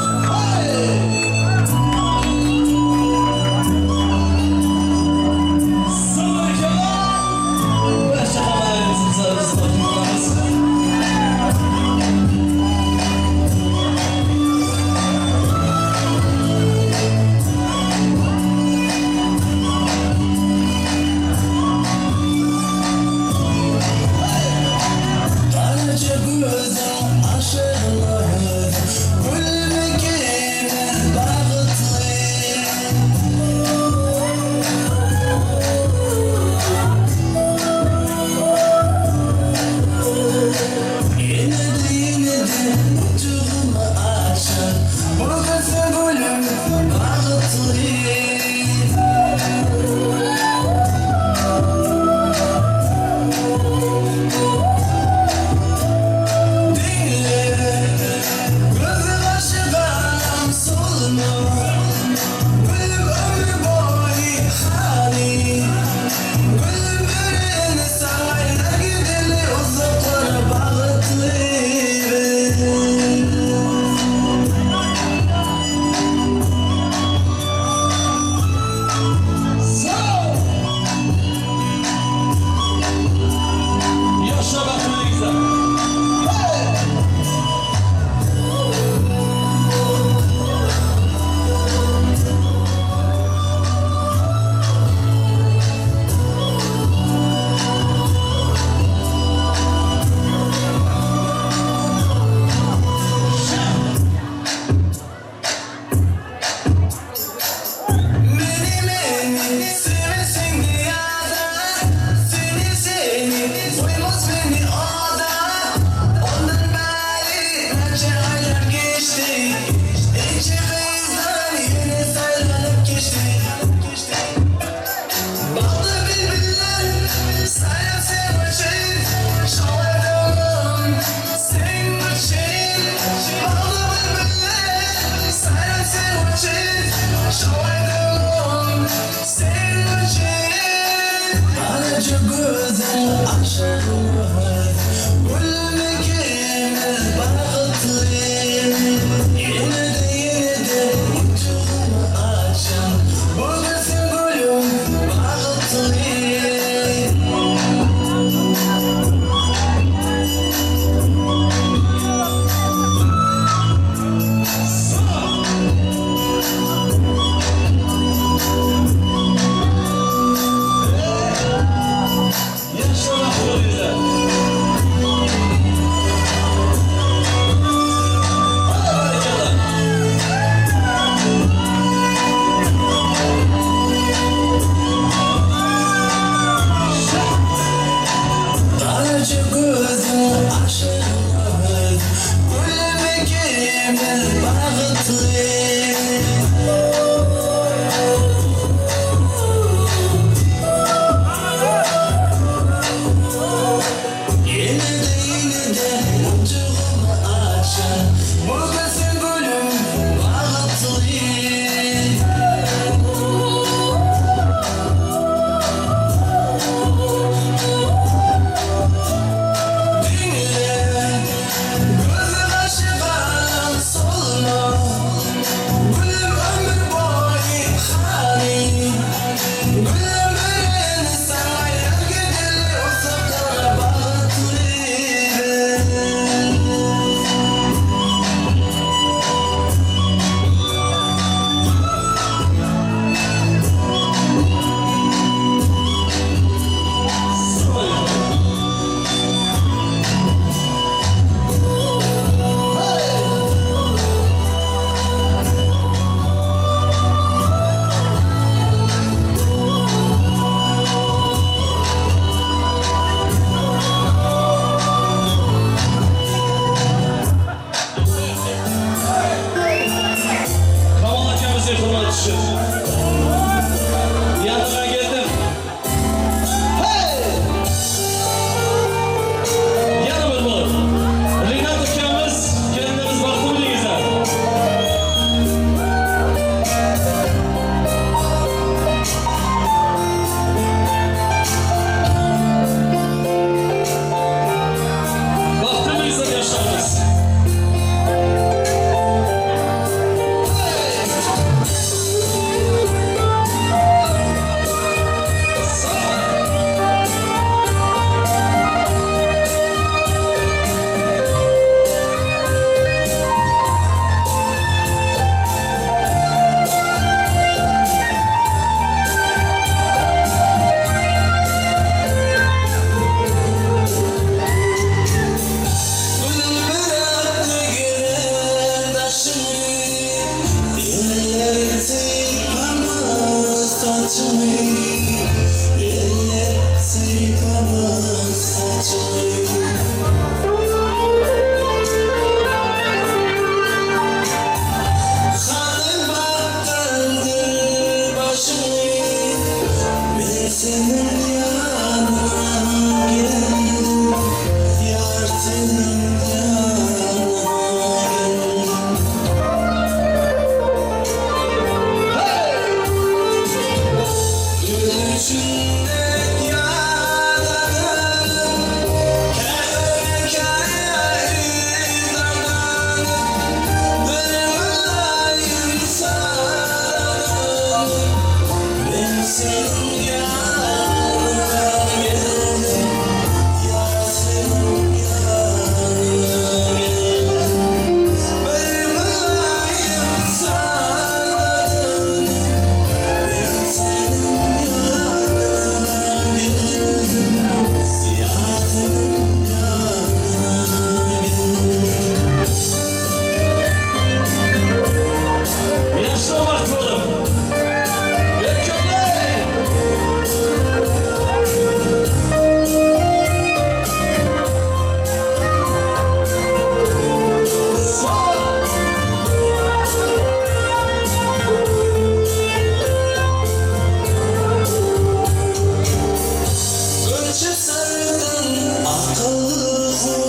Speaker 9: Seni seni, uymaz beni.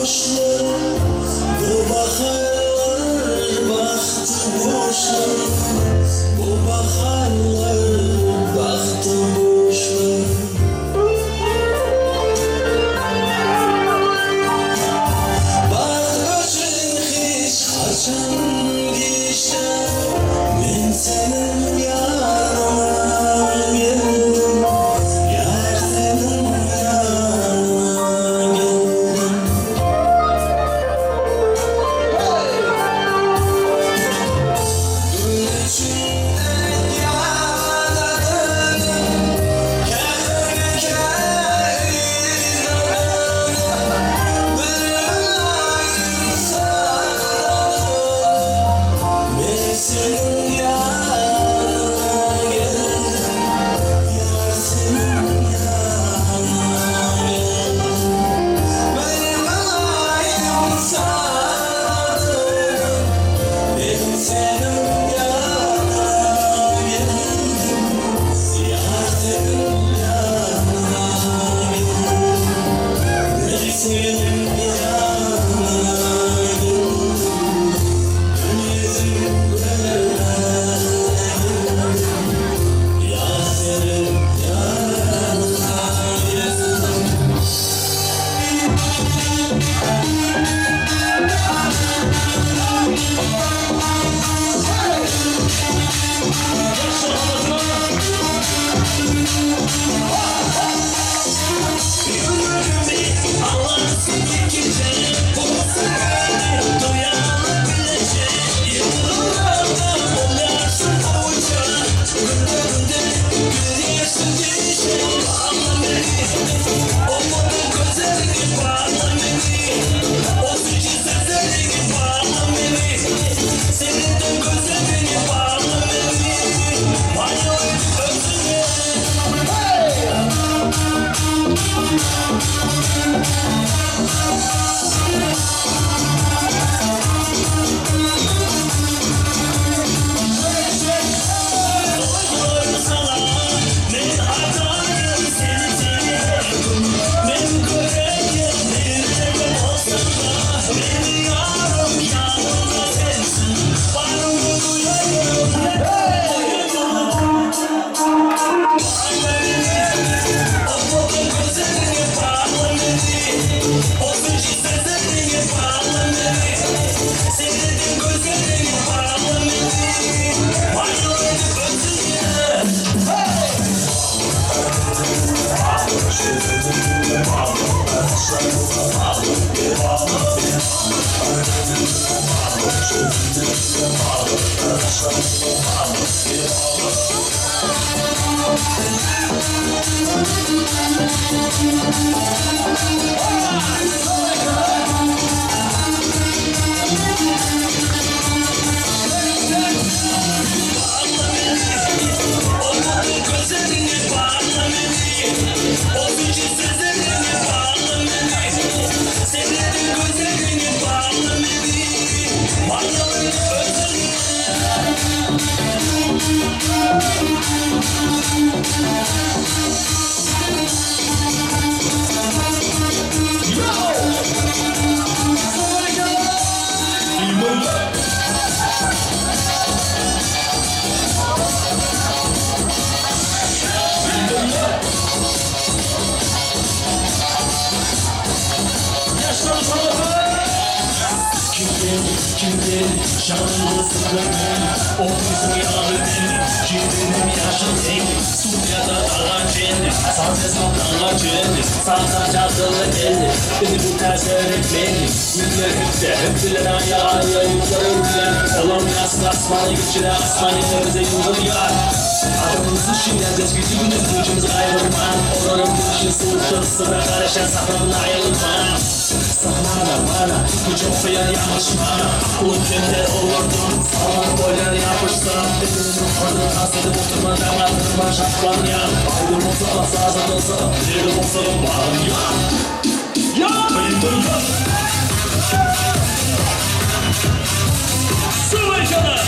Speaker 11: Boşlar, bu baharlar bahtı boşlar, bu baharlar bahtı boşlar. Baxt uchun hech qachon kechda men sening yoningga keldim, yar sening yoningga keldim. Gül içinde yaradım, Men senin yanına geldim, yar senin yanına geldim. Benim alayım sana dönüm, ben senin yanına geldim, yar senin yanına geldim. Ben senin yanına geldim. Yar senin yanına geldim.
Speaker 9: O bizim yarın, kim benim yaşım değil, Surya'da dağacın, sağda sağda çarpılı el, beni bu ters öğretmeni, millet hep bilen ayağı yukarı bilen, olamaz asmanı güçlü asmanı bize yıldır yar. Adamımızı şimdiden gücümüz gücümüz ayrılman, oranın dışı soğukta sıra karışan sahnamın ayrılman. Sahnana bana, bu çok beyan yanlışma, aklım kimde olurdun, sağlam boylar yapışsa, bedeninin orada dans edip oturma, damatın şartlan ya, aydın olsa sazın olsa, yerim olsa bağım ya. Ya! Ya! Sıvı canım!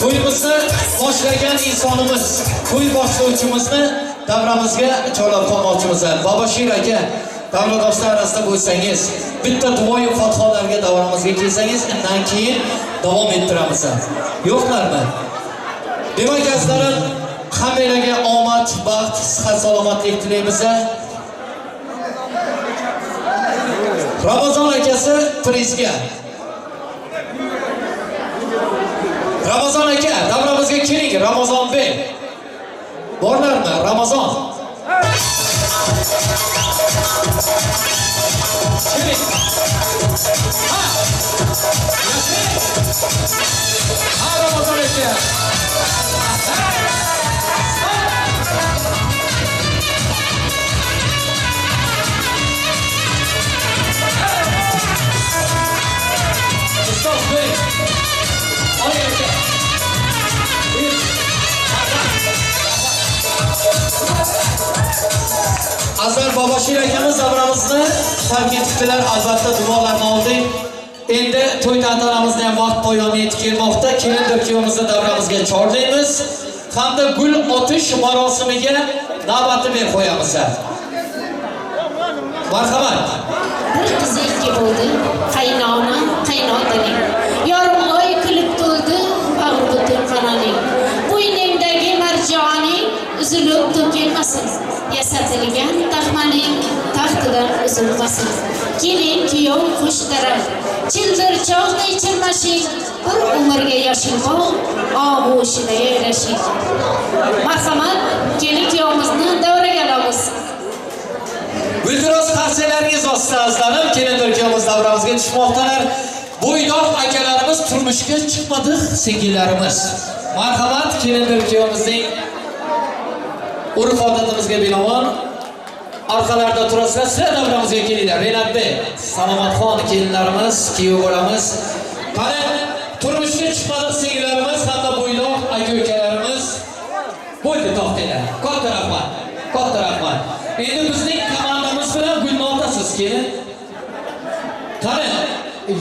Speaker 7: To'yimizni boshlagan insonimiz, to'y boshlovchimizni davramizga chorlab qolmoqchimiz. Boboshir aka, davradoshlar orasida bo'lsangiz, bitta duoyu fotihalarga davramizga kelsangiz, undan keyin davom ettiramiz. Yo'qlarmi? Demak, azizlarim, hammanglarga omad, baxt, sihat, salomatlik tilaymiz. Ramazon akasi prizga. Ramazon aka, davramizga keling, Ramazon bey. Borlarmi? Ramazon. Keling. Ha. Yashang. Ha, Ramazon aka. Ustoz bey. Oling aka. Azar Boboshir akamiz davramizni tark etibdilar. Albatta duolarni oldik. Endi to'y tantanamizni ham vaqt poyoni yetib kelmoqda. Kelindir kuyovimizni davramizga chorlaymiz hamda gul otish marosimiga navbatni berib qo'yamiz. Marhamat.
Speaker 6: Bir qiz ikki bo'ldi, qaynona, qaynotaning. Yarim oy kulib to'ldi, bag'ri butun xonaning. Bo'yningdagi marjoning uzilib to'kilmasin. Yasatilgan taxmaning taxtidan uzilmasin. Kelin kuyov xush taraf, childir chog'day chilmashing, bir umrga yoshil bog' og'ushida yayrashing. Marhamat, kelin kuyovimizni davraga olamiz.
Speaker 7: Guldiroz qarsalaringiz ostida azizlarim, kelindir kuyovimiz davramizga tushmoqdalar. Bo'ydoq akalarimiz, turmushga chiqmadik singillarimiz. Marhamat, kelindir kuyovimizning urf-odatimizga binoan orqalarida turasizlar, sizlar davramizga kelinglar. Renatbek, Salomatxon kelinlarimiz, kuyov bolamiz. Qani turmushga chiqmadik singillarimiz hamda bo'ydoq aka-ukalarimiz. Bo'ldi, to'xtanglar. Katta rahmat. Katta rahmat. Endi bizning komandamiz bilan gulni otasiz, kelin. Qani,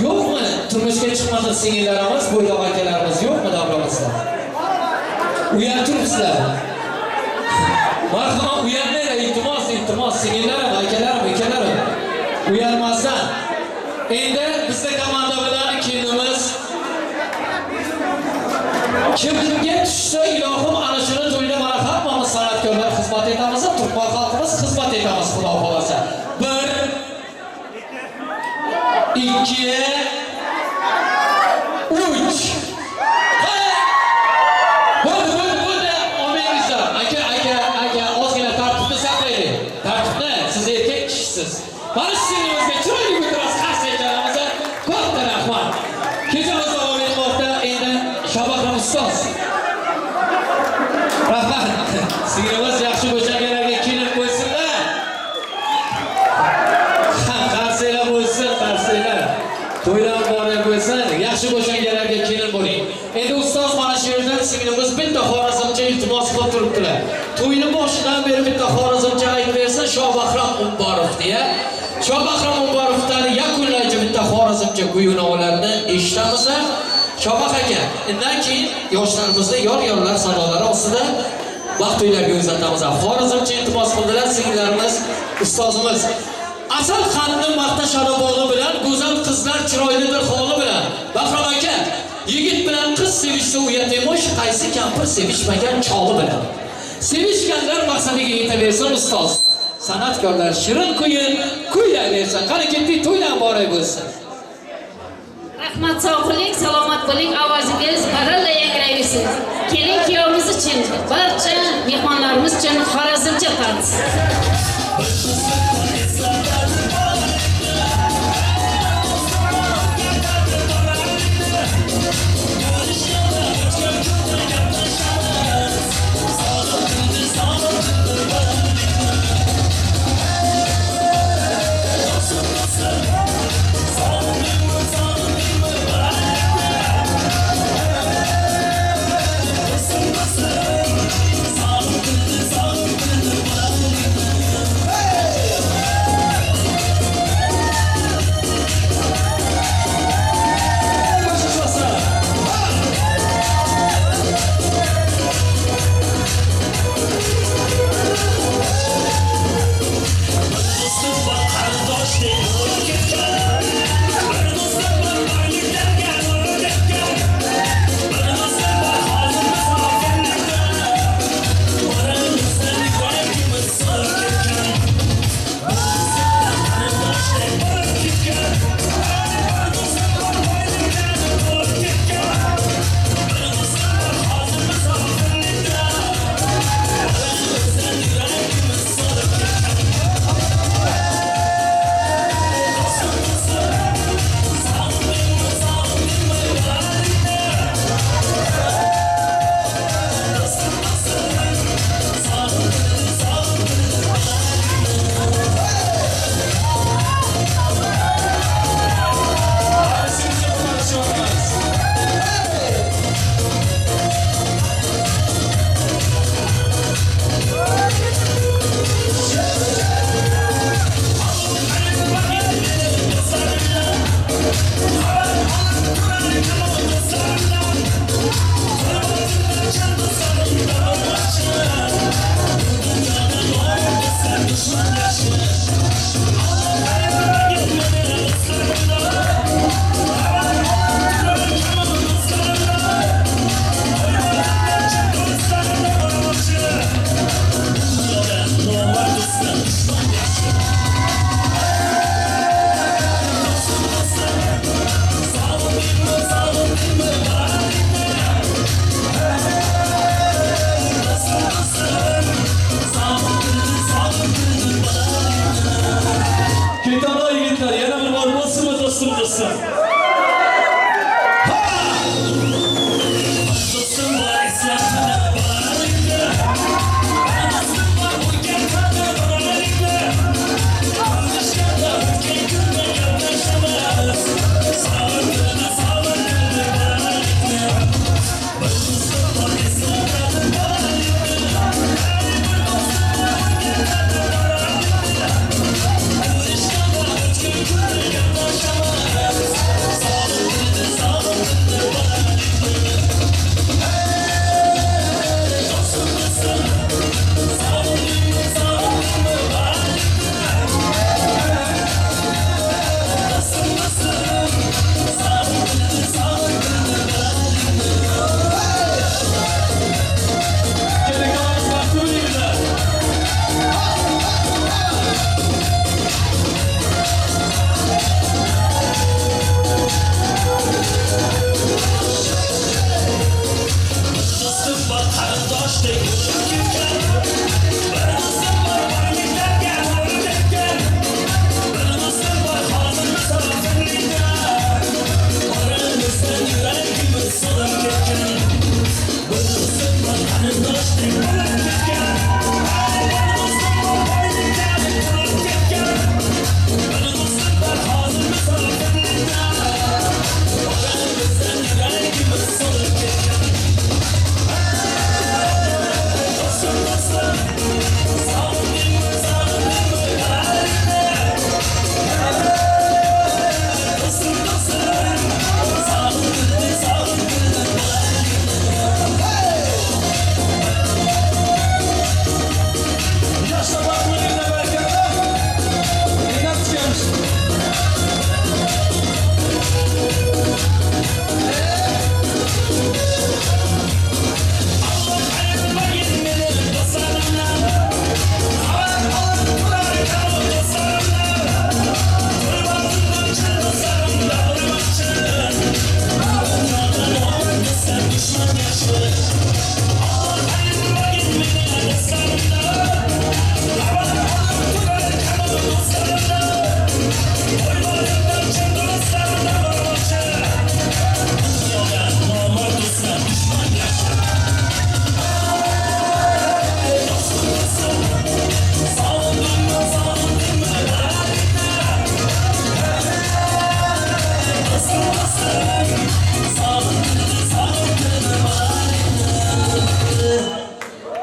Speaker 7: yo'qmi turmushga chiqmadik singillarimiz, bo'ydoq akalarimiz yo'qmi davramizda? Uyalib turibsizlar. Marhamat, uyalmanglar, iltimos, iltimos, singillarim, akalarim, ukalarim. Uyalmasdan. Endi bizda komanda bilan kelinimiz kimga tushsa ilohim ana shuni to'yda mana hammamiz san'atkorlar xizmat etamiz, turkman xalqimiz xizmat etamiz, Xudo xolasa. 1 2 3. Bo'ldi, bo'ldi, bo'ldi. Olmangizlar. Aka, aka, aka, ozgina tartibni saqlaylik. Tartibni, siz erkak kishisiz. Mana shu singlimizga chiroyli guldiroz qarsaklarimiz. Katta rahmat. Kechamiz davom etmoqda. Endi Shabahram ustoz. Rahmat. Singlimiz yaxshi bo'shaganlarga kelin qo'ysinlar. Ha, qarsanglar bo'lsin, qarsanglar. To'ylar muborak bo'lsin. Yaxshi bo'shaganlarga kelin bo'ling. Endi ustoz mana shu yerdan singlimiz bitta xorazmcha iltimos qilib turibdilar. To'yni boshidan beri bitta xorazmcha aytib bersa, Shohbahrom Umborov deya. Shohbahrom Umborovdan yakunlaychi bitta xorazmcha kuy-navolarni eshitamiz. Shohbah aka, undan keyin yoshlarimizni yor-yorlar sadolari ostida baxt to'ylarga uzatamiz. Xorazmcha iltimos qildilar singillarimiz, ustozimiz. Asal qandni maqtashadi bog'i bilan, go'zal qizlar chiroylidir holi bilan. Bahrom aka, yigit bilan qiz sevishsa uyat emish, qaysi kampir sevishmagan choli bilan. Sevishganlar maqsadiga yetaversin ustoz. San'atkorlar shirin kuyin kuylayversin. Qani ketdik, to'ydan muborak bo'lsin.
Speaker 6: Rahmat, sog' bo'ling, salomat bo'ling, ovozingiz baralla yangrayversin. Kelin kuyovimiz uchun, barcha mehmonlarimiz uchun xorazmcha tans.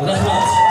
Speaker 7: Rahmat.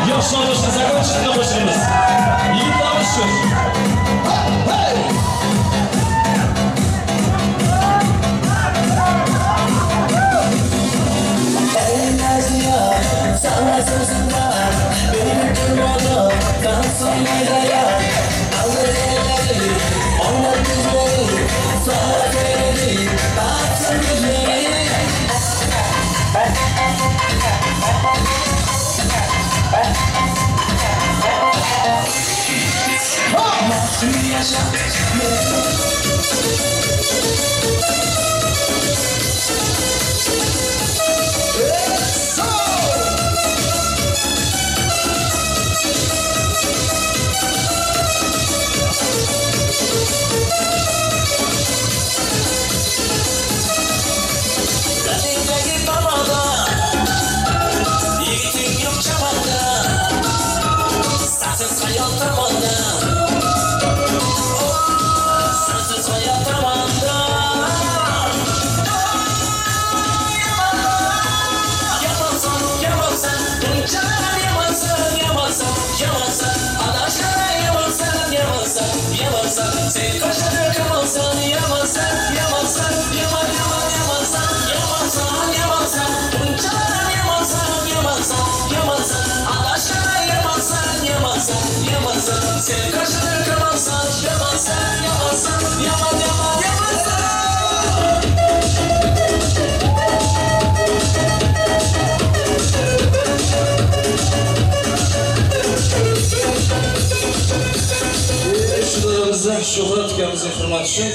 Speaker 5: Yoshlar o'sha закончить qo'shig'imiz. Yigitlarimiz shu.
Speaker 9: Sana sözüm var, benim durmadan sonra ya. Alır elleri, onlar yüzleri, sana söyledi, baksın yüzleri. Nasıl yaşa? Sen kaşını kamansan, yamansan, yamansan, yaman yaman yamansan, yamansan, yamansan, buncalar yamansan, yamansan, yamansan, adaşına yamansan, yamansan, yamansan, sen kaşını kamansan, yamansan, yamansan, yaman yaman yamansan.
Speaker 5: Shuhratlarimizni, shuhrat ukamizning hurmati uchun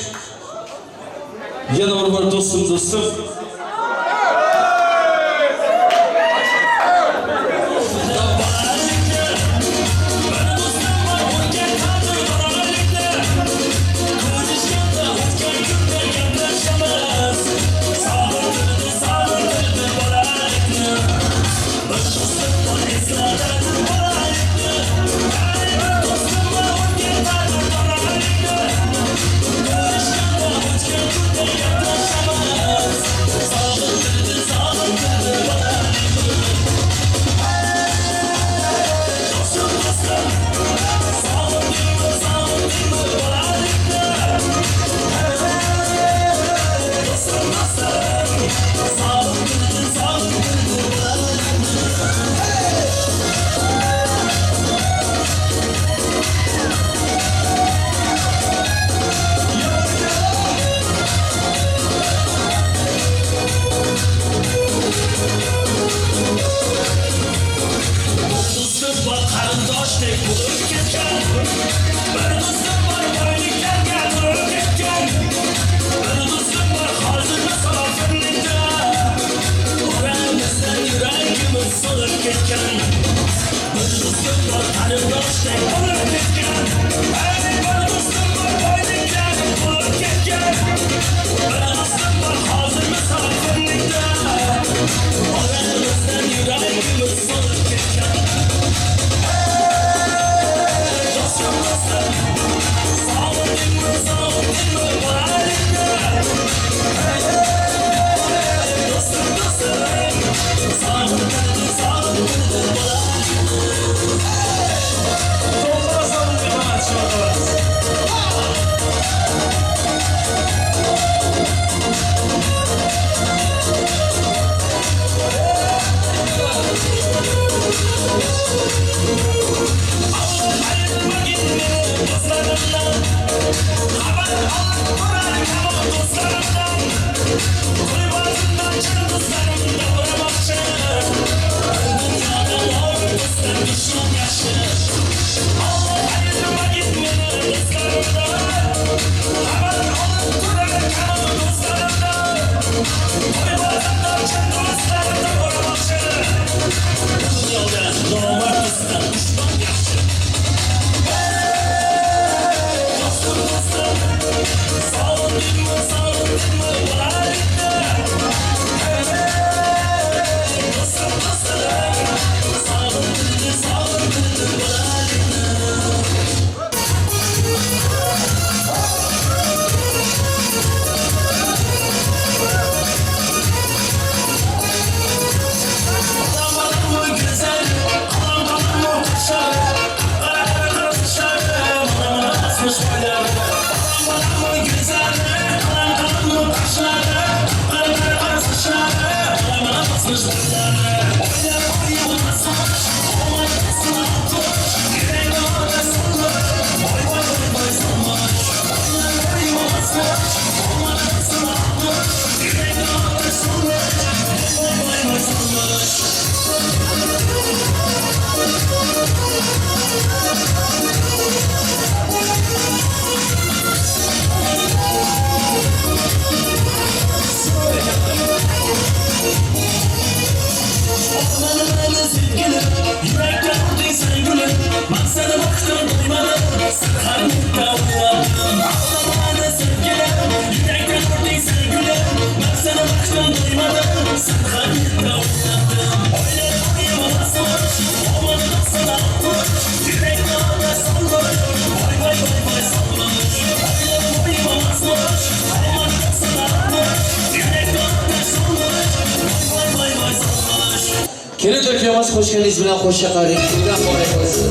Speaker 5: yana bir bor do'stim do'stim.
Speaker 9: Sağ olun, sağ olun.
Speaker 7: Ovoz qo'shganingiz bilan qo'sha qaring. To'ydan muborak bo'lsin.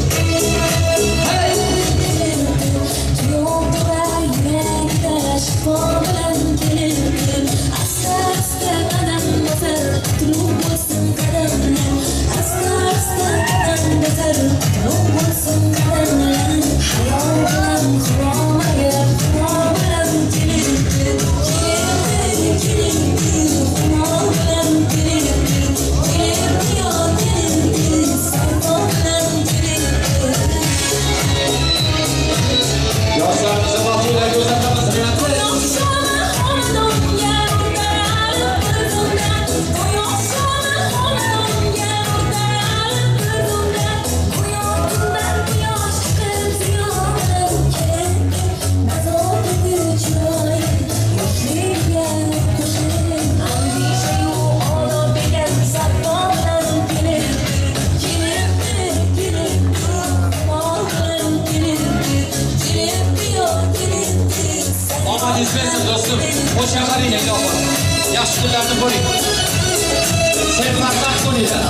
Speaker 7: Yoshlarimizni baxtli o'zatamiz. Omadingiz bersin do'stim. Qo'sha qaring ilohim. Yaxshi kunlarni ko'ring. Serfarzand bo'linglar.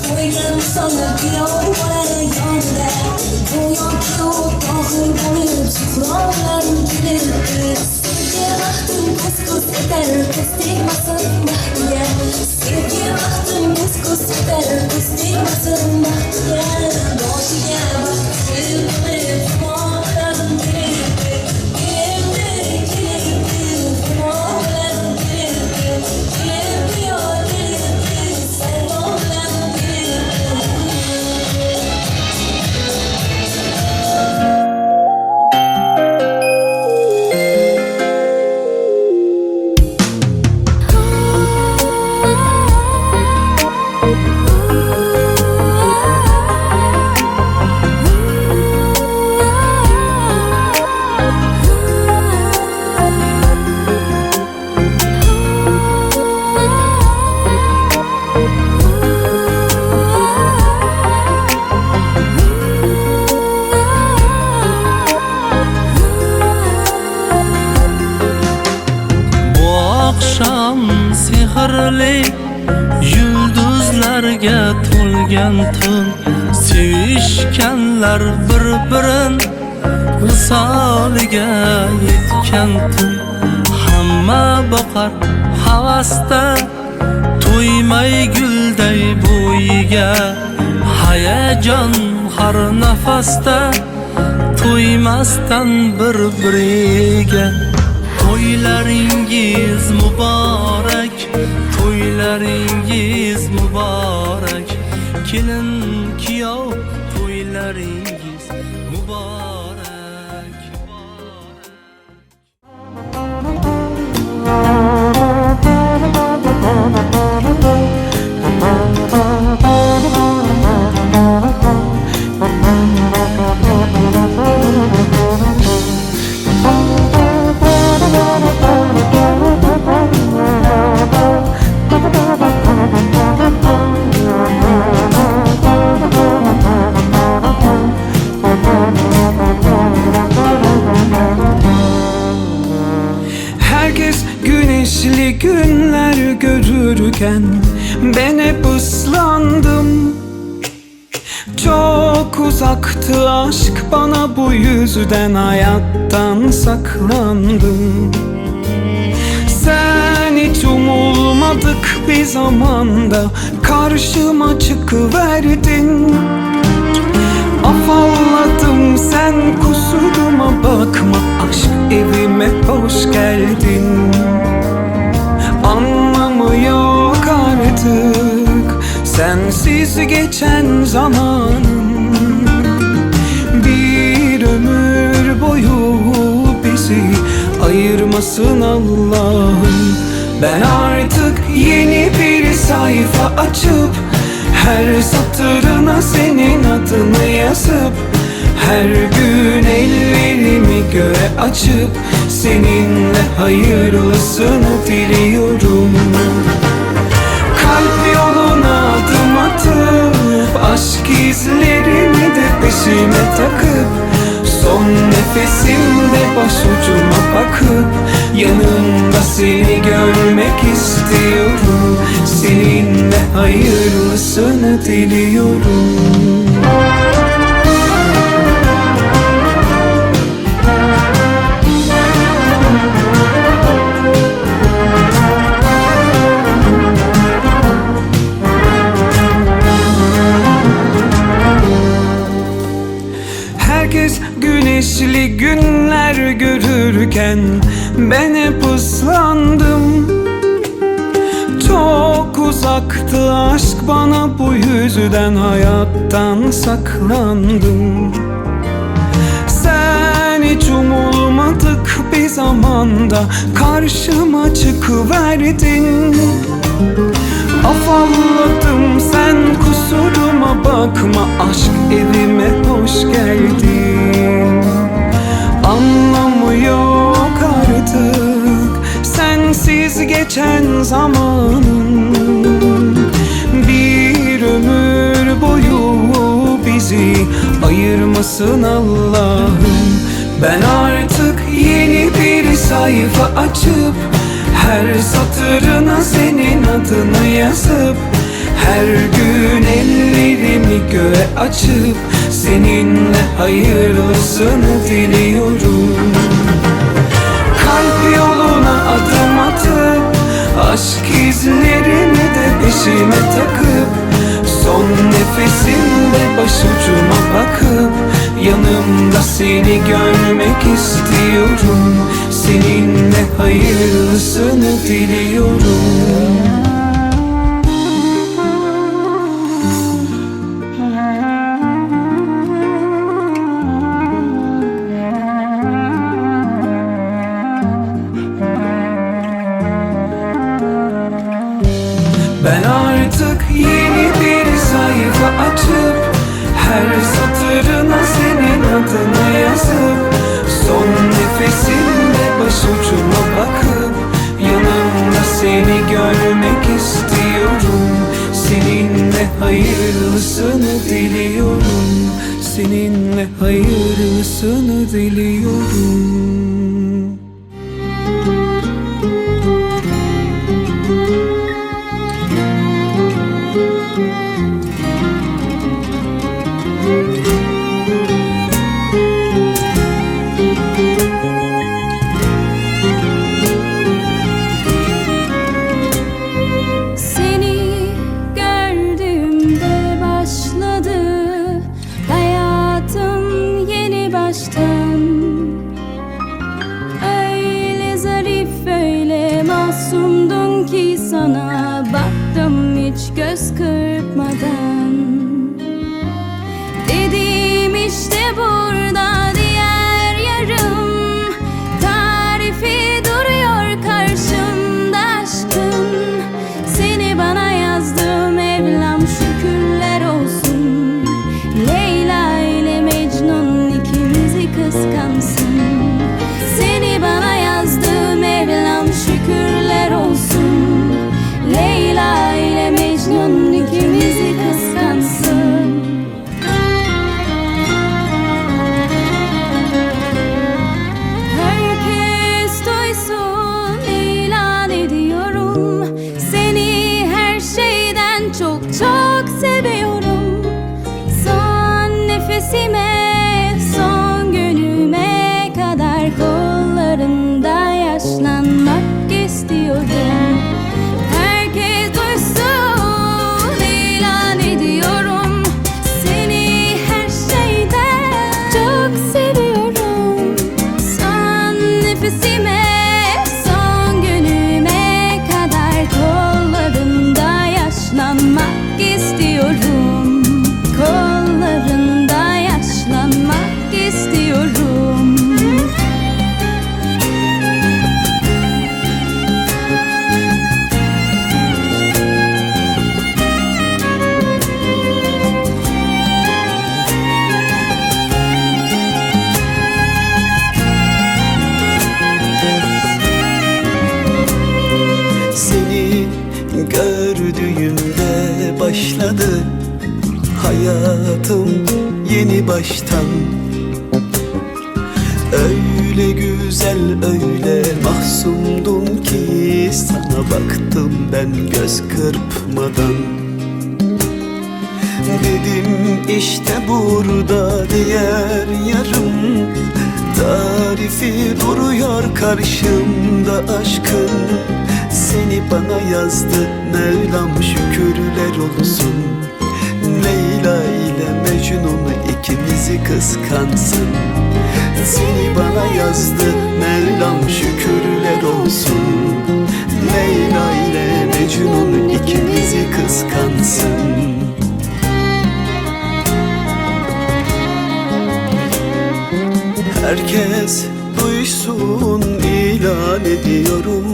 Speaker 8: Qo'ygan solib kuyov bola yonida, go'yoki u tohir bo'lib zuhrolar kelibdi. Sevgi vaqtim ko'z-ko'z etar, ko'z tegmasin baxtiga. Sevgi vaqtim ko'z-ko'z etar, ko'z tegmasin baxtiga. Boshiga baxtli bo'lib xumoran kelibdi. Kelibdi, kelibdi, xumoran kelibdi. Kelibdi yo kelibdi, savdo bilan kelibdi.
Speaker 11: Bu akşam sehrli yulduzlarga to'lgan tun, sevishganlar bir-birin visoliga yetgan tun. Hamma boqar havasda to'ymay gulday bo'yiga, hayajon har nafasda to'ymasdan bir-biriga. To'ylaringiz muborak, to'ylaringiz muborak, kelin kuyov to'ylaringiz muborak.
Speaker 3: Herkes güneşli günler görürken ben hep ıslandım. Çok uzaktı aşk bana, bu yüzden hayattan saklandım. Sen hiç umulmadık bir zamanda karşıma çıkıverdin. Afalladım, sen kusuruma bakma, aşk evime hoş geldin. Anlamı yok artık sensiz geçen zamanın. Bir ömür boyu bizi ayırmasın Allah'ım. Ben artık yeni bir sayfa açıp her satırına senin adını yazıp, her gün ellerimi göğe açıp seninle hayırlısını diliyorum. Kalp yoluna adım atıp aşk izlerini de peşime takıp son Son nefesimde başucuma bakıp yanımda seni görmek istiyorum. Seninle hayırlısını diliyorum. Herkes güneşli günler görürken ben hep ıslandım. Çok uzaktı aşk bana, bu yüzden hayattan saklandım. Sen hiç umulmadık bir zamanda karşıma çıkıverdin. Afalladım, sen kusuruma bakma, aşk evime hoş geldin. Anlamı yok artık sensiz geçen zamanın. Bir ömür boyu bizi ayırmasın Allah'ım. Ben artık yeni bir sayfa açıp her satırına senin adını yazıp, her gün ellerimi göğe açıp seninle hayırlısını diliyorum. Kalp yoluna adım atıp aşk izlerini de peşime takıp, son nefesimde başucuma bakıp yanımda seni görmek istiyorum. Seninle hayırlısını diliyorum. Ben artık yeni bir sayfa açıp her satırına senin adını yazıp, son nefesimde başucuma bakıp yanımda seni görmek istiyorum. Seninle hayırlısını diliyorum. Seninle hayırlısını diliyorum.
Speaker 1: Seni gördüğümde başladı hayatım yeni baştan. Öyle zarif, öyle masumdun ki sana baktım hiç göz kırpmadan. Dedim işte burada diğer yarım, tarifi duruyor karşımda aşkın. Seni bana yazdı Mevlam, şükürler olsun. Leyla ile Mecnun ikimizi kıskansın. Seni bana yazdı Mevlam, şükürler olsun. Leyla ile Mecnun ikimizi kıskansın. Herkes duysun, ilan ediyorum. Seni her şeyden çok çok seviyorum. Son nefesime, son günüme kadar kollarında yaşlanmak istiyorum. Herkes duysun, ilan ediyorum. Seni her şeyden çok seviyorum. Son nefesime, son günüme kadar kollarında yaşlanmak istiyorum. Kollarında yaşlanmak istiyorum.
Speaker 2: Seni gördüğümde başladı hayatım yeni baştan. Öyle güzel, öyle mahzundun ki sana baktım ben göz kırpmadan. Dedim işte burada diğer yarım, tarifi duruyor karşımda aşkın. Seni bana yazdı Mevlam, şükürler olsun. Leyla ile Mecnun ikimizi kıskansın. Seni bana yazdı Mevlam, şükürler olsun. Leyla ile Mecnun ikimizi kıskansın. Herkes duysun ilan ediyorum,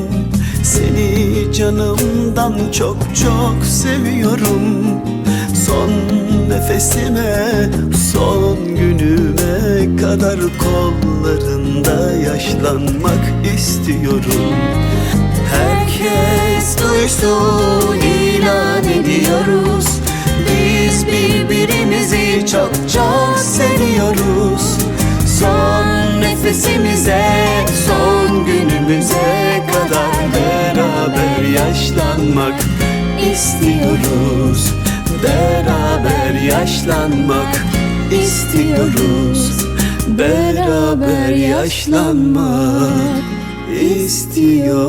Speaker 2: seni canımdan çok çok seviyorum. Son nefesime, son günüme kadar kollarında yaşlanmak istiyorum. Herkes duysun ilan ediyoruz, biz birbirimizi çok çok seviyoruz. Son nefesimize, son günümüze kadar beraber yaşlanmak istiyoruz. Beraber yaşlanmak istiyoruz. Beraber yaşlanmak istiyoruz.